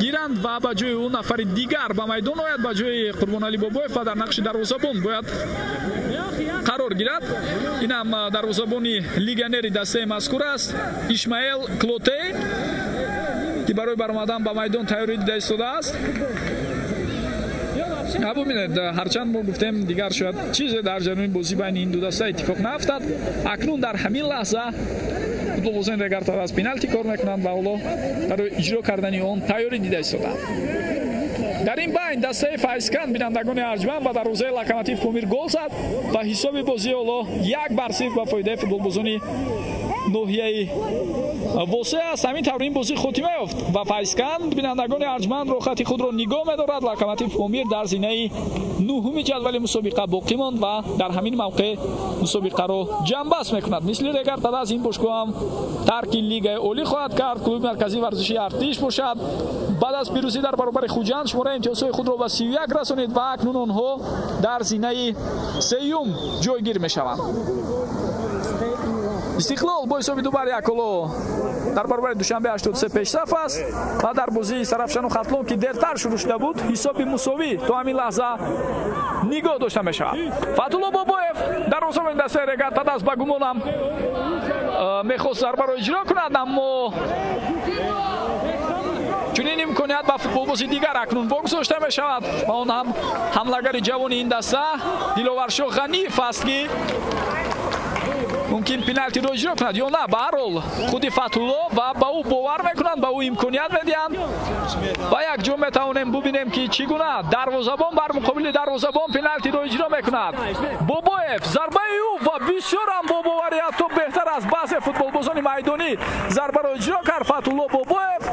гиранд ва ба ҷои ӯ нафари дигар ба майдон ояд, ба ҷои Қурбоналӣ Бобоев ва дар нақши дарвозабон бояд қарор гирад. Инам дарвозабони легионери дастаи мазкур аст, Ишмаэл Клоте, ки барои баромадан ба майдон тайёрӣ дида истодааст. Бубинед, ҳарчанд мо гуфтем дигар шояд чизе дар ҷараёни бозӣ байни ин ду даста иттифоқ наафтад, акнун дар ҳамин лаҳза футболбозони Регар Тадаз пеналти кор мекунанд ва ҳоло барои иҷро кардани он тайёрӣ дида истодаанд. Дар ин байн дастаи Файзканд бинандагони арҷманд ба дарвозаи Локомотив Помир гол зад ва ҳисоби бозӣ ҳоло 1-0 ба фоидаи футболбозони ноҳияи Восе аст. Ҳамин тавр ин бозӣ хотима ёфт ва Файзканд бинандагони арҷманд роҳхати худро нигоҳ медорад. Локомотив Помир дар зинаи нуҳуми ҷадвали мусобиқа боқӣ монд ва дар ҳамин мавқеъ мусобиқаро ҷамъбаст мекунад. Мисли Регар Тадаз ин бошгоҳ ҳам тарки Лигаи Олӣ хоҳад кард. Клуби марказии варзишии Артиш бошад баъд аз пирӯзӣ дар баробари Хуҷанд шумораи имтиёзҳои худро ба 31 расонид ва акнун онҳо дар зинаи сеюм ҷойгир мешаванд. Истиқлол бо ҳисоби 2-1 ҳоло дар баробари Душанбе 83 пешсаф аст ва дар бозии Сарафшану Хатлон, ки дертар шурӯъ шуда буд, ҳисоби мусовӣ то ҳамин лаҳза нигоҳ дошта мешавад. Фатулло Бобоев дарвозабони дастаи Регар Тадаз ба гумонам мехост зарбаро иҷро кунад, аммо чунин имконият ба футболбози дигар акнун вогузошта мешавад ва он ҳам ҳамлагари ҷавони ин даста Диловаршоҳ Ғаниев аст, ки мумкин пеналтиро иҷро кунад ё на. Ба ҳар ҳол худи Фатулло ва ба ӯ бовар мекунанд, ба ӯ имконият медиҳанд ва якҷо метавонем бубинем, ки чӣ гуна дарвозабон бар муқобили дарвозабон пеналтиро иҷро мекунад. Бобоев, зарбаи ӯ ва бисёрам бо боварӣ, ҳатто беҳтар аз баъзе футболбозони майдонӣ зарбаро иҷро кард Фатулло Бобоев,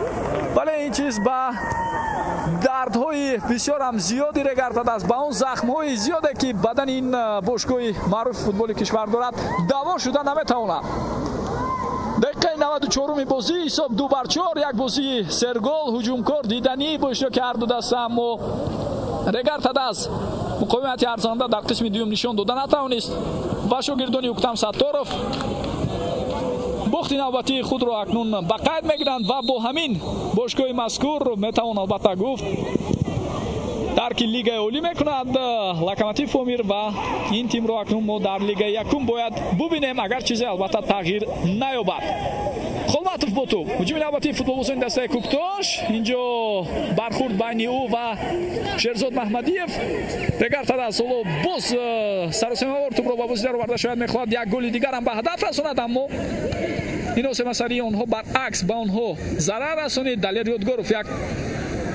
вале ин чиз ба дардҳои бисёрам зиёди Регар Тадаз, ба он захмҳои зиёде, ки бадани ин бошгоҳи маъруфи футболи кишвар дорад, даво шуда наметавонад. Дақиқаи 94-уми бозӣ, ҳисоб 2-4, як бозии сергол, ҳуҷумкор, диданӣ бо иштироки ҳар ду даста, аммо Регар Тадаз муқовимати арзанда дар қисми дуюм нишон дода натавонист ва шогирдони Уктам Сатторов бохти навбатии худро акнун ба қайд мегиранд ва бо ҳамин бошгоҳи мазкур метавон албатта гуфт дарки лигаи олӣ мекунад Локомотив Помир ва ин тимро акнун мо дар лигаи якум бояд бубинем, агар чизе албатта тағйир наёбад. Холматов бо тӯб, ҳуҷуми навбатии футболбозони дастаи Куктош, инҷо бархурд байни ӯ ва Шерзод Маҳмадиев. Регар Тадаз ҳоло боз саросемавор тӯбро ба бозӣ дароварда, шояд мехоҳад як голи дигарам ба ҳадаф расонад, аммо ин осемасарии онҳо баръакс ба онҳо зарар расонид. Далер Ёдгоров як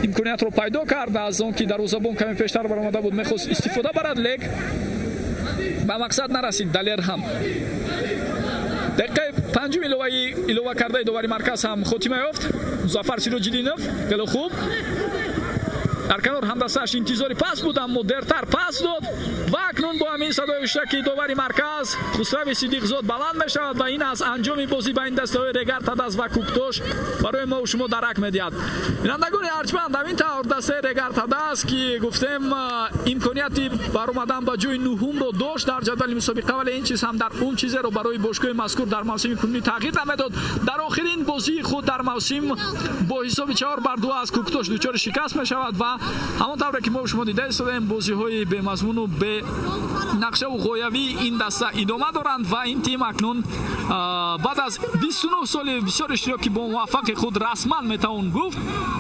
имкониятро пайдо кард аз он ки дарвозабон каме пештар баромада буд, мехост истифода барад, лек ба мақсад нарасид Далер ҳам. Дақиқаи панҷум илова кардаи довари марказ ҳам хотима ёфт. Музаффар Сироҷиддинов хеле хуб дар канор ҳамдастааш интизори пас буд, аммо дертар пас дод ва акнун бо ҳамин садои ҳуштаки довари марказ Хусрави Сидиқзод баланд мешавад ва ин аз анҷоми бозӣ байни дастаҳои Регар Тадаз ва Куктош барои мо шумо дарак медиҳад. Бинандагони арҷманд, ҳамин тавр дастаи Регар Тадаз, ки гуфтем имконияти баромадан ба ҷои нуҳумро дошт дар ҷадвали мусобиқа, вале ин чиз ҳам дар он чизеро барои бошгоҳи мазкур дар мавсими кунунӣ тағйир намедод. Дар охирин бозии худ дар мавсим бо ҳисоби 4-2 аз Куктош дучори шикаст мешавад ва ҳамон тавре ки мо шумо дида истодаем, бозиҳои бемазмуну бенақшаву ғоявии ин даста идома доранд ва ин тим акнун баъд аз 29 соли бисёр иштироки бо муваффақи худ расман метавон гуфт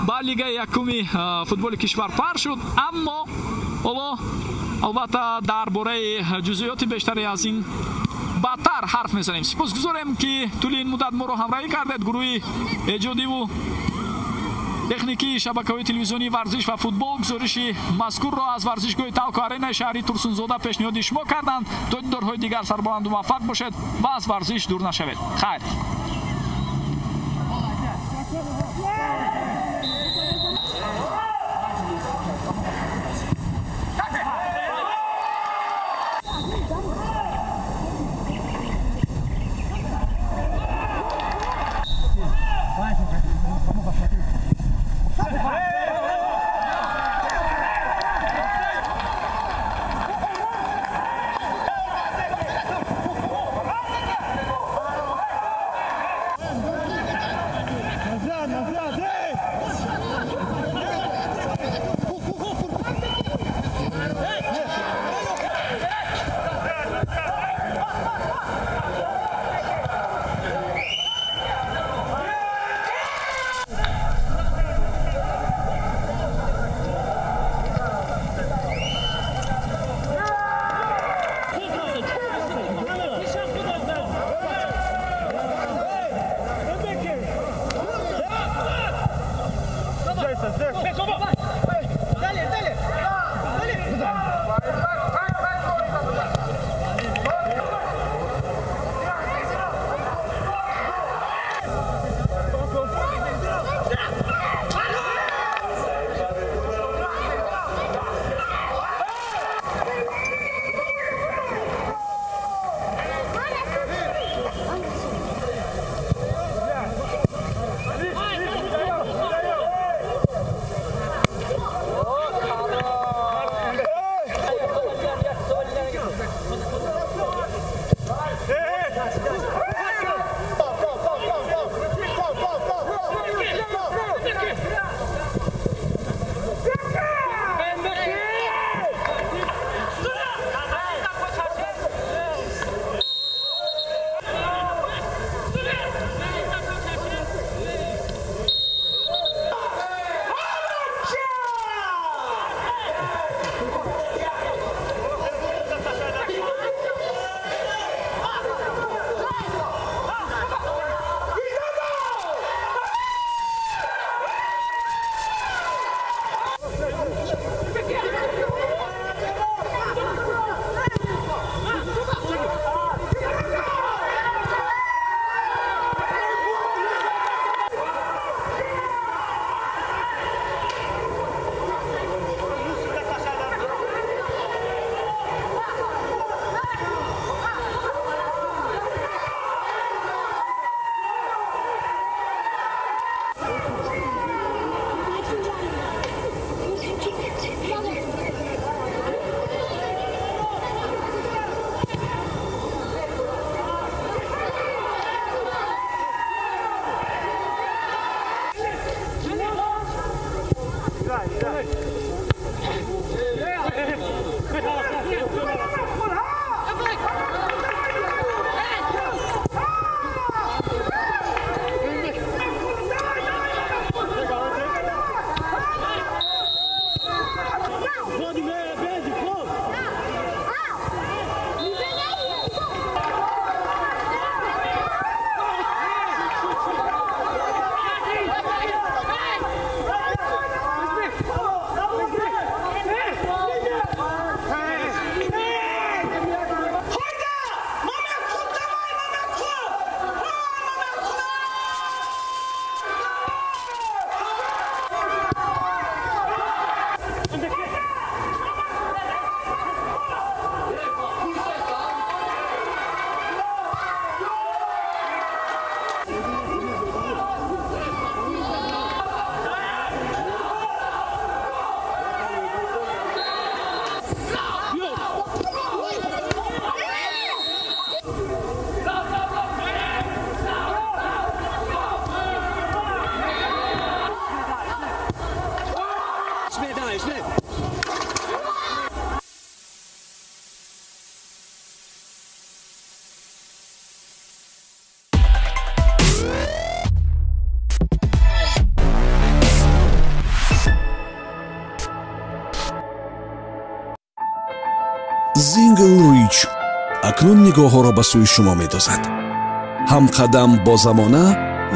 ба лигаи якуми футболи кишвар пар шуд. Аммо ҳоло албатта дар бораи ҷузъиёти бештаре аз ин баъдтар ҳарф мезанем. Сипосгузорем, ки тӯли ин муддат моро ҳамроҳӣ кардед. Гурӯҳи эҷодиву техникии шабакаҳои телевизионии варзиш ва футбол гузориши мазкурро аз варзишгоҳи Талко Аренаи шаҳри Турсунзода пешниҳоди шумо карданд. То дидорҳои дигар сарбаланду муваффақ бошед ва аз варзиш дур нашавед. Хайр. Назад, назад, эй! Акнун нигоҳҳоро ба сӯи шумо медозад. Ҳамқадам бо замона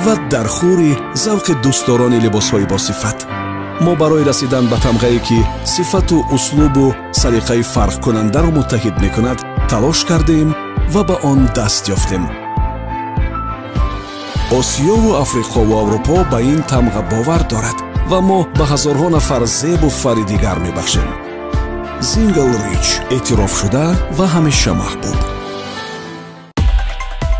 ва дар хури завқи дӯстдорони либосҳои босифат. Мо барои расидан ба тамғае, ки сифату услубу салиқаи фарқкунандаро муттаҳид мекунад, талош кардем ва ба он даст ёфтем. Осиёву Африқову Аврупо ба ин тамға бовар дорад ва мо ба ҳазорҳо нафар зебу фарри дигар мебахшем. Зингл Рич, эътирофшуда ва ҳамеша маҳбуб.